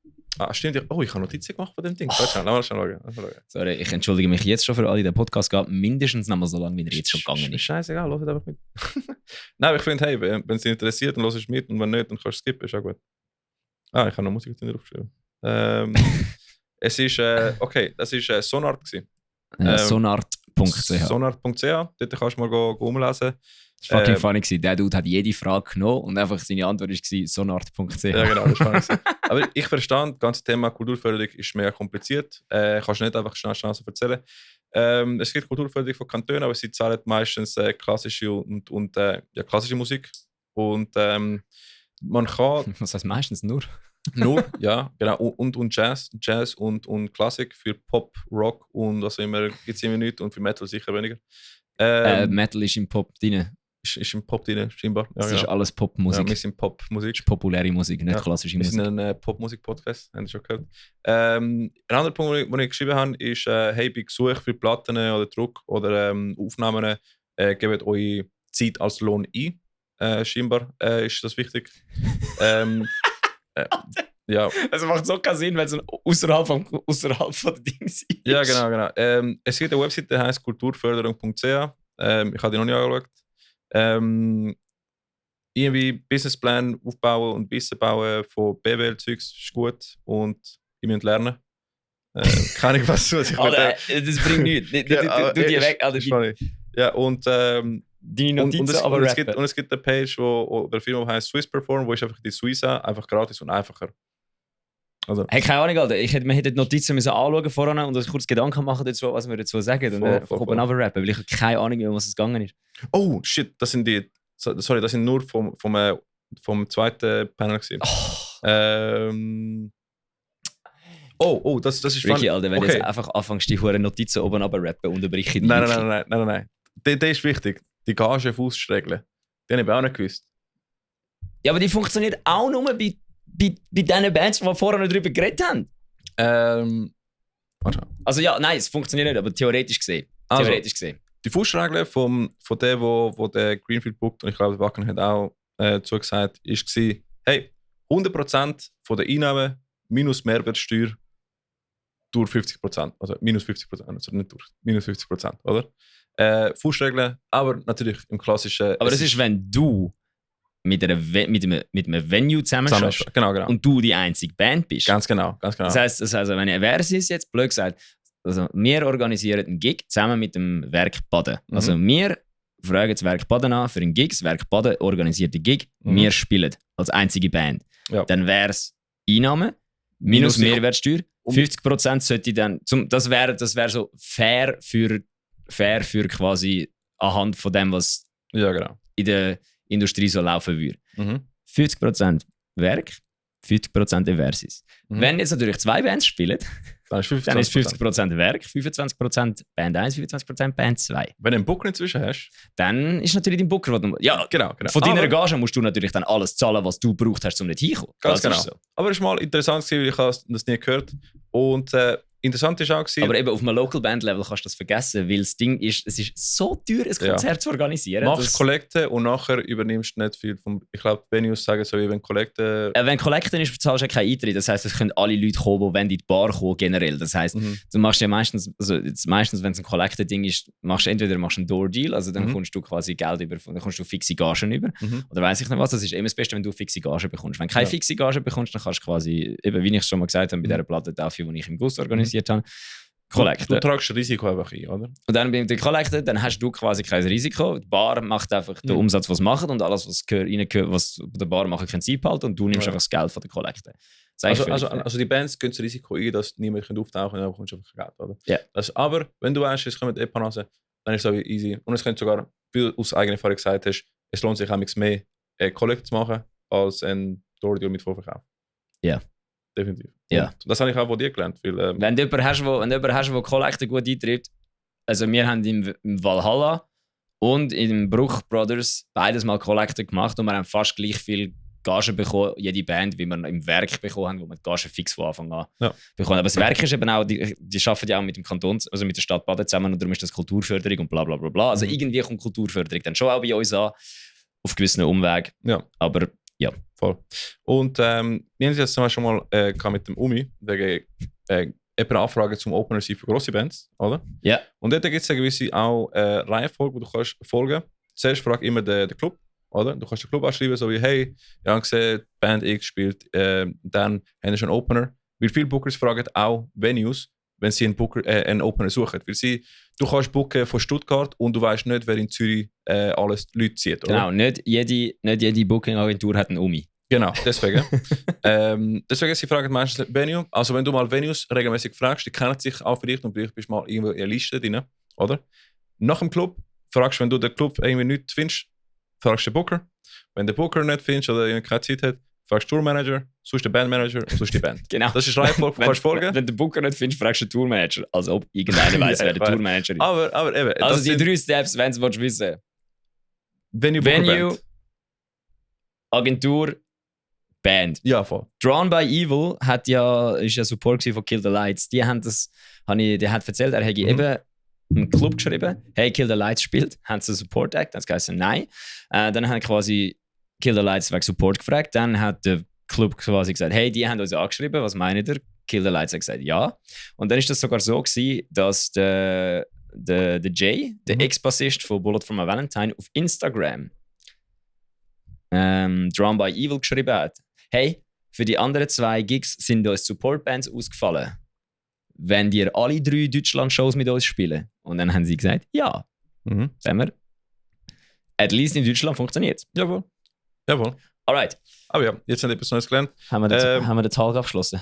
Stimmt. Oh, ich habe Notizen gemacht von dem Ding. Lass mal schauen. Sorry, ich entschuldige mich jetzt schon für alle, der Podcast geht mindestens noch mal so lange, wie er jetzt schon gegangen ist. Scheißegal, hört einfach mit. Nein, ich finde, hey, wenn es dich interessiert, dann hörst du mit und wenn nicht, dann kannst du skippen, ist auch gut. Ich habe noch Musik draufgeschrieben. Es ist, okay, das war Sonart. Sonart.ch. Sonart.ch, dort kannst du mal umlesen. Das war fucking funny. Der Dude hat jede Frage genommen und einfach seine Antwort war sonart.ch. Ja, genau, das war funny. Aber ich verstand, das ganze Thema Kulturförderung ist mehr kompliziert. Kannst du nicht einfach schnell so erzählen. Es gibt Kulturförderung von Kantonen, aber sie zahlen meistens klassische und klassische Musik. Und man kann... Was heißt meistens nur? Nur, ja, genau. Und Jazz und Klassik für Pop, Rock und was auch immer gibt es immer nicht und für Metal sicher weniger. Metal ist im Pop drin. Ist im Pop drin, scheinbar. Ja, das ist alles Popmusik. Ja, wir sind Popmusik. Das ist populäre Musik, nicht klassische Musik. Wir sind ein Popmusik-Podcast, haben Sie schon gehört. Ein anderer Punkt, den ich geschrieben habe, ist, hey, bei Gesuch für Platten oder Druck oder Aufnahmen, gebt eure Zeit als Lohn ein. Scheinbar ist das wichtig. Ja. Also macht so keinen Sinn, wenn es außerhalb von den Dingen ist. Ja, genau. Es gibt eine Webseite, die heißt kulturförderung.ch. Ich habe die noch nicht angeschaut. Irgendwie Businessplan aufbauen und Wissen bauen von BWL-Zeugs ist gut und ihr müsst lernen. Keine Ahnung, was ich Alter, das bringt nichts. Du die weg, Alter. Ja, und deine Notizen aber rappen. Und es gibt eine Page, oder eine Firma, die heißt Swiss Perform, wo ist einfach die Suiza, einfach gratis und einfacher. Also, hey, keine Ahnung, Alter. Wir hätten die Notizen anschauen vorher und uns kurz Gedanken machen dazu, was wir dazu sagen. Und dann kommen wir rappen, weil ich habe keine Ahnung, um was es gegangen ist. Oh, shit, das sind die... Sorry, das sind nur vom zweiten Panel gewesen. Das ist Ricky, Alter, wenn du jetzt einfach anfängst, die hohen Notizen oben runter rappen, unterbreche ich Nein. Der ist wichtig. Die Gage auf Ausstregeln. Die habe ich auch nicht gewusst. Ja, aber die funktioniert auch nur bei diesen Bands, die wir vorher darüber geredet haben. Also ja, nein, es funktioniert nicht, aber theoretisch gesehen. Die Faustregel von dem, wo der Greenfield bookt, und ich glaube, der Wacken hat auch zugesagt, war, hey, 100% von der Einnahmen minus Mehrwertsteuer durch 50%. Also minus 50%, also nicht durch, minus 50%, oder? Faustregeln, aber natürlich im klassischen... Aber das ist, wenn du mit einem Venue zusammenarbeitest genau. und du die einzige Band bist. Ganz genau. Das heisst, wenn ich Versus jetzt blöd gesagt, also wir organisieren einen Gig zusammen mit dem Werk Baden. Also wir fragen das Werk Baden an für einen Gig, das Werk Baden organisiert den Gig, wir spielen als einzige Band. Ja. Dann wäre es Einnahme minus Mehrwertsteuer. 50% sollte dann, das wäre so fair für quasi anhand von dem, was in der Industrie so laufen würde. 50% Werk, 50% Versus. Wenn jetzt natürlich 2 Bands spielen, dann ist 50% Werk, 25% Band 1, 25% Band 2. Wenn du einen Booker inzwischen hast, dann ist natürlich dein Booker, ja, genau. Von deiner Gage musst du natürlich dann alles zahlen, was du gebraucht hast, um nicht hinzukommen. Ganz genau. So. Aber es war mal interessant, weil ich das nie gehört habe. Und interessant ist auch... Aber eben auf einem Local-Band-Level kannst du das vergessen, weil das Ding ist, es ist so teuer, ein Konzert zu organisieren. Machst Kollekte und nachher übernimmst du nicht viel vom... Ich glaube, Venues sagen so, wie wenn Kollekte... wenn Kollekte ist, zahlst du ja keinen Eintritt. Das heisst, es können alle Leute kommen, die in die Bar kommen, generell. Das heisst, du machst ja meistens, wenn es ein Kollekte-Ding ist, machst du entweder einen Door-Deal, also dann kommst du quasi Geld über, dann kommst du fixe Gagen über. Oder weiss ich nicht was, das ist immer das Beste, wenn du fixe Gagen bekommst. Wenn du keine fixe Gagen bekommst, dann kannst du quasi, eben wie ich schon mal gesagt habe, bei dieser Platte dafür, die ich im Gust organisiert habe, Kollekte. Du tragst das Risiko einfach ein, oder? Und dann bei der Kollekte, dann hast du quasi kein Risiko. Die Bar macht einfach den Umsatz, was sie machen, und alles, was reingehört, was der Bar machen, können sie behalten, und du nimmst einfach das Geld von der Kollekte. Also die Bands gehen das Risiko ein, dass niemand auftauchen kann, und dann bekommst du einfach Geld, oder? Ja. Aber wenn du weißt, es kommt Epanase, dann ist es auch easy. Und es könnte sogar, wie du aus eigener Erfahrung gesagt hast, es lohnt sich auch nichts mehr, Kollekte zu machen, als ein Door-Deal mit Vorverkauf. Ja. Definitiv. Ja. Und das habe ich auch von dir gelernt. Weil, wenn du jemanden hast, der Kollekte gut eintreibt, also wir haben im Valhalla und im Bruch Brothers beides mal Kollekte gemacht, und wir haben fast gleich viel Gage bekommen, jede Band, wie wir im Werk bekommen haben, wo wir die Gage fix von Anfang an bekommen. Aber das Werk ist eben auch, die arbeiten ja auch mit dem Kanton, also mit der Stadt Baden zusammen, und darum ist das Kulturförderung und bla bla bla bla. Also irgendwie kommt Kulturförderung dann schon auch bei uns an, auf gewissen Umweg. Ja. Aber ja. Voll. Und wir haben jetzt zum Beispiel schon mal mit dem Umi wegen eben Anfragen zum Opener sein für grosse Bands, oder? Ja. Und dort gibt es eine gewisse auch Reihenfolge, die du kannst folgen. Zuerst frag immer den Club, oder? Du kannst den Club anschreiben, so wie, hey, ich habe gesehen, Band X spielt, dann haben sie schon einen Opener. Weil viele Bookers fragen auch Venues, wenn sie einen Opener suchen. Weil du kannst booken von Stuttgart und du weißt nicht, wer in Zürich alles Leute zieht, oder? Genau, nicht jede Booking-Agentur hat einen Umi. Genau, deswegen. Deswegen sie fragen meistens Venue. Also wenn du mal Venues regelmäßig fragst, die kennen sich auch vielleicht, und vielleicht bist du mal irgendwo in der Liste drin, oder? Nach dem Club fragst du, wenn du den Club irgendwie nicht findest, fragst du den Booker. Wenn der Booker nicht findest oder keine Zeit hat, fragst du den Tourmanager, suchst den Bandmanager und suchst die Band. Genau. Das ist Reihenfolge, du kannst folgen. Wenn du den Booker nicht findest, fragst du den Tourmanager. Als ob irgendeiner weiß, wer der Tourmanager ist. Aber eben. Also die 3 Steps, wenn du wissen willst. Venue, Agentur, Band. Ja, voll. Drawn by Evil ist ja Support von Kill the Lights. Der hat erzählt, er hätte eben im Club geschrieben, hey, Kill the Lights spielt. Haben sie einen Support Act? Dann hat es nein. Dann haben quasi Kill the Lights wegen Support gefragt. Dann hat der Club quasi gesagt, hey, die haben uns angeschrieben, was meint ihr? Kill the Lights hat gesagt, ja. Und dann ist das sogar so gewesen, dass der Jay, der Ex-Bassist von Bullet for My Valentine, auf Instagram Drawn by Evil geschrieben hat, hey, für die anderen 2 Gigs sind uns Support-Bands ausgefallen. Wenn ihr alle 3 Deutschland-Shows mit uns spielen? Und dann haben sie gesagt, ja. Sagen wir, at least in Deutschland funktioniert es. Jawohl. Alright. Aber ja, jetzt haben wir etwas Neues gelernt. Haben wir den Tag abgeschlossen?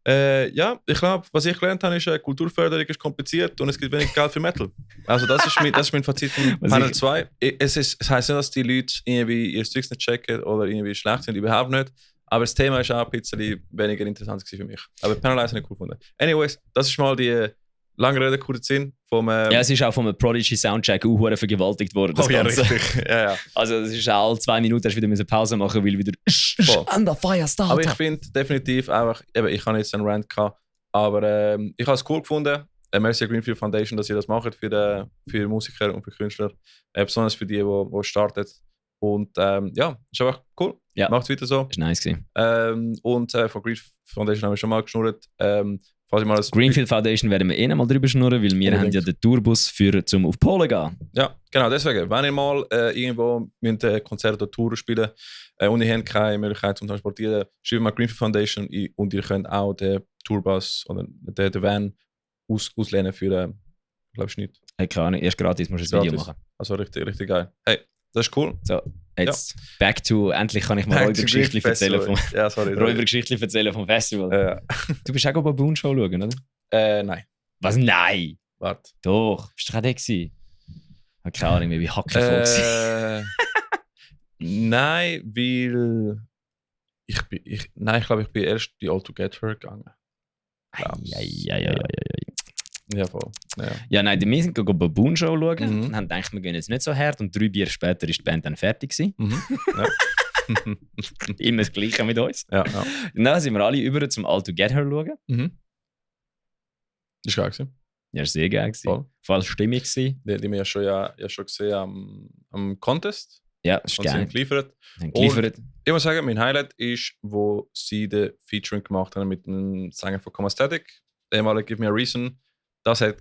Ja, ich glaube, was ich gelernt habe, ist, Kulturförderung ist kompliziert und es gibt wenig Geld für Metal. Also das ist mein Fazit von Panel 2. Es heisst nicht, dass die Leute irgendwie ihr Zeugs nicht checken oder irgendwie schlecht sind, überhaupt nicht. Aber das Thema ist auch ein bisschen weniger interessant für mich. Aber Panel 1 habe ich cool gefunden. Anyways, das ist mal die lange Rede, kurzer Sinn. Es ist auch vom Prodigy Soundcheck auch vergewaltigt worden. Das Ganze. Richtig. Ja. Also es ist auch alle 2 Minuten hast du wieder Pause machen, weil wieder under fire start. Aber ich finde definitiv einfach, ich habe jetzt einen Rant gehabt, aber ich habe es cool gefunden. Merci Greenfield Foundation, dass ihr das macht für Musiker und für Künstler. Besonders für die starten. Und ja, ist einfach cool. Ja. Macht's weiter so. Das war nice gewesen. Und von Greenfield Foundation haben wir schon mal geschnurrt. Falls ich mal das Greenfield Foundation werden wir mal drüber schnurren, weil wir haben ja den Tourbus für zum auf Polen gehen. Ja, genau, deswegen. Wenn ihr mal irgendwo ein Konzert oder Tour spielen und ihr habt keine Möglichkeit zum Transportieren, schreibt mal Greenfield Foundation ein und ihr könnt auch den Tourbus oder den Van auslehnen für, glaubst du nicht? Hey, keine Ahnung, erst gratis musst du ein Video machen. Also richtig, richtig geil. Hey, das ist cool. So, jetzt back to, endlich kann ich mal Räubergeschichten erzählen vom Räubergeschichten erzählen vom Festival. Ja. Du bist auch bei Baboon Show schauen, oder? Nein. Was? Nein! Warte. Doch, bist du gerade gewesen? Ich habe keine Ahnung mehr, wie hackenvoll Nein, weil ich glaube, ich bin erst die All Together gegangen. Ja, voll. Ja, nein, wir sind gegangen Baboon Show schauen und haben gedacht, wir gehen jetzt nicht so hart. Und 3 Bier später ist die Band dann fertig gewesen. Ja. Immer das Gleiche mit uns. Ja. Und dann sind wir alle über zum All Together schauen. Das war geil. Ja, sehr geil gewesen. Voll stimmig gewesen. Die haben wir ja schon gesehen am Contest. Ja, das ist geil. geil. Geliefert. Ich muss sagen, mein Highlight ist, wo sie den Featuring gemacht haben mit dem Sänger von Coma Static, ehemalig Give Me a Reason. Das hat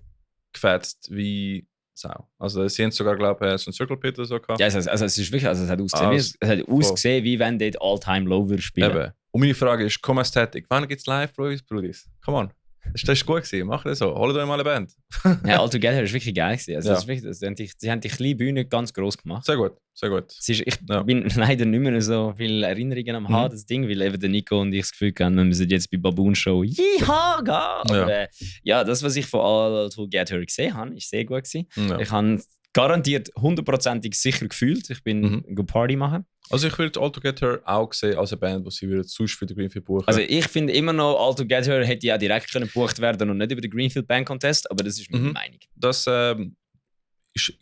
gefetzt wie Sau. Also sie haben sogar, glaube ich, so ein Circle Pit oder so gehabt. Ja, also es ist wirklich, also es hat ausgesehen, wie wenn dort All-Time Low würde spielen. Eben. Und meine Frage ist, Coma Static, wann gibt es live bei uns, Brudis? Come on. Das ist gut gewesen, macht das so. Holt euch mal eine Band. Ja, All Together ist wirklich geil gewesen. Also sie haben die kleine Bühne ganz gross gemacht. Sehr gut, sehr gut. Ich bin leider nicht mehr so viele Erinnerungen am haben, das Ding, weil eben der Nico und ich das Gefühl haben, wir müssen jetzt bei Baboon Show Yeehaw gehen. Aber ja, das, was ich von All Together gesehen habe, ist sehr gut gewesen. Ja. Ich habe garantiert 100%ig sicher gefühlt. Ich bin Party machen. Also ich würde All Together auch sehen als eine Band, die sie sonst für den Greenfield buchen. Also ich finde immer noch, All Together hätte ja direkt gebucht werden und nicht über den Greenfield Band Contest, aber das ist meine Meinung. Das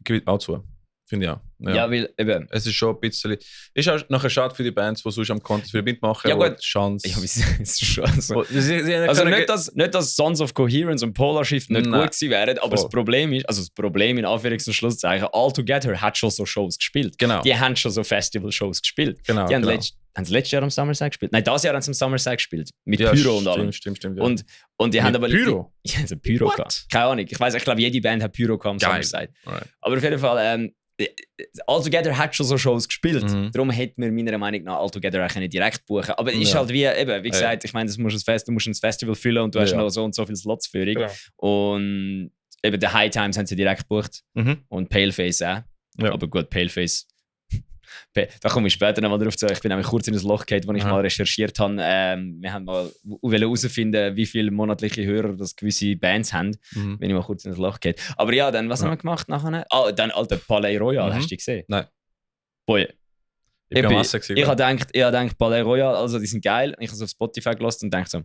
gibt auch zu, finde ich auch. Ja, weil eben... Es ist schon ein bisschen... Ist auch nachher schade für die Bands, die sonst am Contest mitmachen. Ja gut. Chance. Ja, ist schon so. Also nicht, dass Sons of Coherence und Polar Shift nicht gut gewesen wären, aber das Problem ist, also das Problem in Anführungs- und Schlusszeichen, All Together hat schon so Shows gespielt. Genau. Die haben schon so Festival-Shows gespielt. Genau. Die haben sie letztes Jahr am Summerside gespielt? Nein, dieses Jahr haben sie am Summerside gespielt. Mit Pyro und allem. Stimmt. Ja. Und die haben aber... Pyro? Ja, also Pyro gehabt. Keine Ahnung. Ich glaube, jede Band hat Pyro gehabt am Summerside. Right. Aber auf jeden Fall... All Together hat schon so Shows gespielt. Darum hätte man meiner Meinung nach All Together auch nicht direkt buchen. Aber es ist halt wie gesagt, ich meine, du musst ein Festival füllen und du hast noch so und so viele Slots für dich. Ja. Und eben die High Times haben sie direkt gebucht. Und Paleface auch. Ja. Aber gut, Paleface. Da komme ich später noch mal drauf zu. Ich bin nämlich kurz in ein Loch gefallen, wo ich mal recherchiert habe. Wir haben mal herausfinden, wie viele monatliche Hörer das gewisse Bands haben. Bin ich mal kurz in ein Loch gefallen. Aber ja, dann, was haben wir gemacht nachher? Dann alter Palais Royal, hast du gesehen? Nein. Boy. Ich habe gedacht, Palais Royal, also die sind geil. Ich habe es auf Spotify gelassen und dachte so,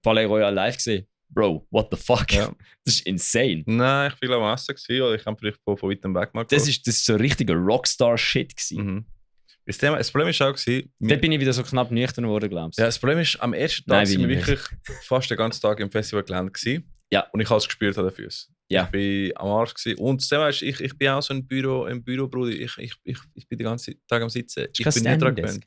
Palais Royal live gesehen. Bro, what the fuck? Ja. Das ist insane. Nein, ich war am Essen, oder ich habe vielleicht von weitem weg mal das ist so ein richtiger Rockstar-Shit. Das Problem war auch... Dort bin ich wieder so knapp nüchtern geworden, glaubst du? Ja, das Problem ist, am ersten Tag sind wir wirklich fast den ganzen Tag im Festivalgelände gewesen. Ja. Und ich habe es gespürt an den Füßen. Ja. Ich war am Arsch gewesen. Und das Thema ist, ich bin auch so im Büro, Bruder. Ich bin den ganzen Tag am Sitzen. Ich bin nicht dran gewöhnt.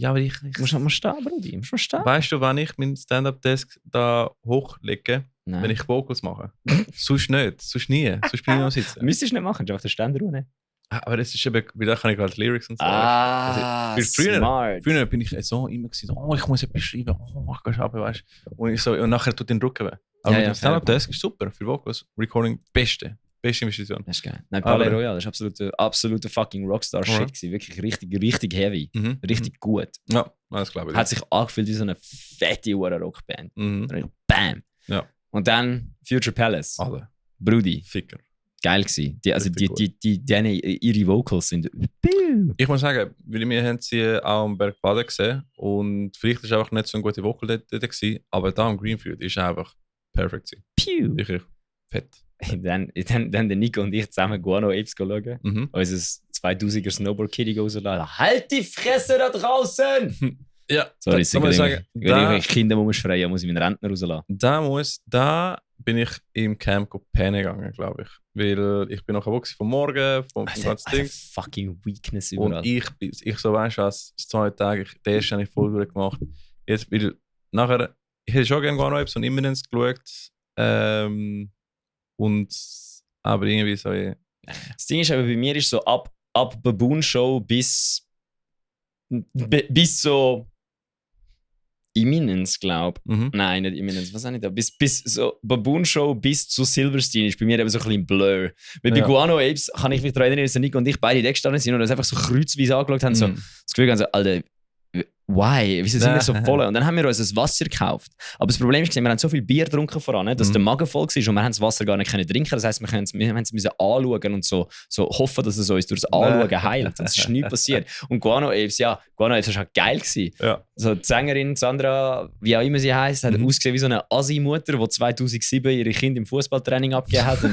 Ja, aber ich muss stehen, Brudi. Weißt du, wann ich meinen Stand-Up-Desk da hochlege, wenn ich Vocals mache? Sonst nicht. Sonst nie. Sonst bin ich noch sitzen. Müsstest du nicht machen, du einfach den Ständer runter. Aber das ist eben, weil da kann ich gerade Lyrics und so. Smart. Früher bin ich so immer gewesen, ich muss etwas schreiben, ich gehe runter, weißt du. Und nachher tut den Rücken weh. Aber mit dem Stand-Up-Desk ist super. Für Vocals, Recording, beste Investition. Das ist geil. Nein, Palais Royal, das war absoluter fucking Rockstar-Shit. Wirklich richtig heavy. Richtig gut. Ja, das glaube ich. Hat sich angefühlt wie so eine fette Rockband. Bam! Ja. Und dann Future Palace. Alle. Brudi. Ficker. Geil gewesen. Ihre Vocals sind... Ich muss sagen, weil wir haben sie auch am Berg Baden gesehen und vielleicht war einfach nicht so ein guter Vocal dort gewesen, aber da am Greenfield ist einfach perfekt gewesen. Wirklich fett. Dann der Nico und ich zusammen Guano Apes schauen. Unser 2000er Snowboard-Kitty rausladen. Halt die Fresse da draußen! Ja, Sorry, da muss ich sagen, wenn ich Kinder schreien muss ich meinen Rentner rauslassen. Da bin ich im Camp pennen gegangen, glaube ich. Weil ich bin noch kaputt vom Morgen, vom ganzen Ding. Fucking Weakness überall. Und ich so, weißt du was, 2 Tage, den ersten habe ich voll durchgemacht. Jetzt, weil nachher, ich hätte schon gerne noch etwas und Imminence geschaut. Aber irgendwie so, Das Ding ist aber, bei mir ist so ab Baboon Show bis so Imminence, glaube ich. Nein, nicht Imminence, was auch nicht. Bis so Baboon Show bis zu Silverstein ist bei mir eben so ein bisschen Blur. Weil bei Guano Apes kann ich mich daran erinnern, dass Nico und ich beide da gestanden sind und uns einfach so kreuzweise angeschaut haben, so das Gefühl haben, so, Alter, why? Wieso sind wir so voll? Und dann haben wir uns ein Wasser gekauft. Aber das Problem ist, wir haben so viel Bier getrunken voran, dass der Magen voll war und wir haben das Wasser gar nicht trinken. Das heisst, wir haben es anschauen und so hoffen, dass es uns durch das Anschauen heilt. Und es ist nichts passiert. Und Guano Apes war halt geil gewesen. Ja. So die Sängerin Sandra, wie auch immer sie heisst, hat ausgesehen wie so eine Assi-Mutter, die 2007 ihre Kinder im Fußballtraining abgegeben hat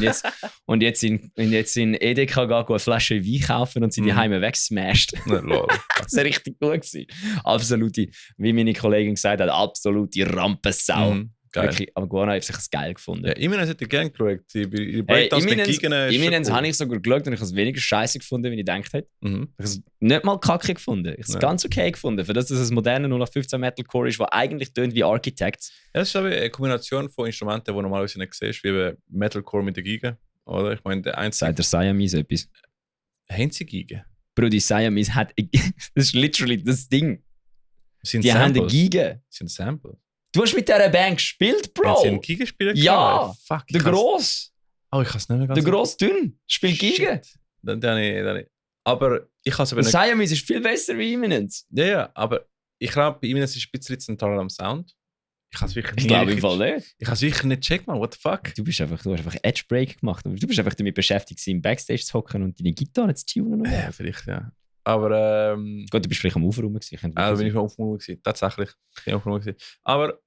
und jetzt in Edeka geht eine Flasche Wein kaufen und sie die Heime wegsmasht. Das war richtig gut gewesen. Absolute, wie meine Kollegin gesagt hat, absolute Rampensau. Wirklich, aber Guano hat sich das geil gefunden. Ja, Imminence hätte ich gerne geschaut. Imminence habe ich sogar geschaut und ich habe es weniger scheiße gefunden, wie ich gedacht hätte. Ich habe es nicht mal kacke gefunden. Ich habe es ganz okay gefunden. Für das, dass es ein moderner 0815 Metalcore ist, der eigentlich tönt wie Architects. Ja, das ist aber eine Kombination von Instrumenten, die du normalerweise nicht siehst, wie Metalcore mit der Geige. Oder? Ich meine, der einzige... Sagt der Siamese etwas? Haben sie Geige? Bro, die Siamese hat... Das ist literally das Ding. Die haben eine Geige. Das sind Samples. Du hast mit dieser Band gespielt, Bro. Haben sie einen Geige gespielt? Ja. Fuck, der Gross. Oh, ich kann es nicht mehr ganz... Der Gross dünn spielt Geige. Dann aber ich kann es aber nicht... Siamese ist viel besser wie Imminence. Ja, aber ich glaube, bei Imminence ist ein bisschen zentral am Sound. Ich kann es wirklich nicht... Ich glaube im Fall nicht. Ich kann es wirklich nicht checken, man. What the fuck? Du hast einfach Edge Break gemacht. Du bist einfach damit beschäftigt, im Backstage zu hocken und deine Gitarre zu tunen. Ja, vielleicht, ja. Aber Gut, du bist vielleicht am Aufraum gewesen. Da bin ich am Aufraum gewesen. Tatsächlich. Aber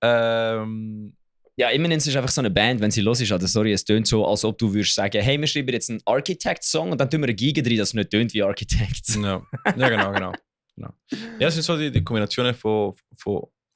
ja, Imminence ist einfach so eine Band, wenn sie los ist, also sorry, es tönt so, als ob du würdest sagen, hey, wir schreiben jetzt einen Architect-Song und dann tun wir eine Geige drin, dass es nicht tönt wie Architects. Ja, genau. Ja, es sind so die Kombinationen von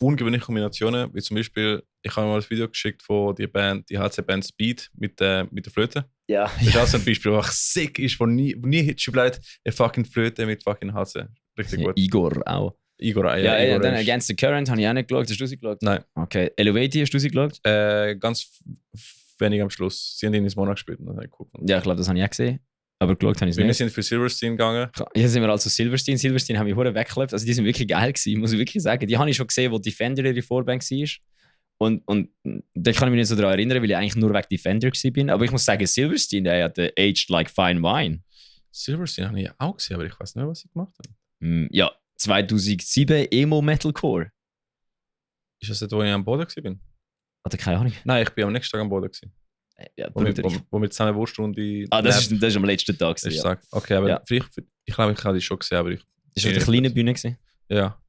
ungewöhnlichen Kombinationen, wie zum Beispiel, ich habe mal ein Video geschickt von die HC-Band Speed mit der Flöte. Ja. Das ist auch so ein Beispiel, was sick ist, wo nie hättest du vielleicht eine fucking Flöte mit fucking HC. Richtig gut. Igor auch. Ja, dann Against the Current habe ich auch nicht geschaut. Hast du sie geschaut? Nein. Okay. Elevati, hast du sie geschaut? Ganz wenig am Schluss. Sie haben in Monat gespielt. Ja, ich glaube, das habe ich auch gesehen. Aber geschaut habe ich es nicht. Wir sind für Silverstein gegangen. Ja, sind wir also Silverstein. Silverstein haben mich verdammt weggeklappt. Also die sind wirklich geil gewesen, muss ich wirklich sagen. Die habe ich schon gesehen, wo Defender ihre Vorband war. Und da kann ich mich nicht so daran erinnern, weil ich eigentlich nur wegen Defender war. Aber ich muss sagen, Silverstein, der hat aged like fine wine. Silverstein habe ich auch gesehen, aber ich weiß nicht, was sie gemacht haben. Ja, 2007 Emo-Metalcore. Ist das dort, wo ich am Boden war? Oder keine Ahnung. Nein, ich bin am nächsten Tag am Boden. Ja, wo wir zusammen Wurststunde... das ist am letzten Tag. Ja. Okay, aber vielleicht... Ich glaube, ich habe die schon gesehen, aber ich... Ist auf der kleinen Bühne gewesen? Ja.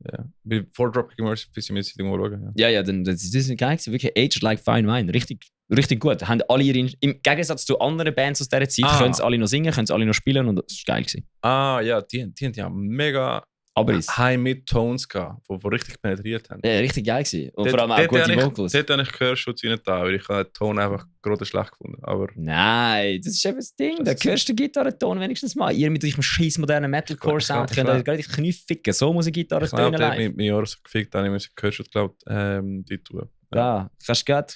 Vor Dropkick Murphys müssen wir irgendwo schauen. Ja, das ist geil gewesen. Wirklich aged like fine wine. Richtig gut. Haben alle im Gegensatz zu anderen Bands aus dieser Zeit, können es alle noch singen, können es alle noch spielen und das war geil gewesen. Ja, die haben ja mega... High-Mid-Tones gehabt, die richtig penetriert haben. Ja, richtig geil gewesen. Und vor allem auch gute Vocals. Dort habe ich Gehörschutz rein da, weil ich den Ton einfach gerade schlecht gefunden. Aber nein, das ist eben das Ding. Da hörst du den Gitarrenton wenigstens mal. Ihr mit eurem scheiß modernen Metalcore-Sound könnt euch gerade die Knie ficken. So muss ich Gitarre tönen live. Ich mit Jahren so gefickt, dann muss ich Gehörschutz, glaube ich, die tun. Ja, kannst gerade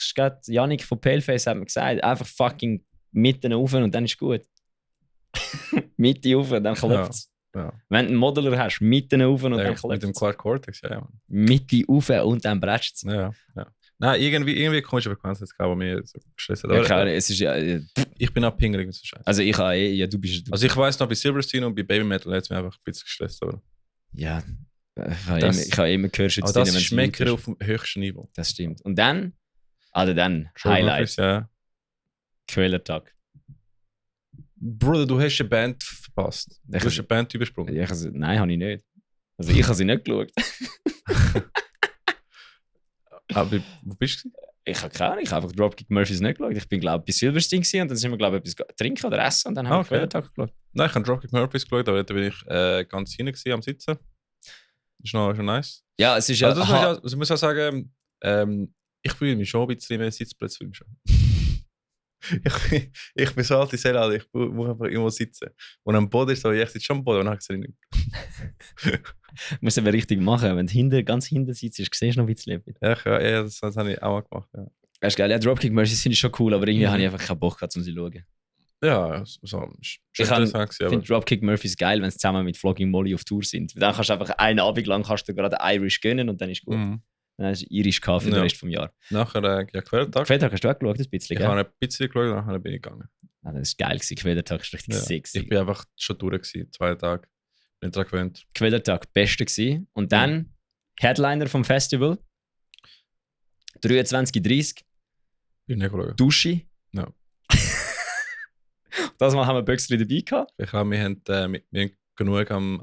Yannick von Paleface hat mir gesagt, einfach fucking mitten rauf und dann ist gut. Mitte rauf, dann klopft es. Ja. Wenn du einen Modeler hast, mitten rauf und dann klappt mit dem Quad Cortex, ja. Man. Mitte rauf und dann bretscht es. Ja. Nein, irgendwie komische Frequenz jetzt gehabt, die mir so gestresst hat. Ja, klar, es ist ja... Ich bin auch pingelig mit so Scheiße. Also ich habe du bist... Also ich weiss noch, bei Silverstein und bei Baby Metal hat es mich einfach ein bisschen gestresst, oder? Ja, ich habe immer gehört, aber das ist Schmecker auf dem höchsten Niveau. Das stimmt. Und dann... Highlight. Ja. Quellertag. Bruder, du hast eine Band verpasst. Du hast eine Band übersprungen. Nein, habe ich nicht. Also ich habe sie nicht geschaut. Aber wo bist du? Ich habe keine Ahnung, ich habe einfach Dropkick Murphys nicht geschaut. Ich bin, glaube ich, bei Silverstein gewesen und dann sind wir, glaube ich, etwas trinken oder essen und dann haben wir Quellertag geschaut. Nein, ich habe Dropkick Murphys geschaut, aber da bin ich ganz hinten am Sitzen. ist noch schon nice. Ja, es ist ja... Also, ich muss auch sagen, ich fühle mich schon ein bisschen mehr Sitzplätze für mich schon. ich bin so alt in Seele, ich muss einfach irgendwo sitzen. Und am Boden ist so, ich sitze schon am Boden und dann habe ich nicht. Musst du aber richtig machen, wenn du ganz hinten sitzt, siehst du noch ein bisschen. Ja, das habe ich auch mal gemacht. Ja. Das ist geil. Ja, Dropkick Murphys finde ich schon cool, aber irgendwie habe ich einfach keinen Bock gehabt, um sie zu schauen. Ja, so. Ich finde Dropkick Murphys geil, wenn sie zusammen mit Flogging Molly auf Tour sind. Dann kannst du einfach einen Abend lang kannst du gerade Irish gönnen und dann ist gut. Dann hast du Irish gehabt für den Rest des Jahres. Nachher, Quelltag. Quelltag hast du auch geschaut, ein bisschen, Ich habe ein bisschen geschaut, nachher bin ich gegangen. Ah, das war geil, Quelltag ist richtig sexy. Ich bin einfach schon durch, 2 Tage. Nicht daran gewöhnt. Quelltag, beste gewesen. Und dann Headliner vom Festival. 23:30. Bin nicht geschaut. Dusche. Ja. Das Mal haben wir Böxli dabei gehabt. Ich glaube, wir haben genug am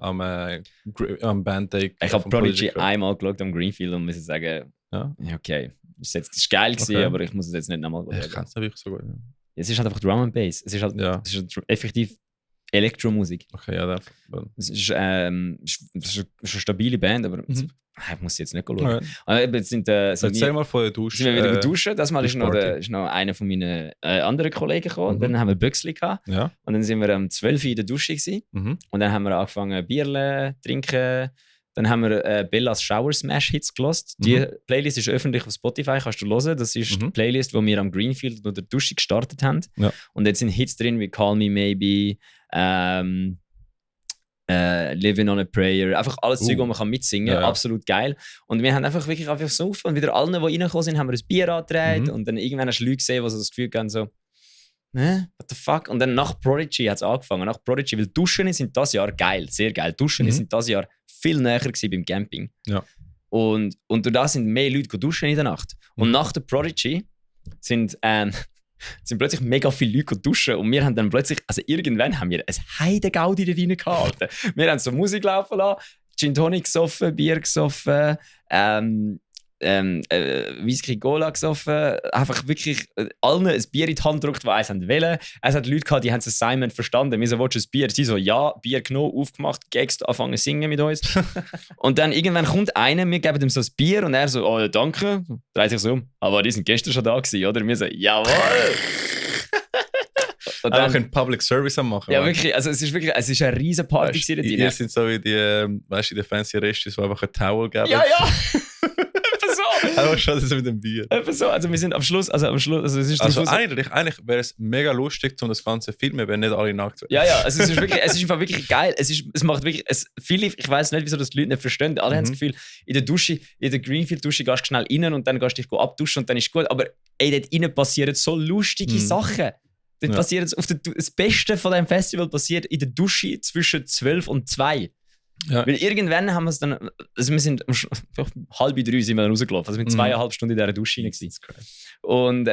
Bandtag. Ich habe Prodigy einmal geschaut am Greenfield und muss sagen, okay, es war geil gewesen, aber ich muss es jetzt nicht nochmal schauen. Ich kann es nicht wirklich so gut. Ja. Es ist halt einfach Drum and Bass. Es ist halt effektiv Elektromusik. Okay, ja, es ist eine stabile Band, aber ich muss jetzt nicht schauen. Erzähl mal von der Dusche. Sind wir wieder duschen. Das Mal ist noch einer von meinen anderen Kollegen gekommen. Dann haben wir Böxli gehabt. Ja. Und dann sind wir um 12 Uhr in der Dusche gewesen. Und dann haben wir angefangen Bierle trinken. Dann haben wir Bellas Shower Smash Hits gelost. Die Playlist ist öffentlich auf Spotify, kannst du hören. Das ist die Playlist, die wir am Greenfield oder der Dusche gestartet haben. Ja. Und jetzt sind Hits drin wie Call Me Maybe, Living on a Prayer, einfach alles Zeug, wo man kann mitsingen kann. Absolut geil. Und wir haben einfach wirklich so viel. Und wieder allen, die reingekommen sind, haben wir ein Bier angedreht. Und dann irgendwann hast du Leute gesehen, die so das Gefühl haben, so, what the fuck? Und dann nach Prodigy hat es angefangen. Nach Prodigy, weil Duschen sind das Jahr geil, sehr geil. Duschen sind das Jahr viel näher gewesen beim Camping. Ja. Und durch das sind mehr Leute duschen in der Nacht. Und nach der Prodigy sind plötzlich mega viele Leute duschen und wir haben dann plötzlich, also irgendwann haben wir ein Heidegaudi da rein gehalten. Wir haben so Musik laufen lassen, Gin Tonic gesoffen, Bier gesoffen, Whisky Cola gesoffen, einfach wirklich allen ein Bier in die Hand gedrückt, die eins wollen. Es hat Leute gehabt, die haben das Assignment verstanden. Wir so, willst du ein Bier? Sie so, ja, Bier genommen, aufgemacht, Gags, anfangen zu singen mit uns. Und dann irgendwann kommt einer, wir geben ihm so ein Bier und er so, oh ja, danke. Dreht sich so um, aber die sind gestern schon da gewesen, oder? Wir so, jawohl. Und dann auch einen Public Service am machen. Ja, wirklich. Also es ist eine riesen Party gewesen. Die sind so wie die, weißt du, die fancy Restis, die einfach ein Towel geben. Ja, ja. So. Einfach schon das mit dem Bier. So. Also wir sind am Schluss, also es ist eigentlich wäre es mega lustig, um das ganze Filmen, wenn nicht alle nackt wären. Ja, also es ist einfach wirklich geil. Es macht wirklich, viele, ich weiß nicht, wieso das die Leute nicht verstehen. Alle haben das Gefühl, in der Dusche, in der Greenfield-Dusche gehst du schnell rein und dann gehst du dich abduschen und dann ist gut. Aber dort innen passieren so lustige Sachen. Passiert das Beste von diesem Festival passiert in der Dusche zwischen 12 und 2. Ja. Weil irgendwann haben wir es dann, also wir sind um 2:30 sind wir dann rausgelaufen, also wir sind 2,5 Stunden in dieser Dusche rein gewesen. Und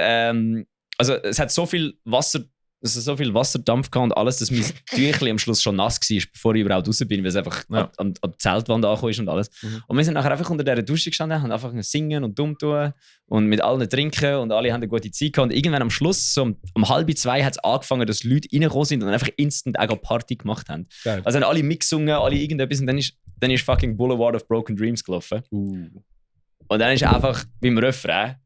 also es hat so viel Wasserdampf gehabt und alles, dass mein Tüchli am Schluss schon nass war, bevor ich überhaupt raus bin, weil es einfach an der Zeltwand angekommen ist und alles. Und wir sind nachher einfach unter dieser Dusche gestanden, haben einfach singen und dumm tun und mit allen trinken und alle haben eine gute Zeit gehabt. Und irgendwann am Schluss, so um 1:30 hat es angefangen, dass Leute reingekommen sind und einfach instant auch eine Party gemacht haben. Geil. Also haben alle mitgesungen, alle irgendetwas und dann ist fucking Boulevard of Broken Dreams gelaufen. Und dann ist einfach beim Refrain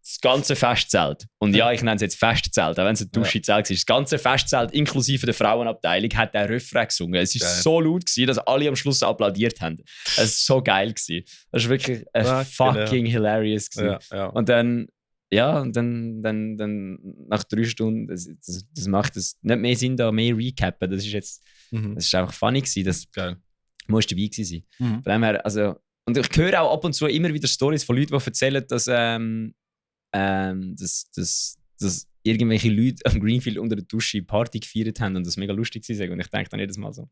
das ganze Festzelt. Und ja, ich nenne es jetzt Festzelt, auch wenn es ein Duschezelt war. Das ganze Festzelt, inklusive der Frauenabteilung, hat den Refrain gesungen. Es war so laut, dass alle am Schluss applaudiert haben. Es war so geil. Das war wirklich fucking hilarious. Ja. Und dann nach 3 Stunden, das macht es nicht mehr Sinn, da mehr recappen. Das ist einfach funny gewesen. Das musst dabei gewesen sein. Von dem her, also, und ich höre auch ab und zu immer wieder Storys von Leuten, die erzählen, dass irgendwelche Leute am Greenfield unter der Dusche Party gefeiert haben und das mega lustig war. Und ich denke dann jedes Mal so: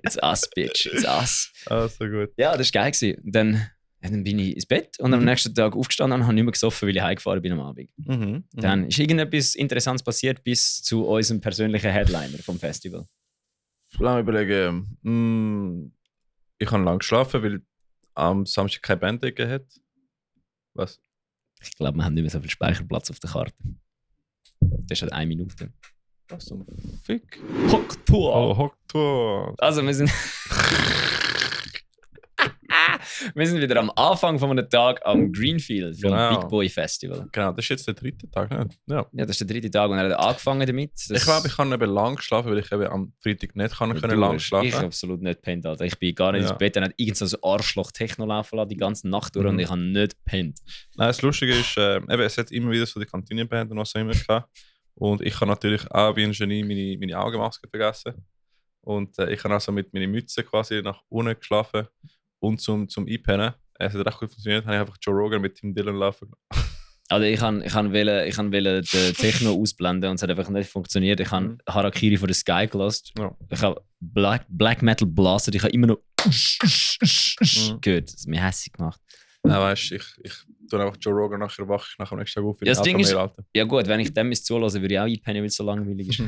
It's us, bitch, it's us. Ah, so gut. Ja, das war geil. Dann bin ich ins Bett und am nächsten Tag aufgestanden und habe nicht mehr gesoffen, weil ich heimgefahren bin am Abend. Dann ist irgendetwas Interessantes passiert bis zu unserem persönlichen Headliner vom Festival. Lass mich überlegen. Ich habe lange geschlafen, weil am Samstag keine Band gegeben hat. Was? Ich glaube, wir haben nicht mehr so viel Speicherplatz auf der Karte. Das ist halt 1 Minute. Was zum Fick? Hocktour! Oh, Hocktour! Also, wir sind. Wir sind wieder am Anfang von einem Tag am Greenfield vom Genau. Big Boy Festival. Genau, das ist jetzt der 3. Tag, nicht? Ja. Ja, das ist der 3. Tag und er hat angefangen damit. Ich glaube, ich kann eben lang schlafen, weil ich eben am Freitag nicht können lang schlafen. Ich absolut nicht pennt, Alter. Ich bin gar nicht Ja. ins Bett, dann hat irgend so ein Arschloch Techno laufen lassen die ganze Nacht durch und ich habe nicht pennt. Nein, das Lustige ist, eben, es hat immer wieder so die Kantinenband und was auch immer gehabt. Und ich habe natürlich auch wie ein Genie meine Augenmaske vergessen. Und ich habe also mit meiner Mütze quasi nach unten geschlafen und zum Einpennen. Es hat recht gut funktioniert, habe ich einfach Joe Rogan mit Tim Dillon laufen. Also ich wollte den Techno ausblenden und es hat einfach nicht funktioniert. Ich habe Harakiri von the Sky gelassen. Ja. Ich habe Black Metal blasted. Ich habe immer noch gehört. Das hat mich hässlich gemacht. Nein, weißt du, ich tue einfach Joe Rogan nachher wach, nach dem nächsten Tag auf. Ja, das Ding ist, ja gut, wenn ich dem zulasse, würde ich auch einpennen, weil es so langweilig ist.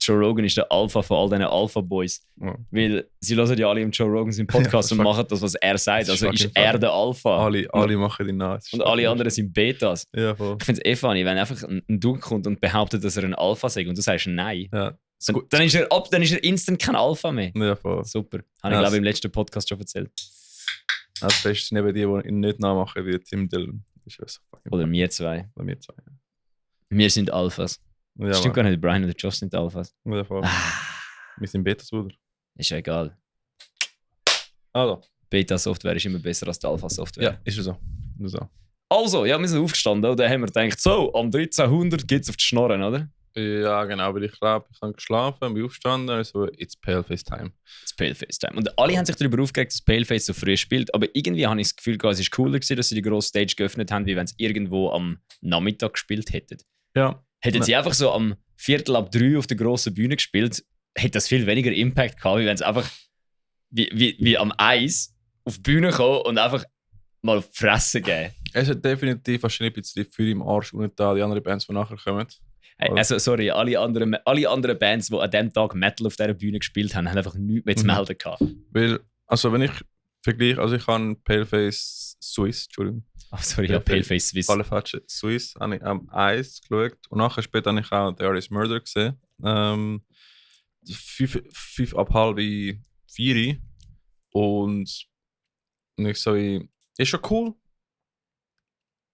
Joe Rogan ist der Alpha von all diesen Alpha-Boys. Ja. Weil sie hören ja alle im Joe Rogan seinen Podcast und machen das, was er sagt. Also ist er der Alpha. Alle machen ihn nach. Und alle anderen sind Betas. Ja, voll. Ich finde es funny, wenn einfach ein Dude kommt und behauptet, dass er ein Alpha sagt und du sagst nein. Ja. Dann ist er instant kein Alpha mehr. Ja, voll. Super. Habe ich, glaube ich, im letzten Podcast schon erzählt. Das Beste sind eben die ihn nicht nachmachen wie Tim Dillon. Das ist ja so fucking Oder wir zwei. Oder wir zwei. Wir sind Alphas. Ja, Stimmt gar nicht, Brian oder Josh sind Alphas. Ja, voll. Wir sind Betas, Bruder. Ist ja egal. Also. Beta-Software ist immer besser als die Alpha-Software. Ja, ist ja so. Also, ja, wir sind aufgestanden und dann haben wir gedacht, so, am 1300 geht es auf die Schnorren, oder? Ja, genau, weil ich glaube, ich habe geschlafen, bin aufgestanden und so, it's Paleface Time. Das Paleface Time. Und alle haben sich darüber aufgeregt, dass Paleface so früh spielt, aber irgendwie habe ich das Gefühl, es war cooler gewesen, dass sie die grosse Stage geöffnet haben, wie wenn sie irgendwo am Nachmittag gespielt hätten. Ja. Hätten sie einfach so am 2:45 auf der grossen Bühne gespielt, hätte das viel weniger Impact gehabt, wie wenn sie einfach wie am Eis auf die Bühne kommen und einfach mal fressen geben. Es hat definitiv wahrscheinlich ein bisschen für im Arsch und da die anderen Bands, die nachher kommen. Hey, also, sorry, alle anderen Bands, die an diesem Tag Metal auf dieser Bühne gespielt haben, haben einfach nichts mehr zu melden gehabt. Weil, also wenn ich vergleiche, also ich habe Paleface Swiss, Entschuldigung. Oh, sorry, ja, Paleface Swiss. Paleface Swiss habe ich am Eis geschaut und nachher später habe ich auch The Art is Murder gesehen. 5 ab halb 4 und ich so, ist schon cool,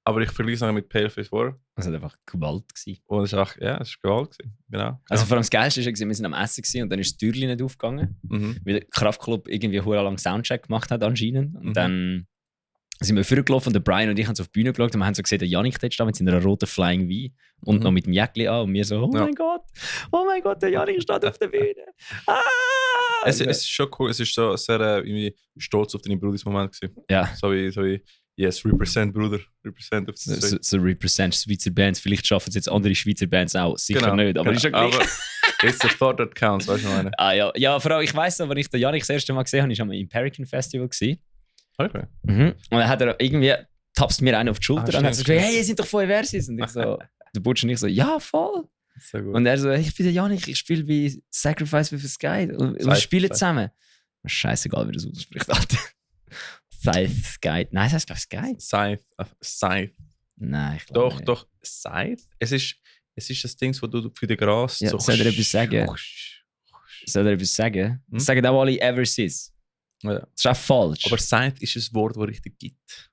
aber ich vergleiche es mit Paleface vorher. Das war einfach Gewalt gewesen. Und es ist einfach, ja, es war Gewalt gewesen. Genau. Also vor allem das Geilste war, wir sind am Essen gewesen und dann ist das Türchen nicht aufgegangen, weil der Kraftclub irgendwie hure lang Soundcheck gemacht hat anscheinend. Und dann sind wir vorgelaufen und der Brian und ich haben so auf die Bühne geschaut und wir haben so gesehen, der Janik dort steht mit seiner roten Flying V und noch mit dem Jäckli an und wir so, oh mein Gott, der Janik steht auf der Bühne. Es ist schon cool, es ist so sehr irgendwie stolz auf deine Brudis-Moment gewesen. Ja. So wie yes, represent, Bruder, represent auf das So represent Schweizer Bands. Vielleicht schaffen es jetzt andere Schweizer Bands auch. Sicher genau, nicht, aber ist ja gleich. Aber it's the thought that counts, weißt du, was ich meine? Ja, vor allem, ich weiss noch, als ich den Janik das erste Mal gesehen habe, war am Imperican Festival. Okay. Und dann hat er irgendwie, tapst mir einen auf die Schulter und hat so stimmt. gesagt, hey, ihr seid doch voll Versus. Und ich so, der Butch und ich so, ja, voll. Sehr gut. Und er so, ich bin der Janik, ich spiele bei Sacrifice with a Sky. Und wir spielen zusammen. Scheißegal, wie das ausspricht, Alter. Sky. Nein, das heißt, glaube ich, Sky. Scythe. Nein, ich glaube nicht. Doch, Scythe? Es ist das Ding, wo du für den Gras Ja, soll er etwas sagen? Soll er etwas sagen? Das sagen auch alle ever since. Ja. Das ist auch falsch. Aber Scythe ist ein Wort, das richtig gibt.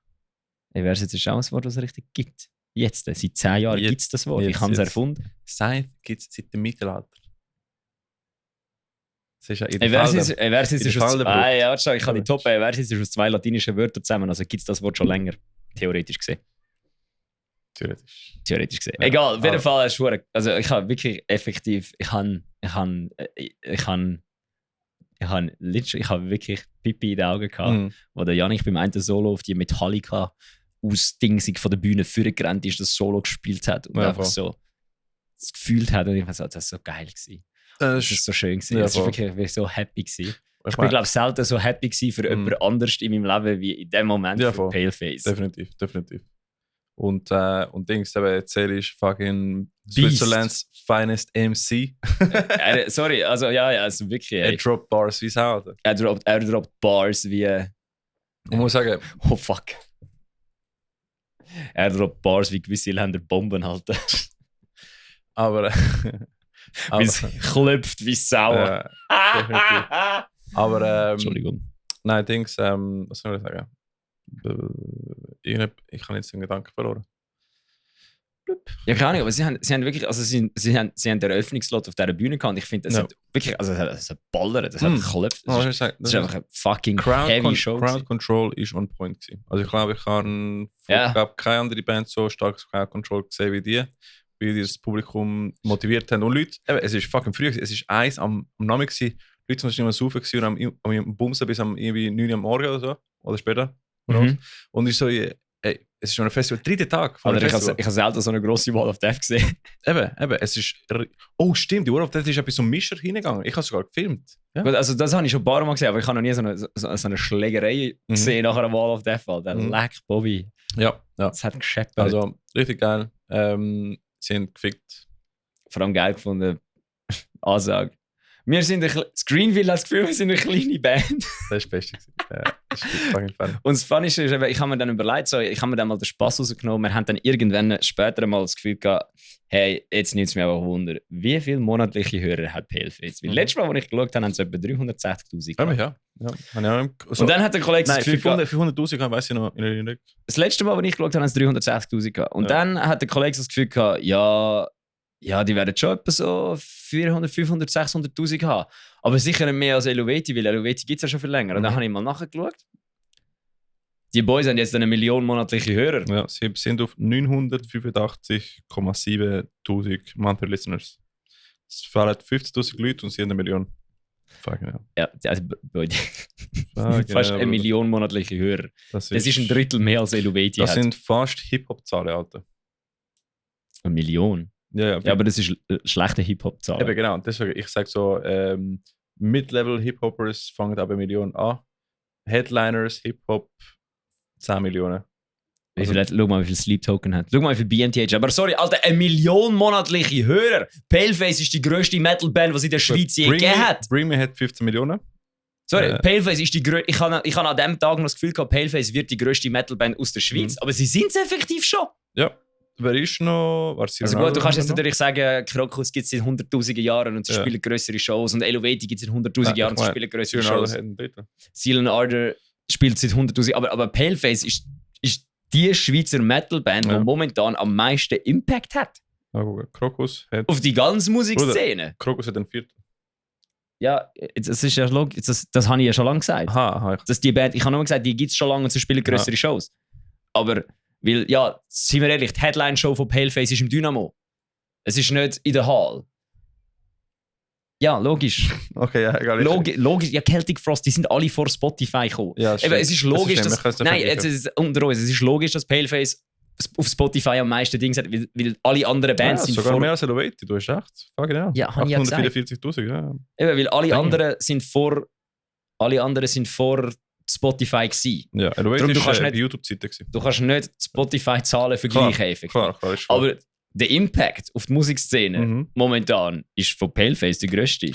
Wäre es jetzt auch ein Wort, das es richtig gibt? Jetzt, seit 10 Jahren gibt es das Wort. Ich habe es erfunden. Scythe gibt es seit dem Mittelalter. Das ist ja in ich habe die Top. Versis ist aus 2 latinischen Wörtern zusammen. Also gibt es das Wort schon länger. Theoretisch gesehen. Theoretisch gesehen. Ja, egal, auf jeden Fall ist es. Also ich habe wirklich effektiv. Ich habe wirklich Pipi in den Augen gehabt, wo der Janik beim einen Solo auf die Metallica Ausdingsung von der Bühne vorgerannt ist, das Solo gespielt hat und einfach so das gefühlt hat. Und ich fand, das war so geil gewesen. Das war so schön gewesen. Das war wirklich so happy gewesen. Ich bin, glaube ich, selten so happy gewesen für jemand anders in meinem Leben wie in dem Moment für Paleface. Definitiv. Und Dings, eben erzähle ich fucking Switzerlands finest MC. Sorry, also ja, also wirklich. Er droppt Bars wie Sau. Er droppt Bars wie. Ich muss sagen. Oh fuck. Er droppt Bars wie gewisse Länder Bomben halten. aber es klopft wie Sau. Definitiv. Aber Entschuldigung. Nein, Dings, was soll ich sagen? Ich habe jetzt den Gedanken verloren. Ja, keine Ahnung, aber sie haben wirklich, also sie haben den Eröffnungslot auf dieser Bühne gehabt. Ich finde, das hat wirklich, also es hat ballert, das hat geklopft. Das ist einfach eine fucking heavy Show. Crowd Control ist on point gewesen. Also ich glaube, ich habe keine andere Band so starkes Crowd Control gesehen wie die das Publikum motiviert haben. Und Leute, es ist fucking früh, es ist 1 am Nachmittag gewesen. Leute waren nicht mehr saufen und am Bumsen bis am irgendwie 9 Uhr am Morgen oder so, oder später. Und ich so, es ist schon ein Festival, 3. Tag. Aber ich habe selten so eine grosse Wall of Death gesehen. Eben, es ist. Oh, stimmt, die Wall of Death ist etwas so ein Mischer hingegangen. Ich habe sogar gefilmt. Ja. Gut, also das habe ich schon ein paar Mal gesehen, aber ich habe noch nie so eine Schlägerei gesehen nach einer Wall of Death. Der leck Bobby. Ja. Das hat gescheppert. Also, richtig geil. Sie haben gefickt. Vor allem geil gefunden. Ansage. Wir sind Screenville hat das Gefühl, wir sind eine kleine Band. Das ist das Beste. Das ist fucking fun. Und das Funny ist, ich habe mir dann überlegt, ich habe mir dann mal den Spass rausgenommen. Wir haben dann irgendwann später mal das Gefühl gehabt, hey, jetzt nimmt es mich einfach Wunder, wie viele monatliche Hörer hat Paleface? Weil letztes Mal, als ich geschaut habe, haben sie etwa 360'000. Ja. Und dann hat der Kollege das Gefühl 400'000, weiss ich noch in Erinnerung. Das letzte Mal, als ich geschaut habe, haben sie 360'000. Und dann hat der Kollege das Gefühl gehabt, ja, die werden schon etwa so 400, 500, 600'000 haben. Aber sicher nicht mehr als Eluveitie, weil Eluveitie gibt es ja schon viel länger. Und dann habe ich mal nachgeschaut. Die Boys haben jetzt 1 Million monatliche Hörer. Ja, sie sind auf 985,7'000 Monthly Listeners. Es fehlen 50'000 Leute und sie haben 1 Million. Ja, also fast 1 Million monatliche Hörer. Das ist ein Drittel mehr als Eluveitie. Das sind fast Hip-Hop-Zahlen, Alter. 1 Million? Ja, aber das ist schlechte Hip-Hop-Zahl. Eben genau, deswegen, ich sage so, Mid-Level-Hip-Hoppers fangen ab 1 Million an. Headliners, Hip-Hop, 10 Millionen. Also, schau mal, wie viel Sleep Token hat. Schau mal, wie viel BMTH. Aber sorry, Alter, 1 Million monatliche Hörer. Paleface ist die grösste Metal-Band, die es in der Schweiz je gegeben hat. Bring Me hat 15 Millionen. Sorry, Paleface ist die größte. Ich habe an dem Tag noch das Gefühl gehabt, Paleface wird die grösste Metal-Band aus der Schweiz. Aber sie sind es effektiv schon. Ja. Wer ist noch? Also gut, du kannst jetzt natürlich sagen, Krokus gibt es seit 100'000 Jahren und sie spielen größere Shows. Und Eluveitie gibt es seit 100'000 Jahren und sie spielen größere Shows. Seal and Ardor spielt seit 100'000 Jahren. Aber Paleface ist die Schweizer Metal-Band, die momentan am meisten Impact hat. Krokus hat... Auf die ganze Musikszene. Krokus hat den 4. Ja, das ist ja logisch. Das habe ich ja schon lange gesagt. Dass die Band, ich habe nur gesagt, die gibt es schon lange und sie spielen größere Shows. Aber... Weil, ja, seien wir ehrlich, die Headline-Show von Paleface ist im Dynamo. Es ist nicht in der Hall. Ja, logisch. Okay, ja, egal. Logisch, ja, Celtic Frost, die sind alle vor Spotify gekommen. Ja, eben, es ist logisch, unter uns, es ist logisch, dass Paleface auf Spotify am meisten Dinge hat, weil alle anderen Bands sind sogar mehr als Eluveitie, du hast recht. Genau. Ja, habe ich ja gesagt. 844'000, ja. Eben, weil alle anderen sind vor Spotify gsi. Ja, Eluveitie war bei YouTube-Seite. Du kannst nicht Spotify-Zahlen vergleichen. Klar, aber der Impact auf die Musikszene momentan ist von Paleface der grösste.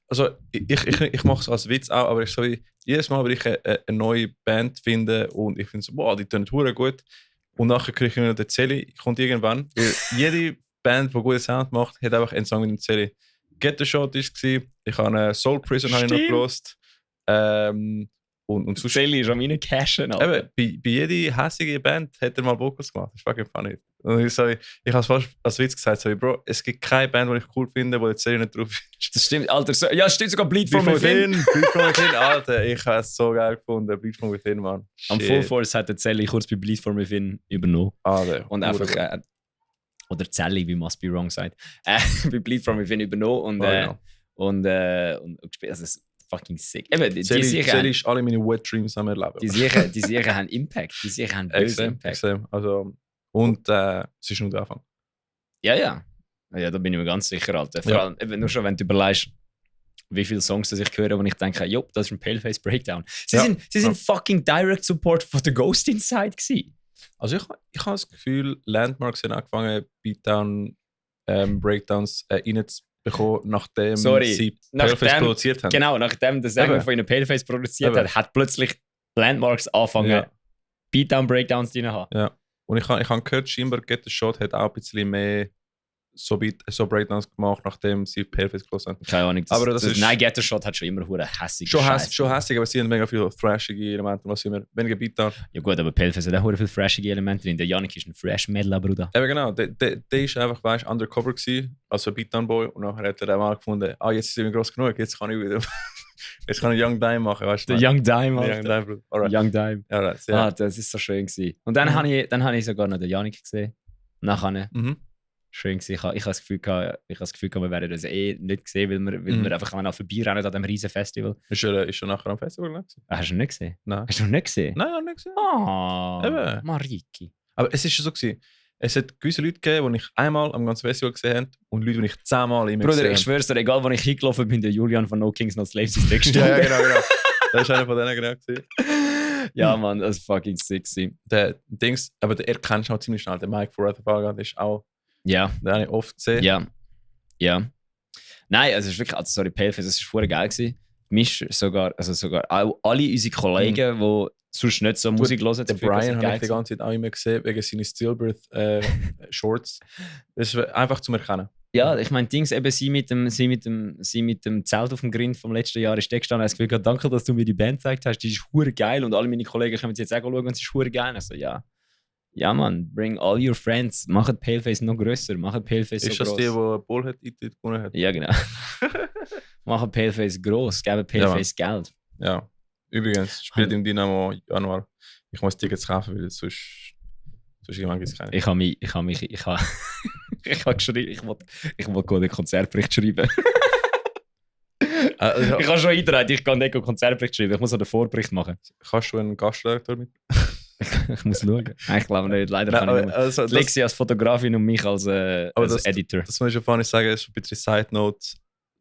Also ich mache es als Witz auch, aber ich so wie, jedes Mal, wenn ich eine neue Band finde und ich finde so, boah, die tönt hure gut und nachher kriege ich noch den Zelli, kommt irgendwann, weil jede Band, die guten Sound macht, hat einfach einen Song mit dem Zelli. Get the Shot war es, ich habe Soul Prison noch gehört. Und Zelli ist an meinen Cashen. Bei jeder hässlichen Band hat er mal Vocals gemacht. Das ist fucking funny. Und ich habe es fast als Witz gesagt, so, Bro, es gibt keine Band, die ich cool finde, wo der Zelli nicht drauf ist. Das stimmt, Alter. Ja, es stimmt sogar Bleed From Within. Bleed From Within, Alter. Ich habe es so geil gefunden. Bleed From Within, Mann. Am Full Force hat der Zelli kurz bei Bleed From Within übernommen. Und einfach... oder Zelli, wie Must Be Wrong sagt. Bei Bleed From Within übernommen und gespielt. Also, fucking sick. Eben, Zelli ist alle meine Wet Dreams am Erleben. Die sicher haben Impact. Die sicher haben böse Impact. Extrem. Also, und es ist nur der Anfang. Ja, da bin ich mir ganz sicher, Alter. Vor allem, eben, nur schon, wenn du überlegst, wie viele Songs ich höre, wo ich denke, jo, das ist ein Paleface Breakdown. Sie sind fucking Direct Support von The Ghost Inside gewesen. Also ich habe das Gefühl, Landmarks haben angefangen, Beatdown Breakdowns reinzubekommen, nachdem sie Paleface produziert haben. Genau, nachdem das irgendwo von ihnen Paleface produziert hat plötzlich Landmarks angefangen, Beatdown Breakdowns drin haben. Ja. Und ich habe gehört, scheinbar Get the Shot hat auch ein bisschen mehr so Breakdowns gemacht, nachdem sie Paleface gelassen haben. Keine Ahnung. Aber das ist... Nein, Getter Shot hat schon immer hure hässig. Schon hässig, aber sie haben mega viele thrashige Elemente, was immer weniger Beatdown. Ja gut, aber Paleface hat auch hure viele thrashige Elemente drin. Der Yannick ist ein Thrash-Metal, Bruder. Eben genau, der ist einfach, weißt du, undercover gewesen, als ein Beatdown-Boy und nachher hat er auch mal gefunden, jetzt ist er groß genug, jetzt kann ich wieder... Jetzt kann ich Young Dime machen, weißt du? Der Young Dime, Young Dime, Bro. Alright. Young Dime. Alright, yeah. Das ist so schön gewesen. Und dann habe ich sogar noch den Yannick gesehen. Nachher. Schön gewesen. Ich habe das Gefühl gehabt, wir werden das nicht gesehen, weil wir einfach noch vorbeirennen an diesem riesen Festival. Ist er nachher am Festival gewesen? Hast du ihn nicht gesehen? Nein. Hast du ihn nicht gesehen? Nein, ich habe nicht gesehen. Ah, Mariki. Aber es ist schon so gewesen. Es hat gewisse Leute gegeben, die ich einmal am ganzen Festival gesehen habe und Leute, die ich 10-mal immer Bruder, gesehen ich schwör's dir, egal wo ich hingelaufen bin, der Julian von No Kings No Slaves ist der Ja, genau. Das war einer von denen genau gewesen. Ja, Mann, das war fucking sick. Der Dings, aber er kennst du auch ziemlich schnell. Der Mike Forever Vargas ist auch... Ja. Den habe ich oft gesehen. Ja. Nein, also es ist wirklich... Also sorry, Paleface, es war verdammt geil gewesen. Mich sogar auch alle unsere Kollegen, die sonst nicht so Musik hören. Der Brian habe ich die ganze Zeit auch immer gesehen, wegen seinen Stillbirth Shorts. Das ist einfach zum Erkennen. Ja, ich meine, Dings, eben sie mit dem Zelt auf dem Grind vom letzten Jahr ist der gestanden und hat das Gefühl, danke, dass du mir die Band gezeigt hast, die ist hure geil und alle meine Kollegen können jetzt auch schauen und sie ist hure geil. Also ja Mann, bring all your friends, macht Paleface noch grösser, macht Paleface so groß. Ist das die Bullhead gewonnen hat? Ja, genau. Machen Paleface gross, geben Paleface Geld. Ja, übrigens, spielt im Dynamo Januar. Ich muss Tickets kaufen, weil sonst irgendwann gibt es keine. Ich habe geschrieben, ich will den Konzertbericht schreiben. Ich habe schon eingetragen, ich kann nicht einen Konzertbericht schreiben, ich muss auch den Vorbericht machen. Kannst du einen Gastredakteur mit? Ich muss schauen. Ich glaube nicht, leider kann ich nicht. Also, Lexi als Fotografin und mich als Editor. Das muss ich schon sagen, ist ein bisschen Side Note.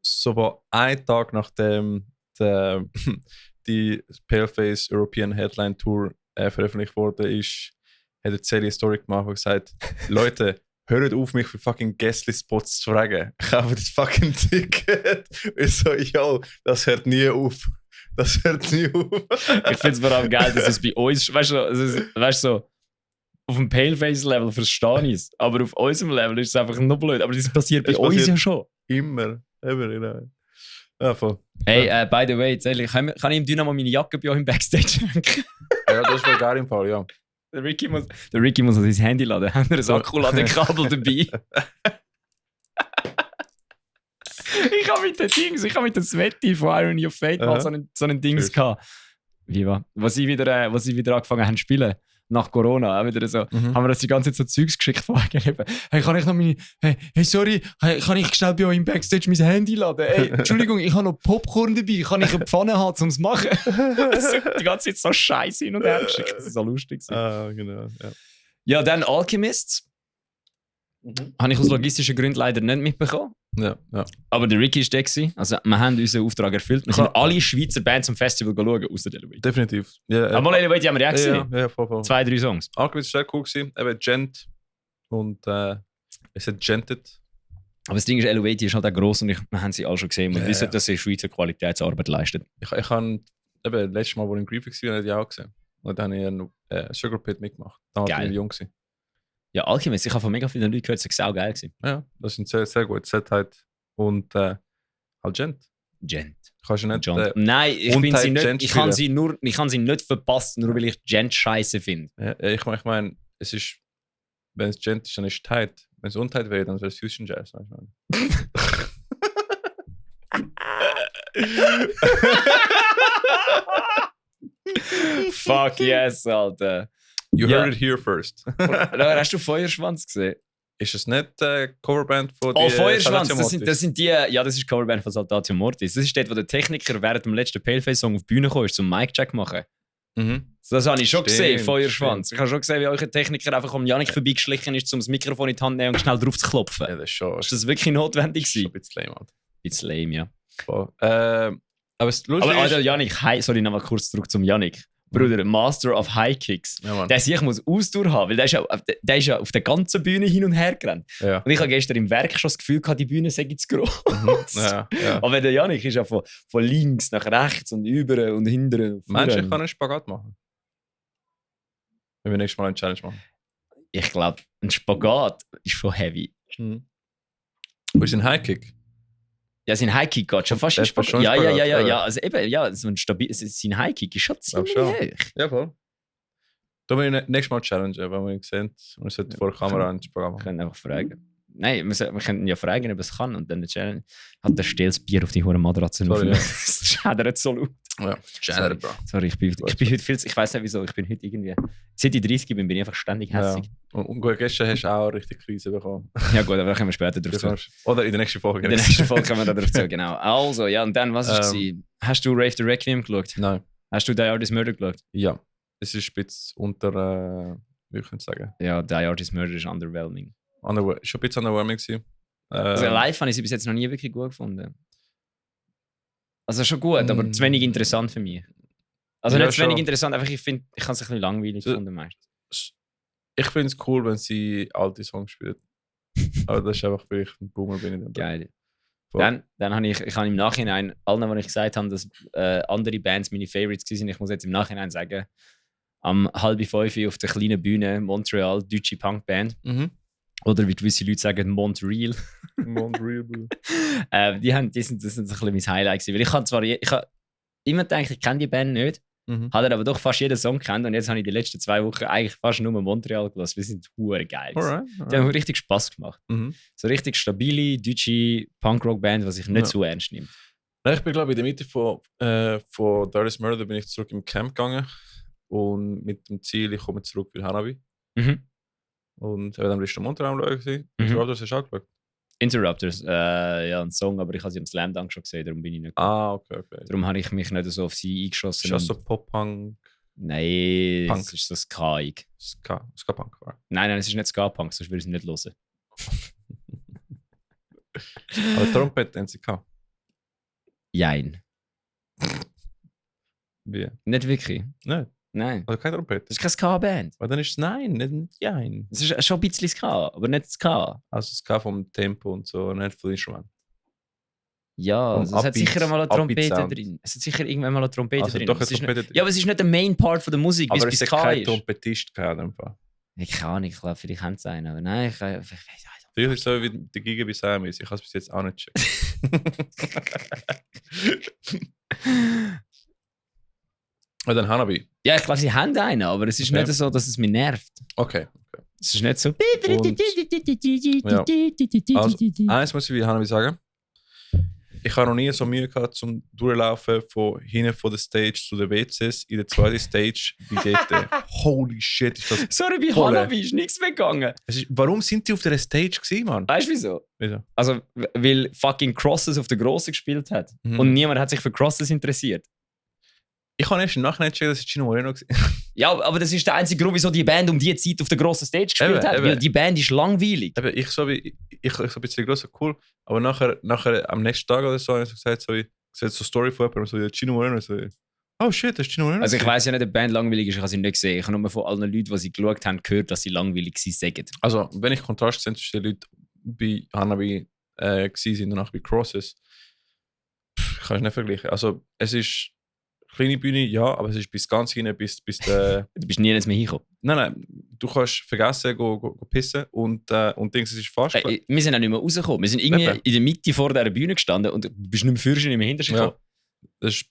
So ein Tag nachdem die Paleface European Headline Tour veröffentlicht wurde, hat er eine Story gemacht und gesagt: Leute, hört auf, mich für fucking Guestly-Spots zu fragen. Ich kaufe das fucking Ticket. Ich so, yo, das hört nie auf. Das hört nie auf. Ich finde es vor allem geil, dass es bei uns, weißt du, so, auf dem Paleface-Level verstehe ich es, aber auf unserem Level ist es einfach nur blöd. Aber das passiert bei uns ja schon. Immer, genau. Ja, voll. Hey, by the way, ehrlich, kann ich im Dynamo meine Jacke bei euch im Backstage schenken? Ja, das ist wohl geil im Fall, ja. Der Ricky muss sein Handy laden. Haben wir ein Akkuladekabel dabei? Ich habe mit dem Sweaty von Irony of Fate mal so ein Dings gehabt. Wie war? Was sie wieder angefangen haben zu spielen. Nach Corona, auch wieder so, haben wir uns die ganze Zeit so Zeugs geschickt von hey, kann ich noch meine, hey, sorry, kann ich schnell bei euch im Backstage mein Handy laden? Hey, Entschuldigung, ich habe noch Popcorn dabei, kann ich eine Pfanne haben, um es zu machen? Die ganze Zeit so Scheiße hin und her geschickt, das ist so lustig. Ah, genau, ja. Ja, dann Alchemists. Habe ich aus logistischen Gründen leider nicht mitbekommen. Ja. Aber der Ricky war der gewesen. Also, wir haben unseren Auftrag erfüllt. Wir sind alle Schweizer Bands zum Festival schauen, außer der Elevate. Definitiv. Ja, aber Elevate haben wir ja gesehen. Ja, voll. 2-3 Songs. Alchemist war sehr cool gewesen. Eben Gent und es hat Gented. Aber das Ding ist, Elevate ist halt auch gross und wir haben sie alle schon gesehen. Und wissen, dass sie Schweizer Qualitätsarbeit leistet. Ich habe eben letztes Mal, wo ich in Griffith war, habe ich auch gesehen. Und dann habe ich einen Sugar Pit mitgemacht. Dann war ich jung gewesen. Ja, Alchemist, ich habe von mega vielen Leuten gehört, es war auch geil gewesen. Ja, das sind sehr, sehr gut. Set und halt Gent. Kannst du nicht... Nein, ich kann sie nicht verpassen, nur weil ich Gent scheiße finde. Ja, ich meine, es ist... Wenn es Gent ist, dann ist es tight. Wenn es untight wäre, dann wäre es Fusion Jazz. Fuck yes, Alter. You heard it here first. Hast du Feuerschwanz gesehen? Ist es nicht die Coverband von die Feuerschwanz, das sind die... Ja, das ist die Coverband von Saltatio Mortis. Das ist dort, wo der Techniker während dem letzten Paleface-Song auf die Bühne kam, zum Mic-Check machen. Das habe ich schon gesehen, Feuerschwanz. Ich habe schon gesehen, wie euer Techniker einfach um Janik vorbeigeschlichen ist, um das Mikrofon in die Hand zu nehmen und schnell drauf zu klopfen. Ja, das ist schon... Ist das wirklich notwendig gewesen? Schon ein bisschen lame, Alter. Ein bisschen lame, ja. Voll. Aber es lustig ist... Alter, Janik, sorry, nochmal kurz zurück zum Janik. Bruder, Master of High Kicks. Ja, der sich muss Ausdauer haben, weil der ist ja auf der ganzen Bühne hin und her gerannt. Ja. Und ich habe gestern im Werk schon das Gefühl gehabt, die Bühne sei zu groß. Ja. Aber der Janik ist ja von links nach rechts und über und hinten. Meinst du, ich kann einen Spagat machen? Wenn wir nächstes Mal eine Challenge machen. Ich glaube, ein Spagat ist schon heavy. Wo ist ein Highkick? Ja, sein Highkick geht schon fast in Spagat. Ja. Also eben, ja, so ein sein Highkick ist schon ziemlich hoch. Ja, voll. Da müssen wir nächstes Mal challengen, wenn wir ihn sehen. Und es sollte vor der Kamera einen Spagat machen. Wir können einfach fragen. Nein, wir können ihn ja fragen, ob er es kann. Und dann challenge. Hat der stilles Bier auf die hohe Matratze drauf. Das schädert so laut. Ja, schädert, Bro. Sorry, ich bin heute viel zu... Ich weiß nicht wieso, ich bin heute irgendwie... Seit ich 30 bin ich einfach ständig hässlich. Ja. Und gut, gestern hast du auch richtig Krise bekommen. Ja gut, aber da kommen wir später drauf zu. Oder in der nächsten Folge. In der nächsten Folge kommen wir da drauf zu, genau. Also, ja, und dann, was war es? Hast du Rave the Requiem geschaut? Nein. Hast du Die Artist Murder geschaut? Ja. Es ist ein bisschen unter... wie kann ich sagen? Ja, Die Artist Murder ist underwhelming. Schon ein bisschen underwhelming gewesen. Also live habe ich sie bis jetzt noch nie wirklich gut gefunden. Also schon gut, aber zu wenig interessant für mich. Also nicht zu wenig interessant, einfach ich finde, ich habe es ein bisschen langweilig gefunden meistens. Ich finde es cool, wenn sie alte Songs spielen. Aber das ist einfach, weil ich ein Boomer bin. Geil. Dann habe ich im Nachhinein, allen, die ich gesagt habe, dass andere Bands meine Favorites waren, ich muss jetzt im Nachhinein sagen, am 4:30 auf der kleinen Bühne Montreal, deutsche Punkband. Oder wie gewisse Leute sagen, Montreal. Montreal. Das sind so ein bisschen mein Highlight gewesen. Weil ich habe immer gedacht, ich kenne die Band nicht. Habe aber doch fast jeden Song gekannt und jetzt habe ich die letzten 2 Wochen eigentlich fast nur Montreal gelassen. Wir sind hure geil. Alright. Die haben richtig Spass gemacht. So richtig stabile deutsche Punkrock-Band, die sich nicht zu ernst nimmt. Ich bin glaube ich in der Mitte von The Artist Murder bin ich zurück im Camp gegangen und mit dem Ziel, ich komme zurück für Hanabi. Und dann bist du Montreal schauen. Interrupters hast du auch geschaut? Interrupters, ja, ein Song, aber ich habe sie am Slam Dunk schon gesehen, darum bin ich nicht. Okay. Darum habe ich mich nicht so auf sie eingeschossen. Ist das so Pop-Punk? Nein, Punk. es ist so Ska-ig. Ska-Punk, oder? Nein, es ist nicht Ska-Punk, sonst würde ich es nicht hören. Aber Trompete haben sie gehabt? Jein. Wie? Nicht wirklich. Nicht? Nein. Also keine Trompete? Das ist keine Ska-Band. Aber dann ist es nein, nicht jein. Es ist schon ein bisschen Ska, aber nicht Ska. Also Ska vom Tempo und so, nicht von Instrument. Ja, also es hat sicher einmal eine Trompete drin. Es hat sicher irgendwann mal eine Trompete also drin. Doch eine Trompete drin. Ja, aber es ist nicht der Main Part von der Musik, wie es bei Ska ist. Aber es kein Trompetist gehabt. Ich kann nicht, ich glaube, vielleicht haben sie einen, aber nein, ich weiß nicht. Ist so wie der Giga bei Siamese. Ich habe es bis jetzt auch nicht gecheckt. Und dann Hanabi. Ja, ich glaube, sie haben einen, aber es ist nicht so, dass es mich nervt. Okay. Es ist nicht so. Also, eins muss ich wie Hanabi sagen. Ich habe noch nie so Mühe gehabt, zum Durchlaufen von hinten von der Stage zu den WCs in der zweiten Stage wie dort. Holy shit, ist das. Sorry, bei Hanabi ist nichts mehr gegangen. Warum sind die auf der Stage gewesen, Mann? Weißt du wieso? Wieso? Also, weil fucking Crosses auf der Grossen gespielt hat. Und niemand hat sich für Crosses interessiert. Ich habe erst im Nachhinein gecheckt, dass es Chino Moreno war. Ja, aber das ist der einzige Grund, wieso die Band um die Zeit auf der grossen Stage gespielt hat. Weil die Band ist langweilig. Eben, ich so ein bisschen groß, cool. Aber nachher am nächsten Tag oder so, habe ich gesagt, so eine Story von jemandem, so Chino Moreno. So, oh shit, das ist Chino Moreno. Also ich weiss ja nicht, ob die Band langweilig ist, ich habe sie nicht gesehen. Ich habe nur von allen Leuten, die sie geschaut haben, gehört, dass sie langweilig waren. Also, wenn ich Kontrast sehe zwischen den Leuten bei Hanabi waren und danach bei Crosses, kann ich nicht vergleichen. Also, es ist kleine Bühne, ja, aber es ist bis ganz hinten, bis der... Du bist nie mehr hingekommen? Nein, du kannst vergessen, go pissen und Dings, es ist fast... wir sind auch nicht mehr rausgekommen. Wir sind irgendwie in der Mitte vor dieser Bühne gestanden und du bist nicht mehr fürschen, nicht mehr hinter sich gekommen. Ja, das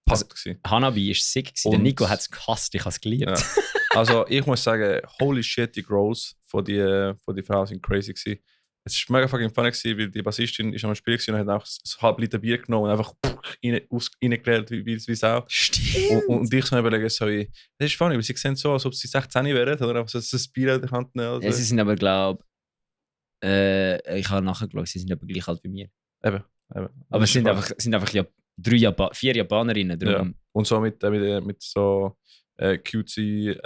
war passt. Hanabi war sick. Der Nico hat es gehasst, ich habe es geliebt. Ja. Also ich muss sagen, holy shit, die Growls von die Frau sind crazy gewesen. Es war mega fucking funny gewesen, weil die Bassistin ist am Spiel gewesen und hat auch ein halb Liter Bier genommen und einfach reingeklärt wie Sau. Stimmt. Und ich so überlegen, so, das ist funny, weil sie sehen so, als ob sie 16 wären oder einfach so ein Bier in der Hand nehmen. Ja, sie sind aber, glaube ich habe nachher geschaut, sie sind aber gleich alt wie mir. Eben. Aber es sind einfach 4 Japanerinnen. Ja. Und so mit so cutesy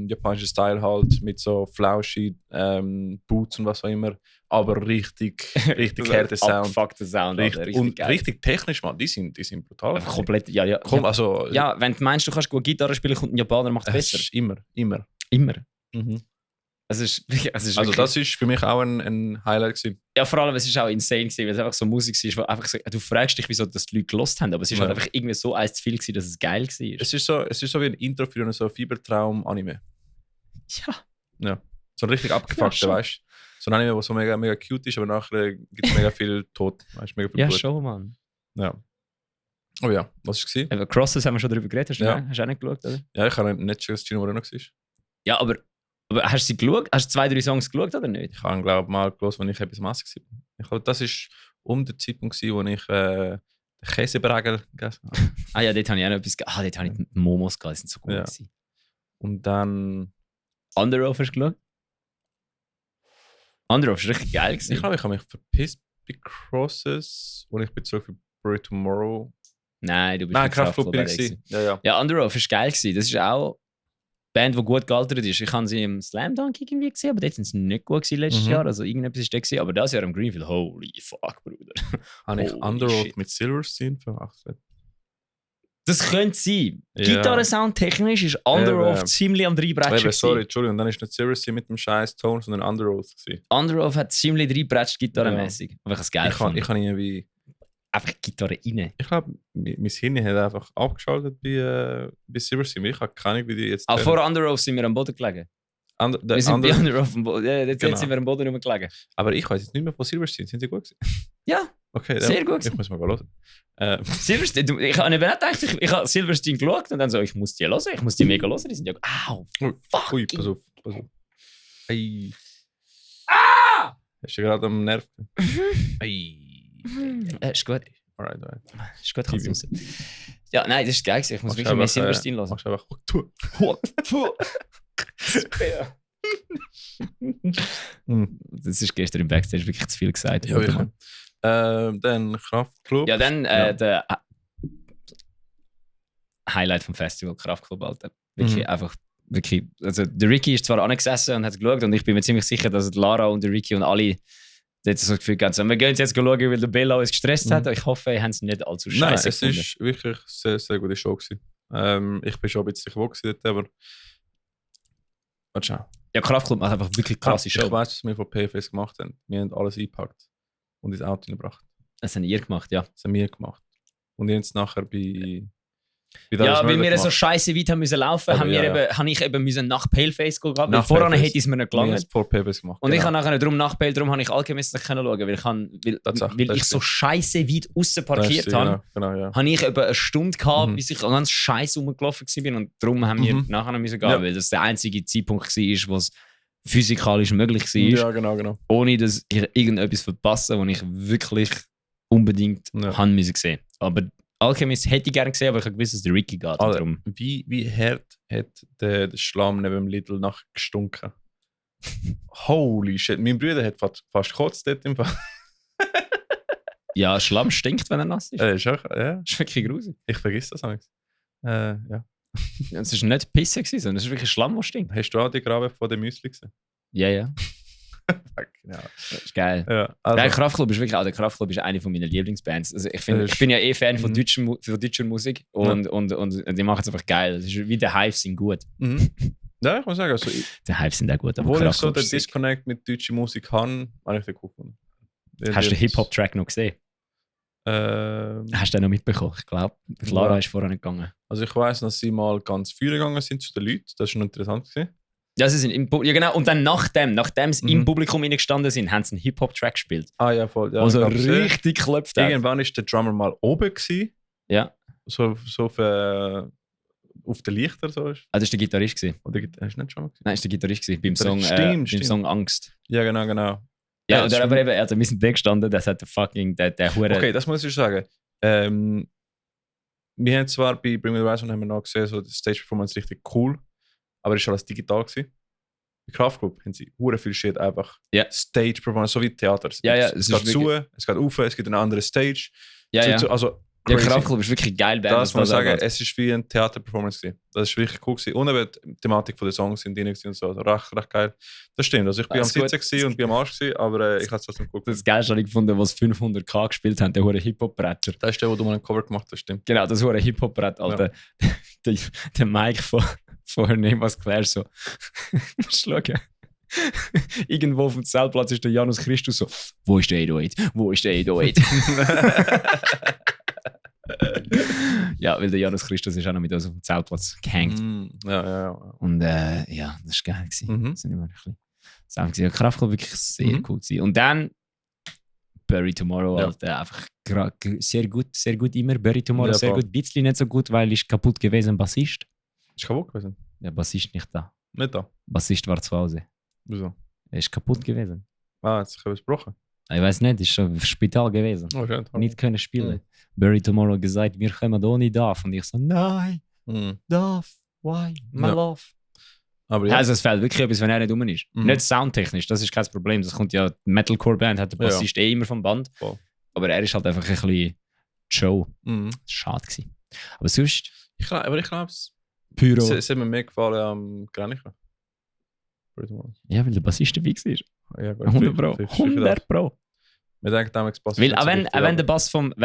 japanischen Style halt, mit so flauschi Boots und was auch immer, aber richtig harter Sound. Abgefuckter Sound. Richtig technisch, man. Die sind brutal. Einfach komplett, ja. Komm, also, ja, wenn du meinst, du kannst gut Gitarre spielen, kommt ein Japaner, macht es besser. Ist immer. Mhm. Das ist für mich auch ein Highlight gewesen. Ja, vor allem, es ist auch insane gewesen, weil es einfach so Musik war, wo einfach so, du fragst dich, wieso das die Leute gelost haben, aber es ist halt einfach irgendwie so eins zu viel gewesen, dass es geil war. Es ist so wie ein Intro für so ein Fiebertraum-Anime. Ja. So ein richtig abgefuckter, weißt du? So ein Anime, der so mega, mega cute ist, aber nachher gibt es mega viel Tod. Weißt, mega viel Ja, Blut. schon, Mann. Ja. Oh ja, was war es? Eben, Crosses haben wir schon darüber geredet. Hast du auch nicht geschaut, oder? Ja, ich habe nicht schon das Gino Moreno gesehen. Ja, aber hast du sie geschaut? Hast du 2-3 Songs geschaut oder nicht? Ich habe, glaube ich, mal gelesen, als ich etwas Masse war. Ich glaube, das war den Zeitpunkt, wo ich den Käsebregel gegessen habe. Ah ja, dort habe ich auch noch etwas... dort habe ich die Momos gehabt, die sind so gut gewesen. Und dann... Under Oath hast du geschaut? Under Oath war richtig geil gewesen. Ich glaube, ich habe mich verpisst bei Crosses und ich bin zurück für Bury Tomorrow. Nein, du bist Nein, mit Kraftclub bin ich gewesen. Ja. Ja, Under Oath war geil gewesen. Das ist auch eine Band, die gut gealtert ist. Ich habe sie im Slam Dunk irgendwie gesehen, aber dort sind sie nicht gut gewesen letztes Jahr. Also irgendetwas ist da gewesen. Aber das Jahr im Greenfield, holy fuck, Bruder. Habe ich Holy Under Oath shit. mit Silverstein verwechselt? Das könnte sein. Ja. Gitarrensound technisch ist Under Oath ziemlich am Dreibrettchen. Sorry, Entschuldigung, dann ist nicht Silverstein mit dem scheiß Ton, sondern Under Oath gewesen. Under Oath hat ziemlich Dreibrettchen gitarrenmäßig. Aber ich habe es geil gefunden. Ich habe irgendwie... Einfach Gitarre rein. Ich glaube, mein Hirn hat einfach abgeschaltet bei Silverstein. Ich habe keine Ahnung, wie die jetzt... Auch vor Under Oath sind wir am Boden gelegen. Wir sind bei Under Oath am Boden. Ja, jetzt Genau. sind wir am Boden rumgelegen. Aber ich weiß jetzt nicht mehr von Silverstein. Sind die gut gewesen? Ja, Okay, sehr gut. Ich muss mal hören. Silverstein, ich habe eben auch gedacht, ich habe Silverstein geschaut und dann so, ich muss die hören, ich muss die mega hören. Die sind ja... Au! Fuck! Ui, pass auf. Ei. Ah! Hast du gerade am Nerv? Ei. Ist gut. Alright. Ist gut, kannst du raus. Ja, nein, das ist geil gewesen. Ich muss wirklich mehr Silverstein hören. Machst du einfach... Das ist gestern im Backstage wirklich zu viel gesagt. Ja, wirklich. Dann Kraftclub. Ja, dann der Highlight vom Festival, Kraftclub, Alter. Wirklich einfach, wirklich, also der Ricky ist zwar angesessen und hat geschaut und ich bin mir ziemlich sicher, dass Lara und der Ricky und alle dort so das Gefühl haben, wir gehen jetzt schauen, weil der Bella uns gestresst hat. Ich hoffe, ihr habt es nicht allzu scheiße Nein, es gefunden. war wirklich eine sehr, sehr gute Show gewesen. Ich bin schon ein bisschen gewohnt dort, aber... Warte schon. Ja, Kraftclub macht einfach wirklich krasse Show. Ich weiss, was wir von PFS gemacht haben. Wir haben alles eingepackt und ins Auto gebracht. Das haben ihr gemacht, ja. Das haben wir gemacht. Und jetzt nachher bei Ja, weil wir so scheiße weit haben müssen laufen, Aber habe ich eben müssen nach Paleface gehen, weil Nach vorher Paleface. hätte ich es mir nicht Wir haben gelangt. es vor PFS gemacht. Und ich habe nachher darum nach Pale, darum habe ich Alchemist nicht schauen können, weil ich so scheiße weit außen parkiert habe. Genau, ja. Habe ich eben eine Stunde gehabt, bis ich ganz scheiße rumgelaufen war und darum haben wir nachher müssen gehen, weil das der einzige Zeitpunkt war, wo es physikalisch möglich war, Ja, genau. ohne dass ich irgendetwas verpasse, was ich wirklich unbedingt haben müssen sehen. Aber Alchemist hätte ich gerne gesehen, aber ich habe gewusst, dass der Ricky geht. Also, Darum. wie hart hat der Schlamm neben dem Lidl nachher gestunken? Holy shit, mein Bruder hat fast gekotzt dort im Fall. Ja, Schlamm stinkt, wenn er nass ist. Ja. Das ist wirklich grusig. Ich vergesse das manchmal. Ja. Es war nicht Pisse, sondern es ist wirklich Schlamm, der stinkt. Hast du auch die Grabe von dem Müsli gesehen? Ja. Fuck, ja. Das ist geil. Ja, Der Kraftclub ist wirklich auch, der Kraftclub ist eine von meinen Lieblingsbands. Also ich bin ja Fan von deutscher Musik und die machen es einfach geil. Das ist wie der Hives sind gut. Ja, ich muss sagen, also Der Hives sind auch gut, aber obwohl ich so Kraftclub den ist sick. Disconnect mit deutscher Musik habe ich den cool gefunden. Hast du den Hip-Hop-Track noch gesehen? Hast du den noch mitbekommen? Ich glaube, Lara ist vorher nicht gegangen. Also ich weiss, dass sie mal ganz früh gegangen sind zu den Leuten. Das war schon interessant gewesen. Ja, sie sind ja genau. Und dann nachdem sie im Publikum reingestanden sind, haben sie einen Hip-Hop-Track gespielt. Ah ja, voll. Ja, Also ich glaub, richtig geklopft hat. irgendwann ist der Drummer mal oben gewesen. Ja. So auf den Lichter so ist. Ah, das war der Gitarrist gewesen. Oder hast du nicht schon mal gesehen? Nein, das war der Gitarrist gewesen. Beim Stimmt. Beim Song Angst. Ja, genau. Ja, das aber ist- eben, also wir sind da gestanden, das hat der Hure. Okay, das muss ich sagen. Wir haben zwar bei Bring Me The Horizon haben wir noch gesehen, so die Stage-Performance richtig cool, aber es war alles digital gewesen. Bei Kraftclub haben sie hure viel Shit einfach Ja. Stage-Performance, so wie Theater. Ja, es es geht ist zu, es geht auf, es gibt eine andere Stage. Ja. Also, Der crazy. Kraftclub ist wirklich geil, Band. Das muss ich sagen, angeht. es ist wie eine Theater-Performance gewesen. Das ist wirklich cool gewesen. Und eben die Thematik der Songs sind drin gewesen und so. Also recht geil. Das stimmt. Also ich bin am Das ist gut. Sitzen gewesen und bin am Arsch gewesen, aber ich habe es trotzdem cool gefunden. Das Geilste habe ich gefunden, was 500k gespielt haben, der hure Hip-Hop-Bretter. Das ist der, wo du mal ein Cover gemacht hast, stimmt. Genau, das hure Hip-Hop-Brett, Alter. Der Mike von Her Name Was Claire so. Musst du schauen. Irgendwo auf dem Zeltplatz ist der Janus Christus so, wo ist der 808? Wo ist der 808? Ja, weil der Janus Christus ist auch noch mit uns auf dem Zeltplatz gehängt. Ja. Und ja, das war geil gewesen. Mhm. Das sind immer ein bisschen. Das haben wir Kraftklub wirklich sehr cool gewesen. Und dann Bury Tomorrow, Ja. Alter, einfach sehr gut immer. Bury Tomorrow Ja, sehr voll. gut, bisschen nicht so gut, weil ist kaputt gewesen, Bassist. Ist kaputt gewesen? Der Bassist nicht da. Nicht da. Bassist war zu Hause. Wieso? Er ist kaputt gewesen. Ah, jetzt habe ich es gebrochen. Ich weiß nicht, ist schon im Spital gewesen. Oh, schön. Nicht können spielen. Bury Tomorrow gesagt, wir kommen ohne Daf. Und ich so, nein, Mhm. Daf, why, my Ja. love. Aber ja. Also es fehlt wirklich etwas, wenn er nicht rum ist. Mhm. Nicht soundtechnisch, das ist kein Problem. Das kommt ja, die Metalcore-Band hat der Ja. Bassist immer vom Band. Voll. Aber er ist halt einfach ein bisschen Show. Mhm. Das war schade gewesen. Aber sonst, Ich glaube, es Pyro. hat mir mehr gefallen am Granichen. Ja, weil der Bassist dabei war. Ja, gut, 100 Pro. vielleicht 100 Pro. Wir denken damals, es passt Weil nicht auch so wenn, richtig, auch wenn aber-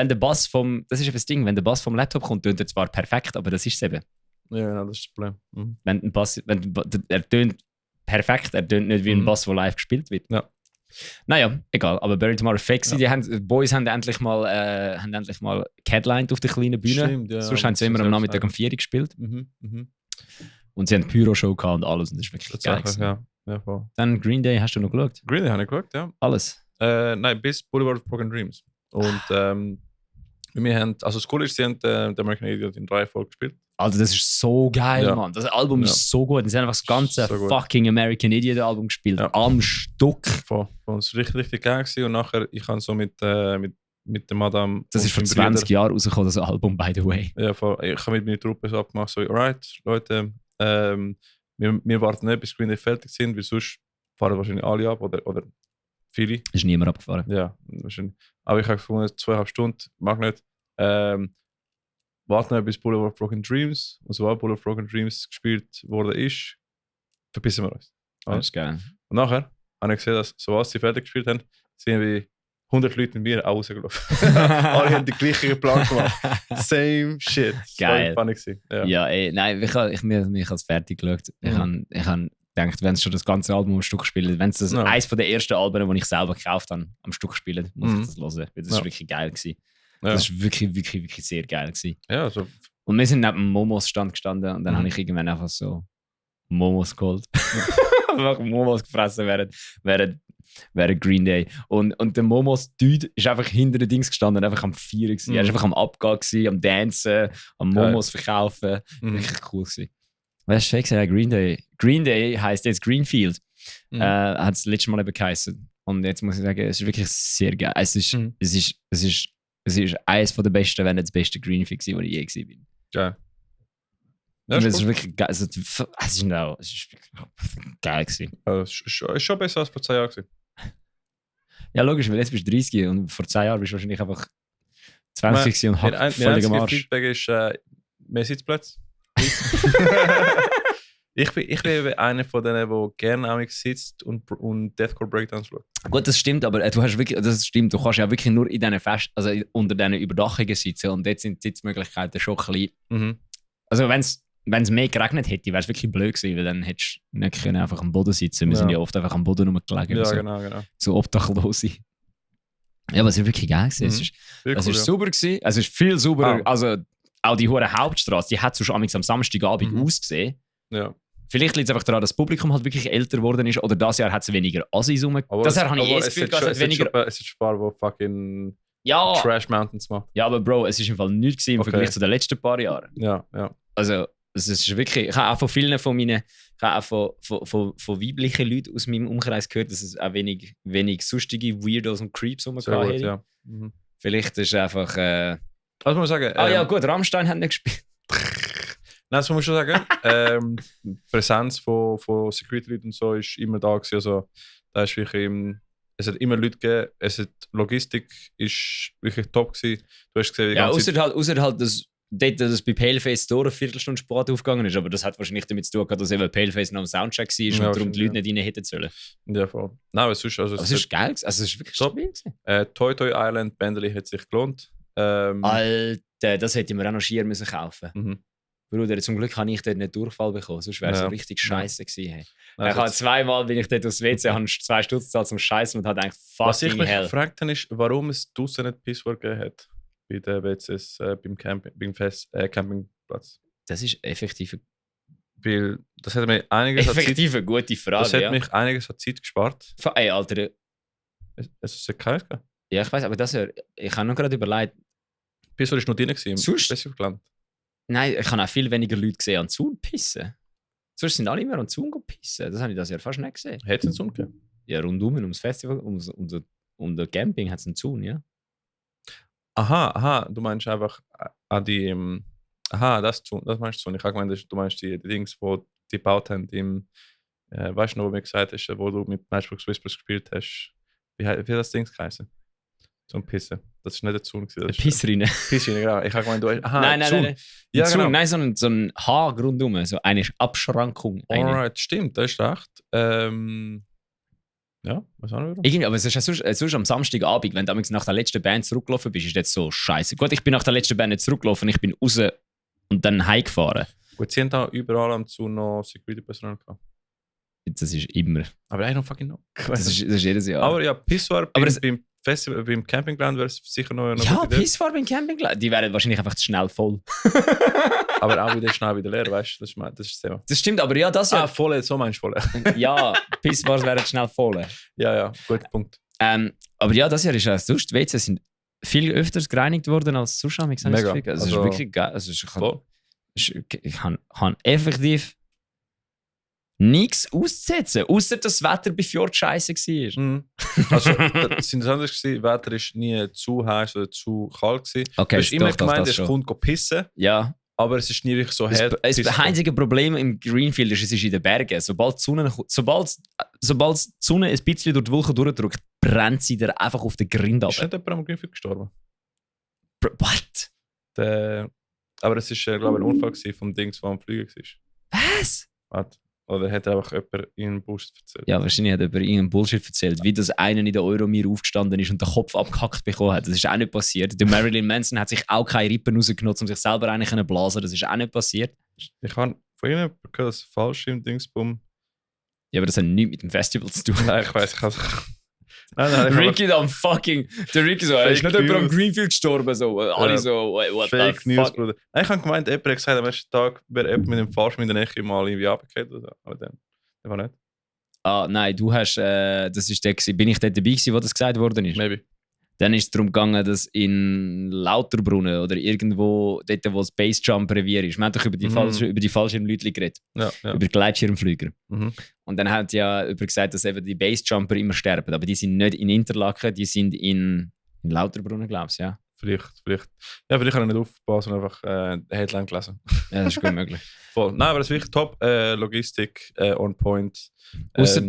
der Bass vom, das ist eben das Ding, wenn der Bass vom Laptop kommt, tönt er zwar perfekt, aber das ist es eben. Ja, genau, das ist das Problem. Mhm. Wenn ein Bass, er tönt perfekt, er tönt nicht wie ein Mhm. Bass, der live gespielt wird. Ja. Naja, egal. Aber Bury Tomorrow fix. Ja. Die Boys haben endlich mal Catlined auf der kleinen Bühne. Stimmt, ja. Sonst haben sie immer am Nachmittag um 4 Uhr gespielt. Mhm, mhm. Und sie haben Pyro-Show gehabt und alles. Und das ist wirklich geil. Tatsächlich, gewesen. ja. Voll. Dann Green Day hast du noch geschaut. Green Day habe ich geschaut, ja. Alles. Nein, bis Boulevard of Broken Dreams. Und wir haben, also das Coole ist, sie haben den American Idiot in 3 Folgen gespielt. Also das ist so geil, Ja. Mann. Das Album Ja. ist so gut. Sie haben einfach das ganze So gut. fucking American Idiot Album gespielt. Ja. Am Stück. Von uns richtig, richtig geil gewesen. Und nachher, ich habe so mit der Madame. Das und ist vor meinem 20 Jahren rausgekommen, das Album, by the way. Ja, ich habe mit meiner Truppe so abgemacht, so, alright, Leute, wir warten nicht, bis Green Day fertig sind, weil sonst fahren wahrscheinlich alle ab oder viele. Ist niemand abgefahren. Ja, wahrscheinlich. Aber ich habe gefunden, 2,5 Stunden, mag nicht. Warten wir bis Boulevard of Broken Dreams. Und sobald Boulevard of Broken Dreams gespielt worden ist, verpissen wir uns. Ja. Das ist geil. Und nachher habe ich gesehen, dass sobald sie fertig gespielt haben, sind wie 100 Leute mit mir auch rausgelaufen. Alle haben den gleichen Plan gemacht. Same shit. Das Geil. war funny gewesen. Ja. Ja, ey, nein, ich habe es fertig geschaut. Ich Mhm. habe gedacht, wenn es schon das ganze Album am Stück spielt, wenn es das Ja. eines der ersten Alben, die ich selber gekauft habe, am Stück spielt, muss Mhm. ich das hören. Weil das Ja. ist wirklich geil gewesen. Ja. Das ist wirklich sehr geil gewesen. Ja, also, Und wir sind neben dem Momos-Stand gestanden und dann Mhm. habe ich irgendwann einfach so Momos geholt. Einfach Momos gefressen während Green Day. Und der Momos-Dude ist einfach hinter den Dings gestanden und einfach am Feiern gewesen. Er Mhm. war einfach am Abgehen gewesen, am Dancen, am Geil. Momos verkaufen. mhm. Wirklich cool gewesen. Weißt du, gesagt, Green Day. Green Day heisst jetzt Greenfield. Mhm. Hat es letztes Mal eben geheißen. Und jetzt muss ich sagen, es ist wirklich sehr geil. Es ist Mhm. eines der besten, wenn nicht das beste Greenfield gewesen, wo ich je gewesen bin. Geil. Ja, Und ist es ist gut. wirklich geil. Es ist wirklich geil gewesen. Ist schon besser als vor 2 Jahren gewesen. Ja, logisch, weil jetzt bist du 30 und vor 2 Jahren bist du wahrscheinlich einfach 20 und Mein völlig am einziger Arsch. Feedback ist mehr Sitzplätze. ich bin eben einer von denen, der gerne am sitzt und Deathcore Breakdowns schaut. Gut, das stimmt, aber du hast wirklich, das stimmt, du kannst ja wirklich nur in diesen also unter diesen Überdachungen sitzen und dort sind die Sitzmöglichkeiten schon klein. Mhm. Also wenn es mehr geregnet hätte, wäre es wirklich blöd gewesen, weil dann hättest du nicht können einfach am Boden sitzen. Wir Ja. sind ja oft einfach am Boden rumgelegen. Ja, so, genau. so Obdachlose. Ja, aber es ist wirklich geil gewesen. Mhm. Es ist, Wirklich es cool, ist ja. super gewesen. Es ist viel sauberer. Ah. Also auch die hohe Hauptstraße, die hat so schon am Samstagabend Mhm. ausgesehen. Ja. Vielleicht liegt es einfach daran, dass das Publikum halt wirklich älter geworden ist. Oder dieses Jahr hat es weniger Assis rum. Aber Das es- Jahr habe ich aber das Gefühl, hat gehabt, es hat weniger... Es ist ein paar, die fucking Ja, Trash Mountains macht. ja, aber Bro, es ist im Fall nichts gewesen im Okay. Vergleich zu den letzten paar Jahren. Ja. Also, es ist wirklich... Ich habe auch von vielen von meinen... Ich habe auch von weiblichen Leuten aus meinem Umkreis gehört, dass es auch wenig sonstige Weirdos und Creeps Sehr gut, rumgehabt hätte. ja. Mhm. Vielleicht ist einfach... Also muss man sagen, ja, gut, Rammstein hat nicht gespielt. nein, das muss man schon sagen. Die Präsenz von Security-Leuten und so ist immer da gewesen. Also, da ist wirklich es hat immer Leute gegeben. Logistik ist wirklich top gewesen. Du hast gesehen, die Ja, ganze Zeit- außer halt, dass bei Paleface Door eine Viertelstunde Sport aufgegangen ist. Aber das hat wahrscheinlich damit zu tun gehabt, dass eben Paleface noch am Soundcheck war Ja, und darum die Leute wahrscheinlich, nicht rein hätten sollen. Ja, voll. Nein, aber sonst, also, Aber es ist geil gewesen. Also es ist wirklich Top. stabil gewesen. Toy Toy Island, Bändeli hat sich gelohnt. Alter, das hätte ich mir auch noch schier müssen kaufen. Mhm. Bruder, zum Glück habe ich dort nicht Durchfall bekommen, sonst wäre es Ja. so richtig scheiße gewesen. Hey. Nein, Ich habe zweimal bin ich dort aufs WC, habe 2 Stutz gezahlt zum Scheißen und habe gedacht, was ich fucking mich hell. gefragt habe, ist, warum es draussen nicht Pisswort gegeben hat. Bei den WCs beim Campingplatz. Das ist effektiv Weil das hat mir einiges Effektiv eine gute Frage, das hat mich einiges an Zeit gespart. Ey, Alter, Es ist kein gegeben. ja, ich weiß, aber ich habe noch gerade überlegt, Bis war noch drin im Sonst- Festivalgelände. nein, ich habe auch viel weniger Leute gesehen an den Zaun pissen. Sonst sind alle immer an den Zaun pissen. Das habe ich das Jahr fast nicht gesehen. Hat es einen Sonne gegeben? Ja, rundum ums Festival, um den Camping hat es einen Zaun, ja. Aha, du meinst einfach an die. Das meinst du. Ich habe gemeint, du meinst die Dings, die gebaut haben im. Weißt du noch, wo mir gesagt hast, wo du mit Matchbox Whispers gespielt hast? Wie hat das Ding geheißen? Zum Pissen. Das ist nicht der Zaun. Eine Pissrinne. Pissrinne, genau. Ich habe gemeint, du hast. Aha, Nein. Ja, Zaun, genau. nein, so ein Hag rundum, so eine Abschrankung. Alright, stimmt, das ist recht. Ja, was haben wir? Irgendwie, aber es ist ja sonst am Samstagabend, wenn du nach der letzten Band zurückgelaufen bist, ist das so scheiße. Gut, ich bin nach der letzten Band nicht zurückgelaufen, ich bin raus und dann heimgefahren. Gut, sie haben da überall am Zaun noch Security-Personal gehabt. Das ist immer. Aber I don't fucking know. Das ist jedes Jahr. Aber ja, Pisswar Aber das- beim Festival, beim Campingplan wäre es sicher noch eine ja, gute Idee. Pissfahrt beim Camping, die wären wahrscheinlich einfach zu schnell voll. Aber auch wieder schnell wieder leer, weißt du? Das ist das Thema. Das stimmt, aber ja, das ja. Voll, so meinst du voll. Ja, Pissfahrt wären schnell voll. Ja, guter Punkt. Aber ja, das Jahr ist ja sonst, die WCs sind viel öfters gereinigt worden als sonst. Also Mega. es ist Also- wirklich geil. Also Voll. ich habe effektiv nichts auszusetzen, außer dass das Wetter bei Fjord scheiße war. Mhm. Also, das Interessante war, das Wetter war nie zu heiß oder zu kalt gewesen. Okay, Du hast immer doch, gemeint, das es schon. kommt go pissen, Ja, aber es ist nie wirklich so das hart. einzige Problem im Greenfield ist, es ist in den Bergen. Sobald die Sonne ein bisschen durch die Wolken durchdrückt, brennt sie dir einfach auf den Grind ab. Ist nicht jemand am Grünfeld gestorben? What? Aber es war, glaube ich, ein Unfall gewesen vom Dings, der am Fliegen war. Was? Warte. Oder hat einfach jemand in einen Bus erzählt? Ja, wahrscheinlich hat jemand irgendeinen Bullshit erzählt, wie das einer in der Euromir aufgestanden ist und den Kopf abgehackt bekommen hat. Das ist auch nicht passiert. Der Marilyn Manson hat sich auch keine Rippen rausgenommen, um sich selber eigentlich zu blasen. Das ist auch nicht passiert. Ich habe von Ihnen gehört, dass Fallschirm-Dingsbum. Ja, aber das hat nichts mit dem Festival zu tun. Nein, ich weiß, ich kann Nein, Ricky da am fucking. Der Ricky so, er ist Fake nicht jemand am News. Greenfield gestorben. So. Alle Ja. so, what Fake the News, fuck. Bruder. Nein, ich habe gemeint, jemand hat gesagt, am ersten Tag wäre jemand mit dem Fallschirm in der Nähe mal irgendwie runtergefallen oder so. Aber dann war nicht. Ah, nein, du hast. Das ist der, bin ich dort dabei gewesen, wo das gesagt worden ist? Maybe. Dann ist es darum gegangen, dass in Lauterbrunnen oder irgendwo, dort wo das Basejump-Revier ist, wir haben doch über die, über die Fallschirmleute geredet, Ja. über Gleitschirmflüger. Mhm. Und dann hat ja jemand gesagt, dass eben die Basejumper immer sterben, aber die sind nicht in Interlaken, die sind in Lauterbrunnen, glaubst du, ja? Vielleicht. Ja, vielleicht habe ich nicht aufgepasst und einfach Headline gelesen. Ja, das ist gut möglich. Voll. Nein, aber das ist wirklich top. Logistik, on point. Ausser,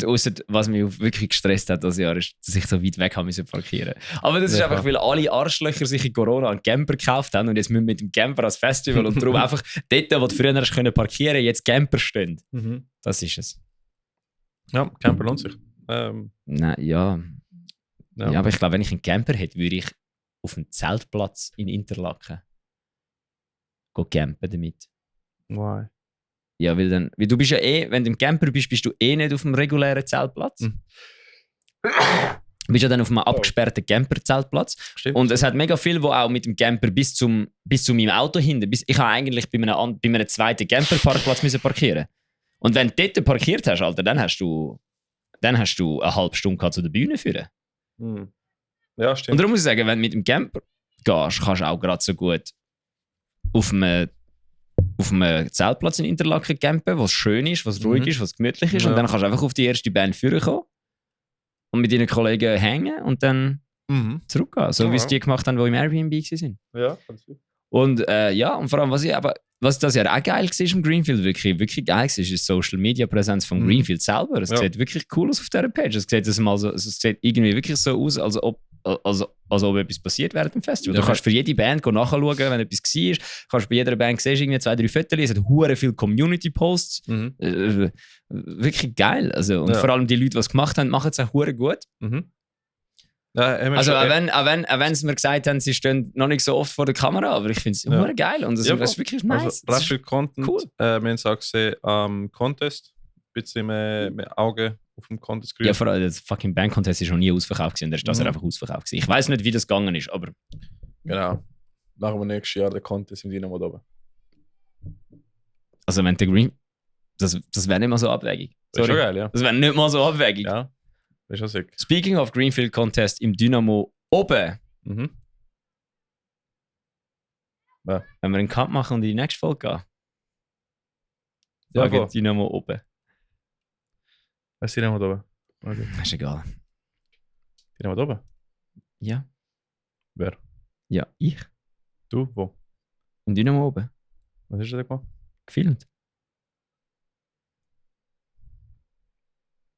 was mich wirklich gestresst hat das Jahr, ist, dass ich so weit weg haben müssen parkieren. Aber das ist Ja. einfach, weil alle Arschlöcher sich in Corona einen Camper gekauft haben und jetzt müssen wir mit dem Camper als Festival und darum einfach dort, wo du früher hast können parkieren, jetzt Camper stehen. Mhm. Das ist es. Ja, Camper lohnt sich. Nein, ja, aber ich glaube, wenn ich einen Camper hätte, würde ich auf einem Zeltplatz in Interlaken campen damit. Why? Ja, weil du bist ja wenn du im Camper bist, bist du nicht auf einem regulären Zeltplatz. Mhm. Du bist ja dann auf einem abgesperrten Camper-Zeltplatz. Stimmt. Und es hat mega viel, wo auch mit dem Camper bis zu meinem Auto hinten. Ich habe eigentlich bei einem zweiten Camper-Parkplatz müssen parkieren. Und wenn du dort parkiert hast, Alter, dann hast du eine halbe Stunde gehabt zu der Bühne führen. Mhm. Ja, Und stimmt. darum muss ich sagen, wenn du mit dem Camper gehst, kannst du auch gerade so gut auf einem Zeltplatz in Interlaken campen, was schön ist, was ruhig ist, was gemütlich ist. Ja. Und dann kannst du einfach auf die erste Band führen kommen und mit deinen Kollegen hängen und dann Mhm. zurückgehen. So wie es die gemacht haben, die im Airbnb waren. Ja, Und und vor allem, was das ja auch geil war im Greenfield, wirklich, wirklich geil war, ist die Social Media Präsenz vom Mhm. Greenfield selber. Es Ja. sieht wirklich cool aus auf dieser Page. Es sieht irgendwie wirklich so aus, als ob etwas passiert während dem Festival. Ja, Du kannst für jede Band nachschauen, wenn etwas war. Kannst bei jeder Band sehen, irgendwie 2-3 Fotos, es hat hure viele Community-Posts. Mhm. Wirklich geil. Also, und Ja. vor allem die Leute, die es gemacht haben, machen es auch hure gut. Mhm. Ja, haben wir Also, schon- auch wenn sie mir gesagt haben, sie stehen noch nicht so oft vor der Kamera, aber ich finde es Ja. hure geil und das Ja, ist wirklich Also, nice. recht viel Content. cool. Wir haben es auch gesehen am Contest. Ein bisschen mehr Augen auf dem Contest Ja, gerührt. vor allem das fucking Bandcontest ist noch nie ausverkauft gewesen. Der ist das Mhm. einfach ausverkauft gewesen. Ich weiß nicht, wie das gegangen ist, aber Genau. Machen wir nächstes Jahr den Contest mit Ihnen mal oben. also wenn der Green... Das wäre nicht mal so abwegig. Das ist schon Sorry. geil, ja. Das wäre nicht mal so abwegig. Ja, das ist schon sick. Speaking of Greenfield Contest im Dynamo oben. Mhm. Wenn wir einen Cut machen und in die nächste Folge gehen. Ja, Sagen voll. Dynamo oben. Was ist die noch da oben? Okay. Ist egal. Die noch da oben? Ja. Wer? Ja, ich. Du? Wo? Im Dynamo oben. Was ist das gemacht? Gefilmt.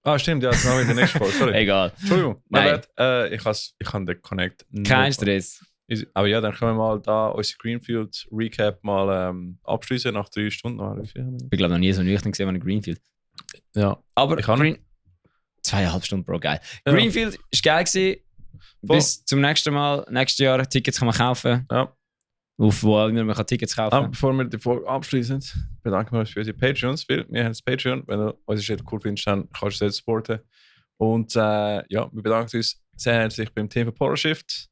Ah, stimmt, ja, das machen wir in der nächsten Folge. Sorry. Egal. Entschuldigung. Nein. Ich kann den Connect. Kein Stress. Aber ja, dann können wir mal da unsere Greenfield Recap mal abschließen nach 3 Stunden. Ich bin glaube noch nie so nüchtern gesehen wie ein Greenfield. Ja. Aber Ich kann nicht. 2,5 Stunden pro geil. Ja. Greenfield war geil gewesen. Bis zum nächsten Mal. Nächstes Jahr Tickets kann man kaufen. Ja. Auf wo immer man kann Tickets kaufen. Bevor wir die Folge abschließen, bedanken wir uns für unsere Patreons, weil wir haben das Patreon. Wenn du unsere Shit cool findest, dann kannst du es selbst supporten. Und ja, wir bedanken uns sehr herzlich beim Team von Polershift.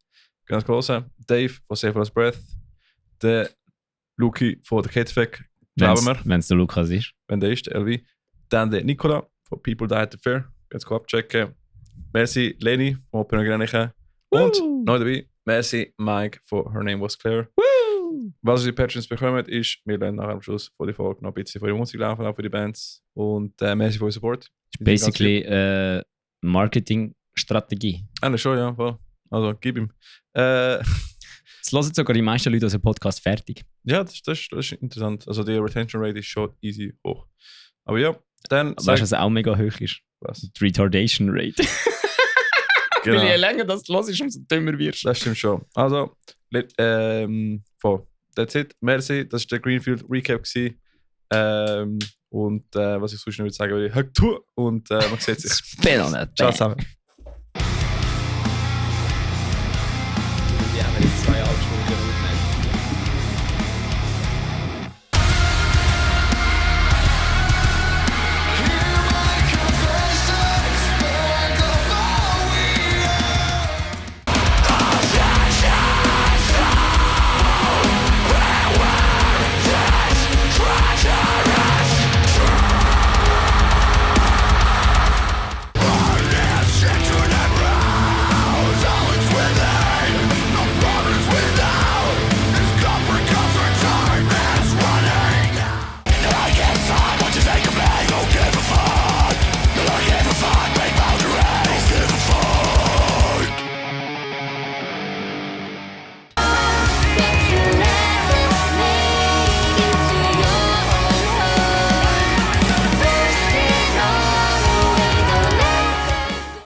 Ganz große Dave von Safe Breath, der Luki von der Catefec, glauben wir, Wenn es der Lukas ist. wenn der ist, der LV. Dann der Nicola von People Die at the Fair, ganz cool abchecken. Merci Leni von Open Grenichen. Und neu dabei, merci Mike von Her Name Was Claire. Was unsere Patrons bekommen, ist, wir lernen nachher am Schluss von der Folge noch ein bisschen von der Musik laufen, auch für die Bands. Und merci für euren Support. Basically Marketingstrategie. Schon, ja, voll. Also, gib ihm. Es hören sogar die meisten Leute unseren Podcast fertig. Ja, das ist interessant. Also, die Retention Rate ist schon easy hoch. Aber ja, dann. Weißt du, was auch mega hoch ist? Was? Die Retardation Rate. Genau. Weil je länger das du hörst, umso dümmer wirst du. Das stimmt schon. Also, voll. That's it. Merci, das war der Greenfield Recap gewesen. Und was ich sonst noch würde sagen, würde ich und man sieht sich. Spinner nicht. Ciao zusammen.